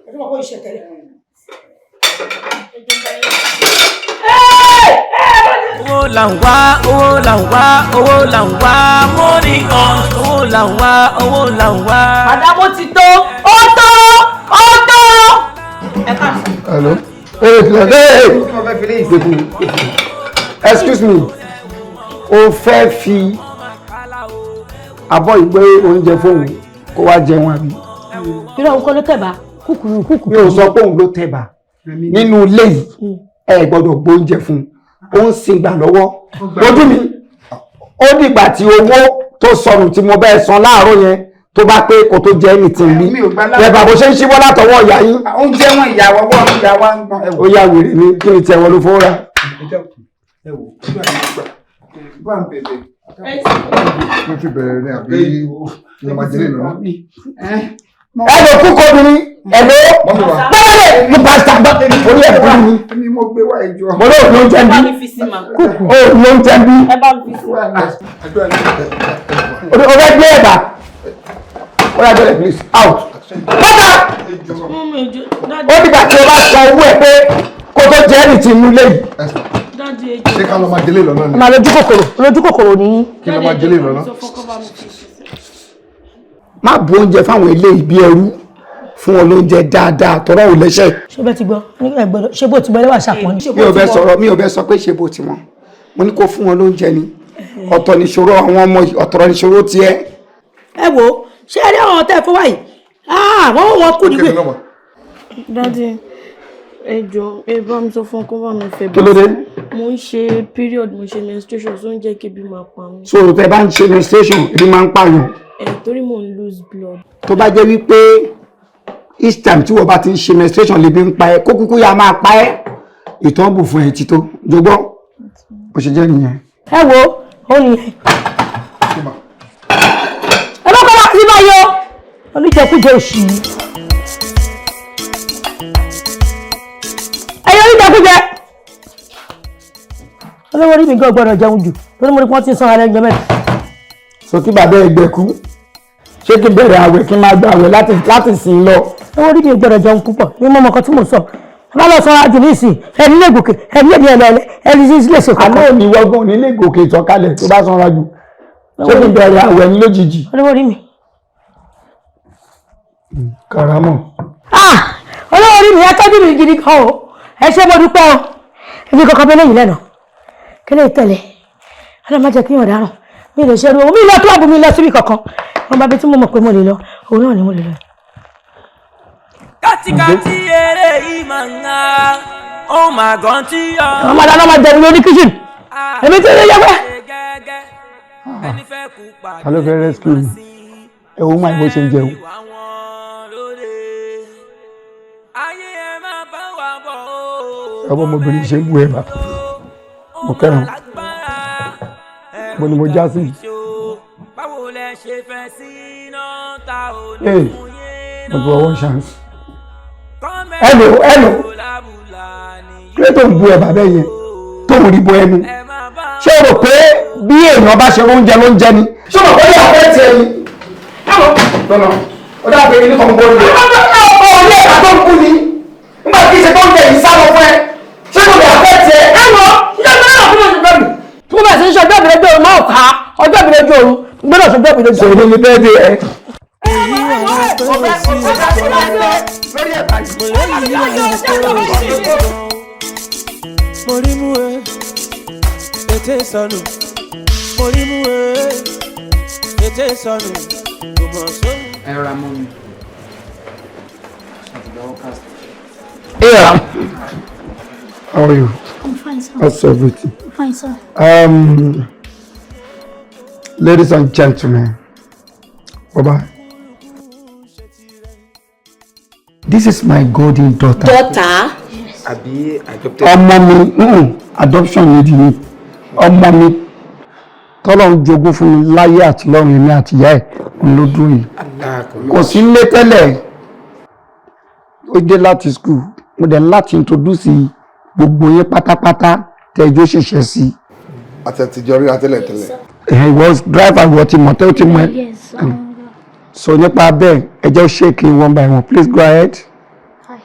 Ẹni mọ̀ kó ìṣẹ̀ tẹ́lẹ̀. Owó là ń wá, owó là ń wá, owó là ń wá, money on, owó là ń wá, owó là ń wá. Àdàbò ti tó, ó tó, ó tó. Ẹ káàsán. Hello. Hey, hey, hey. Excuse me. O fẹ́ fi abọ́ ìgbé oúnjẹ fóun kó wá jẹun àbí? Irú àwọn kan ló tẹ̀bà kúkúrú kúkúrú. Mi ò sọ pé òun ló tẹ̀bà. Nínú ilé yìí, ẹ gbọ́dọ̀ gbóúnjẹ fún un. Ó ń sin gbà lọ́wọ́. Ojú mi, ó dìgbà tí owó tó sọnù tí mo bẹ́ẹ̀ san láàárọ̀ yẹn tó bá pé kò tó jẹ́ anything rí. Ẹ̀bà bó ṣe ń ṣíwọ́ látọwọ́ ìyá yín. Oúnjẹ wọn ìyàwó ọwọ́ ìyá wa ń gbọ́n. Ó yá, wèrè ni, kí ni tiẹ̀ wọ́n ló fowó rà? Ẹ wò, bá ń bẹ̀bẹ̀. Mo ti bẹ̀rẹ̀ ní àbí ní ọmọ jẹ́lẹ̀ lọ́nà. Ẹ lè kú kóbìnrin ẹ ló bẹ́ẹ̀ ní pásítà bá orí ẹ̀ fún mi. Èmi mo gbé wá ìjọ. Mo lóò ló ń jẹ́ bí. Ó ló ń jẹ́ bí. Ẹ bá mi fi sí. O fẹ́ gbé ẹ̀bà. Ó yá, jẹ́lẹ̀, please, out. Bọ́tà ó dìgbà tí o bá san owó ẹ̀ pé kó tó jẹ́ ẹnì tí inú lé yìí. Ṣé ká lọ máa jẹ́lẹ̀ lọ́nà ni? Máa lójú kòkòrò, lójú kòkòrò ní. Kí lọ máa jẹ́lẹ̀ lọ́nà? Má bu oúnjẹ fáwọn eléyìí bí ẹrú, fún wọn lóúnjẹ dáadáa tọrọ ò lẹ́sẹ̀. Ṣé bẹ́ẹ̀ ti gbọ́? Nígbà gbọ́dọ̀ ṣé bó ti gbọ́ ẹlẹ́wà ṣàpọ́n ni. Mi ò bẹ sọ̀rọ̀, mi ò bẹ sọ pé ṣe bó ti wọn. Mo ní kó fún wọn lóúnjẹ ni. Ọ̀tọ̀ nìṣòro àwọn ọmọ yìí, ọ̀tọ̀ nìṣòro tiẹ̀. Ẹ wo, ṣé ẹ rí àwọn tẹ́ ẹ fún wa yìí? Ah, wọ́n wọ́n kú nígbè. Daddy, ẹ jọ̀ọ́, ẹ bá mi sọ fún kó bá mi fẹ́. Kí ló dé? Mo ń ṣe period, mo ń ṣe menstruation, so ń jẹ́ kí ebi máa pa mí. So tẹ bá ń ṣe menstruation, ebi máa ń pààyàn? Ẹ torí mo ń lose blood. Tó bá jẹ́ wípé each time tí wọ́n bá ti ń ṣe menstruation lè bí ń pa ẹ́, kó kúkú yá máa pa ẹ́. Ìtàn bù fún ẹ ti tó jọgbọ́, bó ṣe jẹ́ nìyẹn. Ẹ wo, ó nìyẹn. Ẹ bá kọ́ wá sí báyìí o. Oníjẹkújẹ òṣì yìí. Ẹyọ oníjẹkújẹ. Olówó orí mi gan gbọ́dọ̀ jẹun jù torí mo rí pé wọ́n ti ń sanra lẹ́gbẹ̀ẹ́ mẹ́ta. So kí bàbá ẹ gbẹ kú, ṣé kí n bẹ̀rẹ̀ àwẹ̀, kí n máa gba àwẹ̀ láti sìn lọ? Owó orí mi ò gbọ́dọ̀ jẹun púpọ̀ ní mọ́mọ́ kan tí mò ń sọ. Bá lọ sọ́ra jù nísìn, ẹni lè gòkè, ẹni lè ní ẹlẹ́ẹ̀lẹ́, ẹni sì lè ṣe kọ́kọ́. Àná òní wọ́gbọ́n ní lè gòkè ìtọ́kalẹ̀ tó bá sanra jù. Ṣé kí n bẹ̀rẹ̀ àwẹ̀ ní lójijì? Olówó orí mi. Karamọ̀. Ah! Olówó orí mi, ẹ tọ́jú mi gidi gan o. Ẹ ṣé, mo dúpẹ́ o. Ibi kankan bẹ́ẹ̀ lẹ́yìn lẹ́nu. Kí lè tẹ̀lé? Ọlọ́run má jẹ́ kí yàn dáràn. Mi lè ṣerú o. Mi lọ kílọ̀bù, mi lọ síbi kankan. Wọ́n bá bí tí mo mọ̀ pé mo lè lọ, òun náà ni mo lè lọ. Kátikáti eré yìí máa ń ga, ó máa gan tí ọ. Àwọn máa dáná máa jẹun lórí kíchìn. Èmi tí ń yẹ pẹ́. Ta ló fẹ́ rescue mi? Ẹ wo máa bó ṣe ń jẹun. Ọmọ ọmọbìnrin ṣe ń bu ẹ̀bà. Mo kẹ́ràn. Mo ni mo já sí. Ee, mo ti wọ one chance. Hello, hello. Kí ló tó ń bu ẹ̀bà bẹ́ẹ̀ yẹn? Tó ń rí bo ẹnu. Ṣé o rò pé bí èèyàn bá ṣe oúnjẹ ló ń jẹ ni? Ṣé o rò pé yàrá fẹ́ tiẹ̀ ni? Lọ́nà, ó dáa pé ní kọ̀ọ̀kan bọ́ọ̀lù. Ọ̀pọ̀ ọ̀lẹ́ ẹ̀ka tó ń kú ni. Nígbà tí ìṣe tó ń jẹ yìí sá lọ fún ẹ. Ṣé kò lè àfẹ́ tiẹ̀? Ẹ wọ, ṣé ìgbà náà fún mi ṣùgbọ́n mi? Tí mo bá ṣe ń ṣe ọjọ́ ìbílẹ̀ ojú máa kà á, ọjọ́ ìbílẹ̀ ojú òru, gbọ́dọ̀ ṣe ọjọ́ ìbílẹ̀ ojú òru. Ṣèlú ni bẹ́ẹ̀ dé ẹ. Mo rí mú e, ètè sọnù. Mo rí mú e, ètè sọnù. Kò mọ̀ sóhun. Ẹ rọra mọ́ mi. Yeah. How are you? I'm fine, sir. How's everything? I'm fine, sir. Ladies and gentlemen, bye-bye. This is my golden daughter. Daughter? Àbí adopted. Ọmọ mi, adoption lady ni. Ọmọ mi tọ́lọ́run jogún fún mi láyé àti lọ́run, èmi àti ìyá ẹ̀ òun ló dúró yìí. Kò sí nílé tẹ́lẹ̀. Ó dé láti school. Mo dẹ̀ láti introduce gbogbo yín pátápátá tẹ́jọ́ ṣẹ̀ṣẹ̀ sí. Àti àtijọ́ ríra tẹ́lẹ̀ tẹ́lẹ̀. Ẹ̀ ìwọ driver, ìwọ ti mọ̀ tẹ́ ó ti mọ̀ ẹ́. Yes. So nípa bẹ́ẹ̀, ẹ jẹ́ ó shake one by one. Please go ahead. Hi.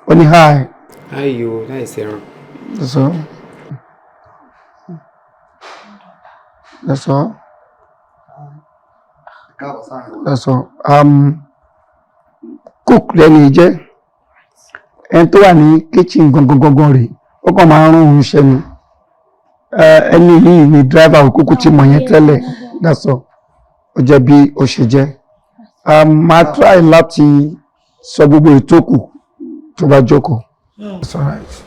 Ó ní hi. Ayo, láìsí ẹran. That's all. That's all. That's all. Cook lẹ́nu jẹ́ ẹni tó wà ní kitchen gangan gangan rè, ó kàn máa ń rún òun ṣẹ́ ni. Ẹni yìí ni driver, òkúkú tí mọ̀ yẹn tẹ́lẹ̀. That's all. Ó jẹ́ bí ó ṣe jẹ́. Máa try láti sọ gbogbo ìtókù tó bá jókòó. It's all right.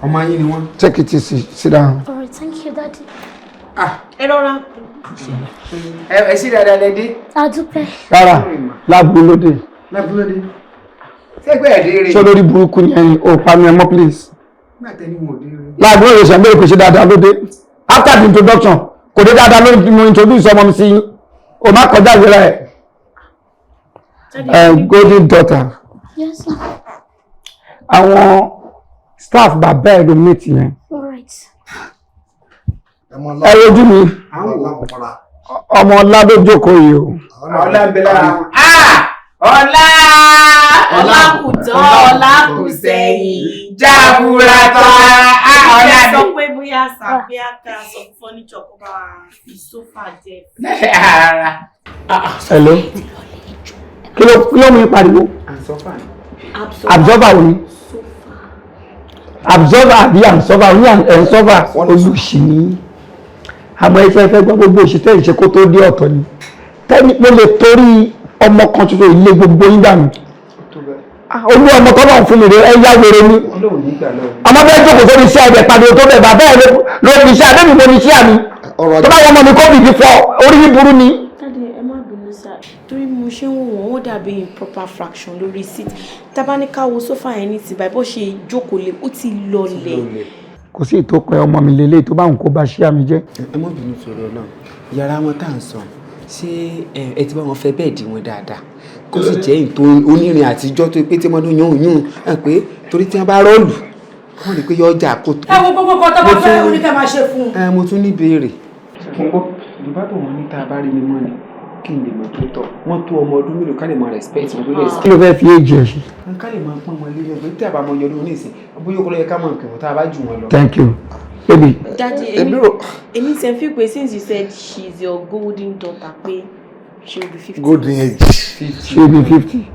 Ọmọ yín ni wọ́n. Take it easy. Sit down. All right, thank you, Daddy. Ẹ rọra. Ẹ sí dáadáa lẹ dé. A dúpẹ́. Rárá, láàbù lóde. Lábúlódé. Ṣé ẹgbẹ́ ẹ̀ dé rè? Ṣé olórí burúkú ni ẹyin o pa mi ẹ mọ́, please. Nígbà tẹ́ni wọn ò dé rè. Láàbù lóde ṣe ń bẹ̀rẹ̀ pé ṣe dáadáa lóde. After the introduction, kò dé dáadáa lórí mo introduce ọmọ mi sí yín. O má kọjá ìwé rẹ̀. Golden daughter. Yes, sir. Àwọn staff bàbá ẹ̀ ló meet yẹn. All right. Ẹ wojú mi. Ọmọ ọlá ló jókòó yìí o. Ọlá ń bẹ lára wọn. Ọlá! Ọlá kù tán, ọlá kù sẹ́yìn. Jaburata! Ọlá Ẹ sọ ni. pé bóyá sàbíà ká sọ furniture kó bá wa fi sofa jẹ. Ara. Hello. Kí ló mú yín pariwo? Absorber wo ni? Absorber àbí absorber ní absorber olùsí ní. Àmọ́ ẹ fẹ́ gbọ́ gbogbo òṣìṣẹ́ ìṣe kó tó dé ọ̀tọ̀ ni. Tẹ́ni mo lè torí ọmọ kan tuntun ilé gbogbo yín dànù. Olú ọmọ tọ́lọ̀ fún mi rè, ẹ yá wèrè ni. Ọlọ́run nígbà lọ́wọ́. Ọmọ bẹ́ẹ̀ jókòó sórí iṣẹ́ ẹ̀jẹ̀ pariwo tó bẹ̀, bàbá ẹ̀ ló ní iṣẹ́ àbẹ́mi mo ní iṣẹ́ mi. Tó bá wọn mọ mi kó bìbí fọ orí yín burú ni. Daddy, ẹ má bínú sá, torí mo ṣe ń wò wọ́n, ó dàbí improper fraction lórí seat. Tábáníká wo sofa yẹn ní ti báyìí, bó ṣe jókòó lé, ó ti lọlẹ̀. Kò sí ìtókọ ẹ, ọmọ mi lélẹ́yìí tó bá òun kó bá ṣí àmì jẹ́. Ẹ má bínú sọ̀rọ̀ náà. Yàrá wọn tá à ń sọ, ṣé ẹ ti bá wọn fẹ́ bẹ́ẹ̀dì wọn dáadáa, kó sì jẹ́ ìtò onírin àtijọ́ tó pé tí wọ́n dún yún yún ẹ, pé torí tí wọ́n bá rọ́ọ̀lù wọ́n rí i pé yọ ọjà kó tó. Ẹ wo gbogbo kan tó bá fẹ́ oníkẹ́ máa ṣe fún un. Ẹ mo tún ní ìbéèrè. Mo gbọ́ Yorùbá bò wọ́n ní tá a bá rí ni mọ́ ni Kí n lè mọ̀ tó tọ́ wọ́n tó ọmọ ọdún mélòó ká lè mọ respect wọn lórí ẹ̀sìn. Kí ló fẹ́ fi èjì ẹ̀ ṣe? N ká lè máa pọ́n wọn lé ẹgbẹ́ tí a bá mọ yọdún ní ìsìn bóyá ó kọ́ ló yẹ ká mọ nǹkan tá a bá jù wọn lọ. Thank you, baby. Daddy, èmi ti ń fi pé since you said she's your golden daughter pé she will be 50. Golden age. She will be 50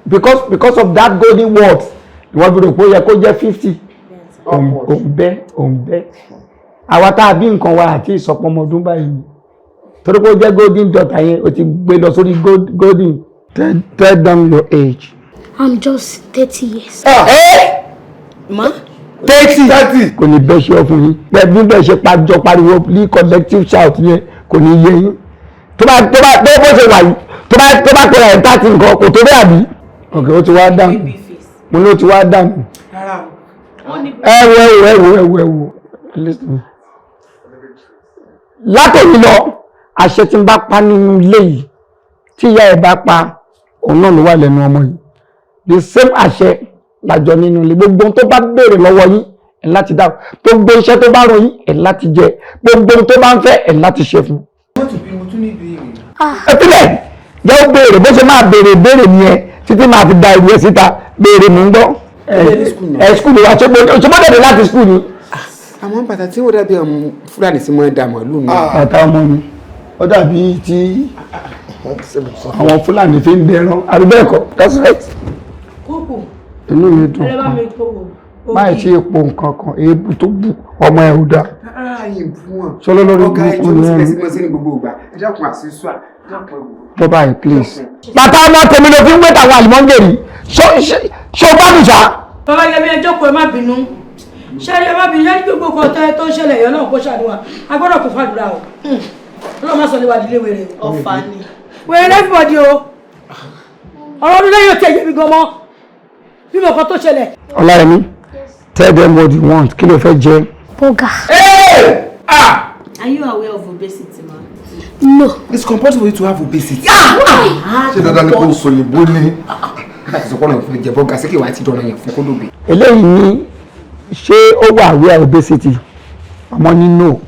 because of that golden word ìwọ́n fi rò pé ó yẹ kó jẹ́ 50. Òǹbẹ́ òǹbẹ́ àwa tá a bí nǹkan wa àti ìsọpọmọdún báyìí torí pé ó jẹ́ golden daughter yẹn o ti gbé lọ sórí golden. Tell them your age. I'm just 30 years. Ma? 30. Kò ní bẹ́ẹ̀ ṣe ọ fún yín bẹ́ẹ̀ bí bẹ́ẹ̀ ṣe pàjọ pariwo ní collective shout yẹn kò ní yé yín tó bá tó bá tó bó ṣe wà yìí tó bá pẹ̀lú ẹ̀ 30 nǹkan kò tó bẹ́ẹ̀ àbí. Ok, ó ti wá dànù, mo ní ó ti wá dànù. Ẹ wo, ẹ wo, ẹ wo, ẹ wo, ẹ wo, listen, látòní lọ, àṣẹ tí n bá pa nínú ilé yìí tí ìyá ẹ bá pa òun náà ló wà lẹ́nu ọmọ yìí. The same àṣẹ làjọ nínú ilé. Gbogbo ohun tó bá béèrè lọ́wọ́ yín ẹ̀ láti dáhùn, gbogbo iṣẹ́ tó bá rán yín ẹ̀ láti jẹ, gbogbo ohun tó bá ń fẹ́ ẹ̀ láti ṣe fún. Mo tún ní ìbéèrè. Ẹ filẹ̀, jẹ́ ó béèrè bó ṣe máa béèrè béèrè nìyẹn títí máa fi da ìwé síta. Béèrè, mò ń gbọ́. Ẹ school wa, ṣé mo dẹ̀ láti school ni. Àmọ́ bàtà tí ó dàbí àwọn Fúlàní sí máa ń da màálù náà. Bàtà ọmọ mi ó dàbí tí àwọn Fúlàní fi ń dẹran, àbí bẹ́ẹ̀ kọ́? That's right. Kúkú. Inú mi dùn Ẹ bá kan mi kó wò. Máì tí epo nǹkan kan èébú tó bù ọmọ ẹ ò dáa. Rárá, yìí fún wọn. Ṣọlá lórí Ọ̀gá burúkú ẹjọ́ ni ló ẹni. sì mọ́ sí ní gbogbo ìgbà. Ẹ dákun, àṣìṣọ́ à. Ẹ dákun, ẹ wò. Bọ́ báyìí, please. Bàtà ọmọ tèmi ló fi ń wé tàwọn àlùmọ́ngèrì, ṣó gbádùn ṣá. Bàbá Yẹmi, ẹ jókòó, ẹ má bínú. Ṣé ẹ má bínú? Yẹn gbogbo kan tó ń ṣẹlẹ̀ yẹn náà kó ṣàdúrà. A gbọ́dọ̀ kó fàdúrà o. Ọlọ́run má sọ lé wa dílé wèrè o. Ọ̀fà ni. Wèrè everybody o. Ọ̀rọ̀ ọdún lẹ́yìn ò tiẹ̀ yé mi gan mọ́. Bí mo kan tó ṣẹlẹ̀. Ọláyẹmí, tell them what you want. Kí ló fẹ́ jẹ? Burger. Are you aware of obesity, ma? No. It's compulsory for you to have obesity. Ṣé dandan ni kò sọ òyìnbó ni? Láti sọ pé ọ̀nà ìfún jẹ burger, sí kí wàá ti dọ̀nà yẹn fún kó lóbe. Eléyìí ní ṣé ó wà aware obesity? Ọmọ ní no,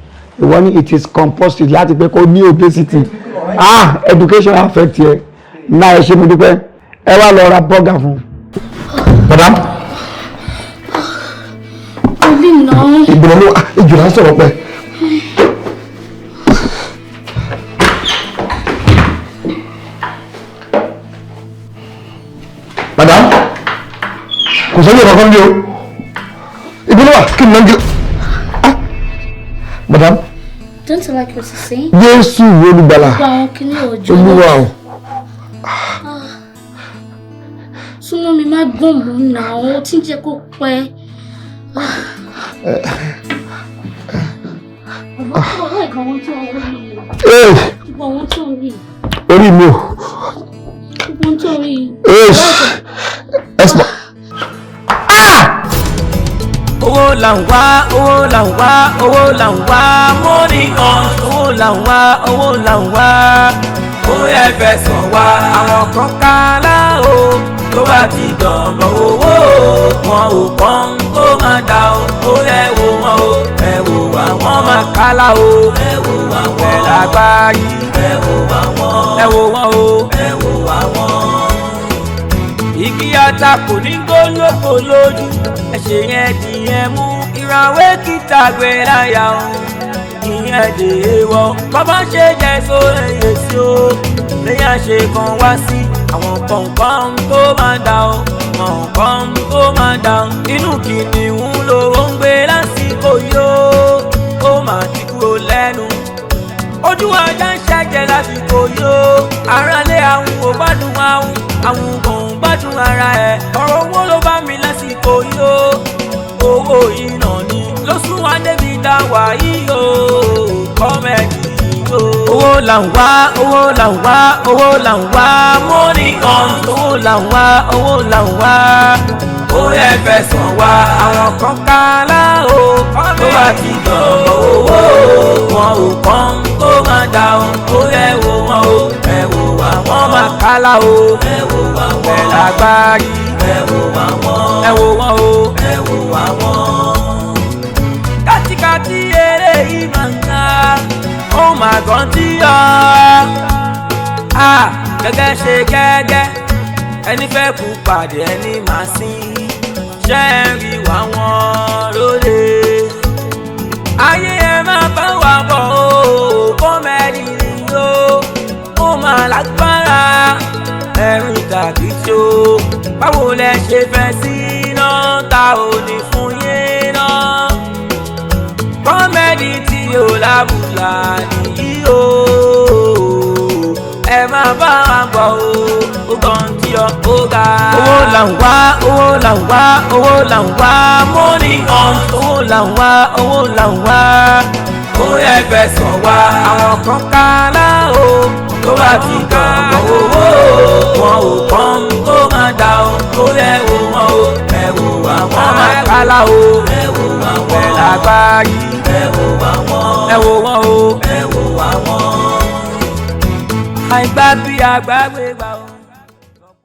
ìwọ ní it is compulsory láti pé kó ní obesity. Ah, education affect yẹ náà. Ẹ ṣe, mo dúpẹ́. Ẹ wá lọ ra burger fún un. Madam. Obi náà. Ìgbìmọ̀ ló ìjùlá ń sọ̀rọ̀ pẹ́. Madam, kò sọ́jú kankan bí o. Ibi ló wà kí n lọ́njú. Madam. Don't you like what you see? Jésù olùgbàlà. Gbogbo àwọn kinní òjò. Olúwa o. Súnmọ́ mi, má gbọ̀n mọ́ náà, ó tí ń jẹ́ kó pẹ́. Bàbá, like àwọn tó ń rí yìí. Gbogbo àwọn tó ń rí. Orí mi o. Gbogbo ohun tó ń rí yìí. Ẹsùn. Owó là ń wá, owó là ń wá, owó là ń wá, money on. Owó là ń wá, owó là ń wá, ó yẹ fẹsọ̀ wá. Àwọn kan kálá o, tó bá ti dọ̀rọ̀ owó, wọn ò pọ́n kó máa dà o. Ó yẹ wo wọn o, ẹ wò wá, wọn máa kálá o. Ẹ wò wá wọn, ẹ lágbárí. Ẹ wò wá wọn, ẹ wò wọn o, ẹ wò wá wọn. Igi ata kò ní gbólóko lójú, ẹsẹ̀ yẹn di yẹn mú. Ìràwé kìtà gbé láyà o, ìyẹn dè é wọ. Bàbá ṣe jẹ́ sórí èsì o, lẹ́yìn àṣẹ kan wá sí àwọn kọ̀ọ̀kan tó máa dà o, kọ̀ọ̀kan tó máa dà o. Inú kìnìún ló ń gbé lásìkò yóò, ó máa ti kúrò lẹ́nu. Ojú ajá ń ṣẹ̀jẹ̀ lásìkò yóò, aráalé àwọn ò gbádùn, àwọn kò ń gbádùn ara ẹ̀. Ọ̀rọ̀ owó ló bá mi lásìkò yóò, owó iná ni ló sún wá débi tá a wà yìí o, comedy o. Owó là ń wá, owó là ń wá, owó là ń wá, money on. Owó là ń wá, owó là ń wá, ó yẹ fẹsàn wá. Àwọn kan kálá o, tó bá ti dọ̀rọ̀ owó, wọn ò kàn kó máa dà o. Ó yẹ wo wọn o, ẹ wò wá, wọn máa kálá o. Ẹ wò wá wọn, ẹ lágbárí. Ẹ wò wá wọn, ẹ wò wọn o, ẹ wò wá wọn. Kátikáti eré yìí máa ń ká, ó máa gàn tí yọ. Gẹ́gẹ́ ṣe gẹ́gẹ́, ẹni fẹ́ kú pàdé ẹni máa sìn. Ṣé ẹ rí wá wọn lóde? Ayé ẹ máa bá wa bọ̀ o, kọ́mẹ́dì ni o, ó máa lágbára. Ẹ̀rín tàbí tó, báwo lẹ ṣe fẹ́ sí iná ta ò ní fún yín náà? Kọ́mẹ́dì tí ò lábùlà nìyí o, ẹ máa bá wa bọ̀ o, ó kàn tí ọ ó ga. Owó là ń wá, owó là ń wá, owó là ń wá, money on. Owó là ń wá, owó là ń wá, ó yẹ fẹ́ sàn wá. Àwọn kan ká láò tó bá ti gbọ̀ngàn owó, wọn ò kàn tó máa dà o, ó yẹ wò wọn o, ẹ wò àwọn máa kálá o, ẹ wò àwọn ẹ̀ lágbáyé, ẹ wò àwọn, ẹ wò wọn o, ẹ wò àwọn. Àìgbá bí àgbàgbé gbà.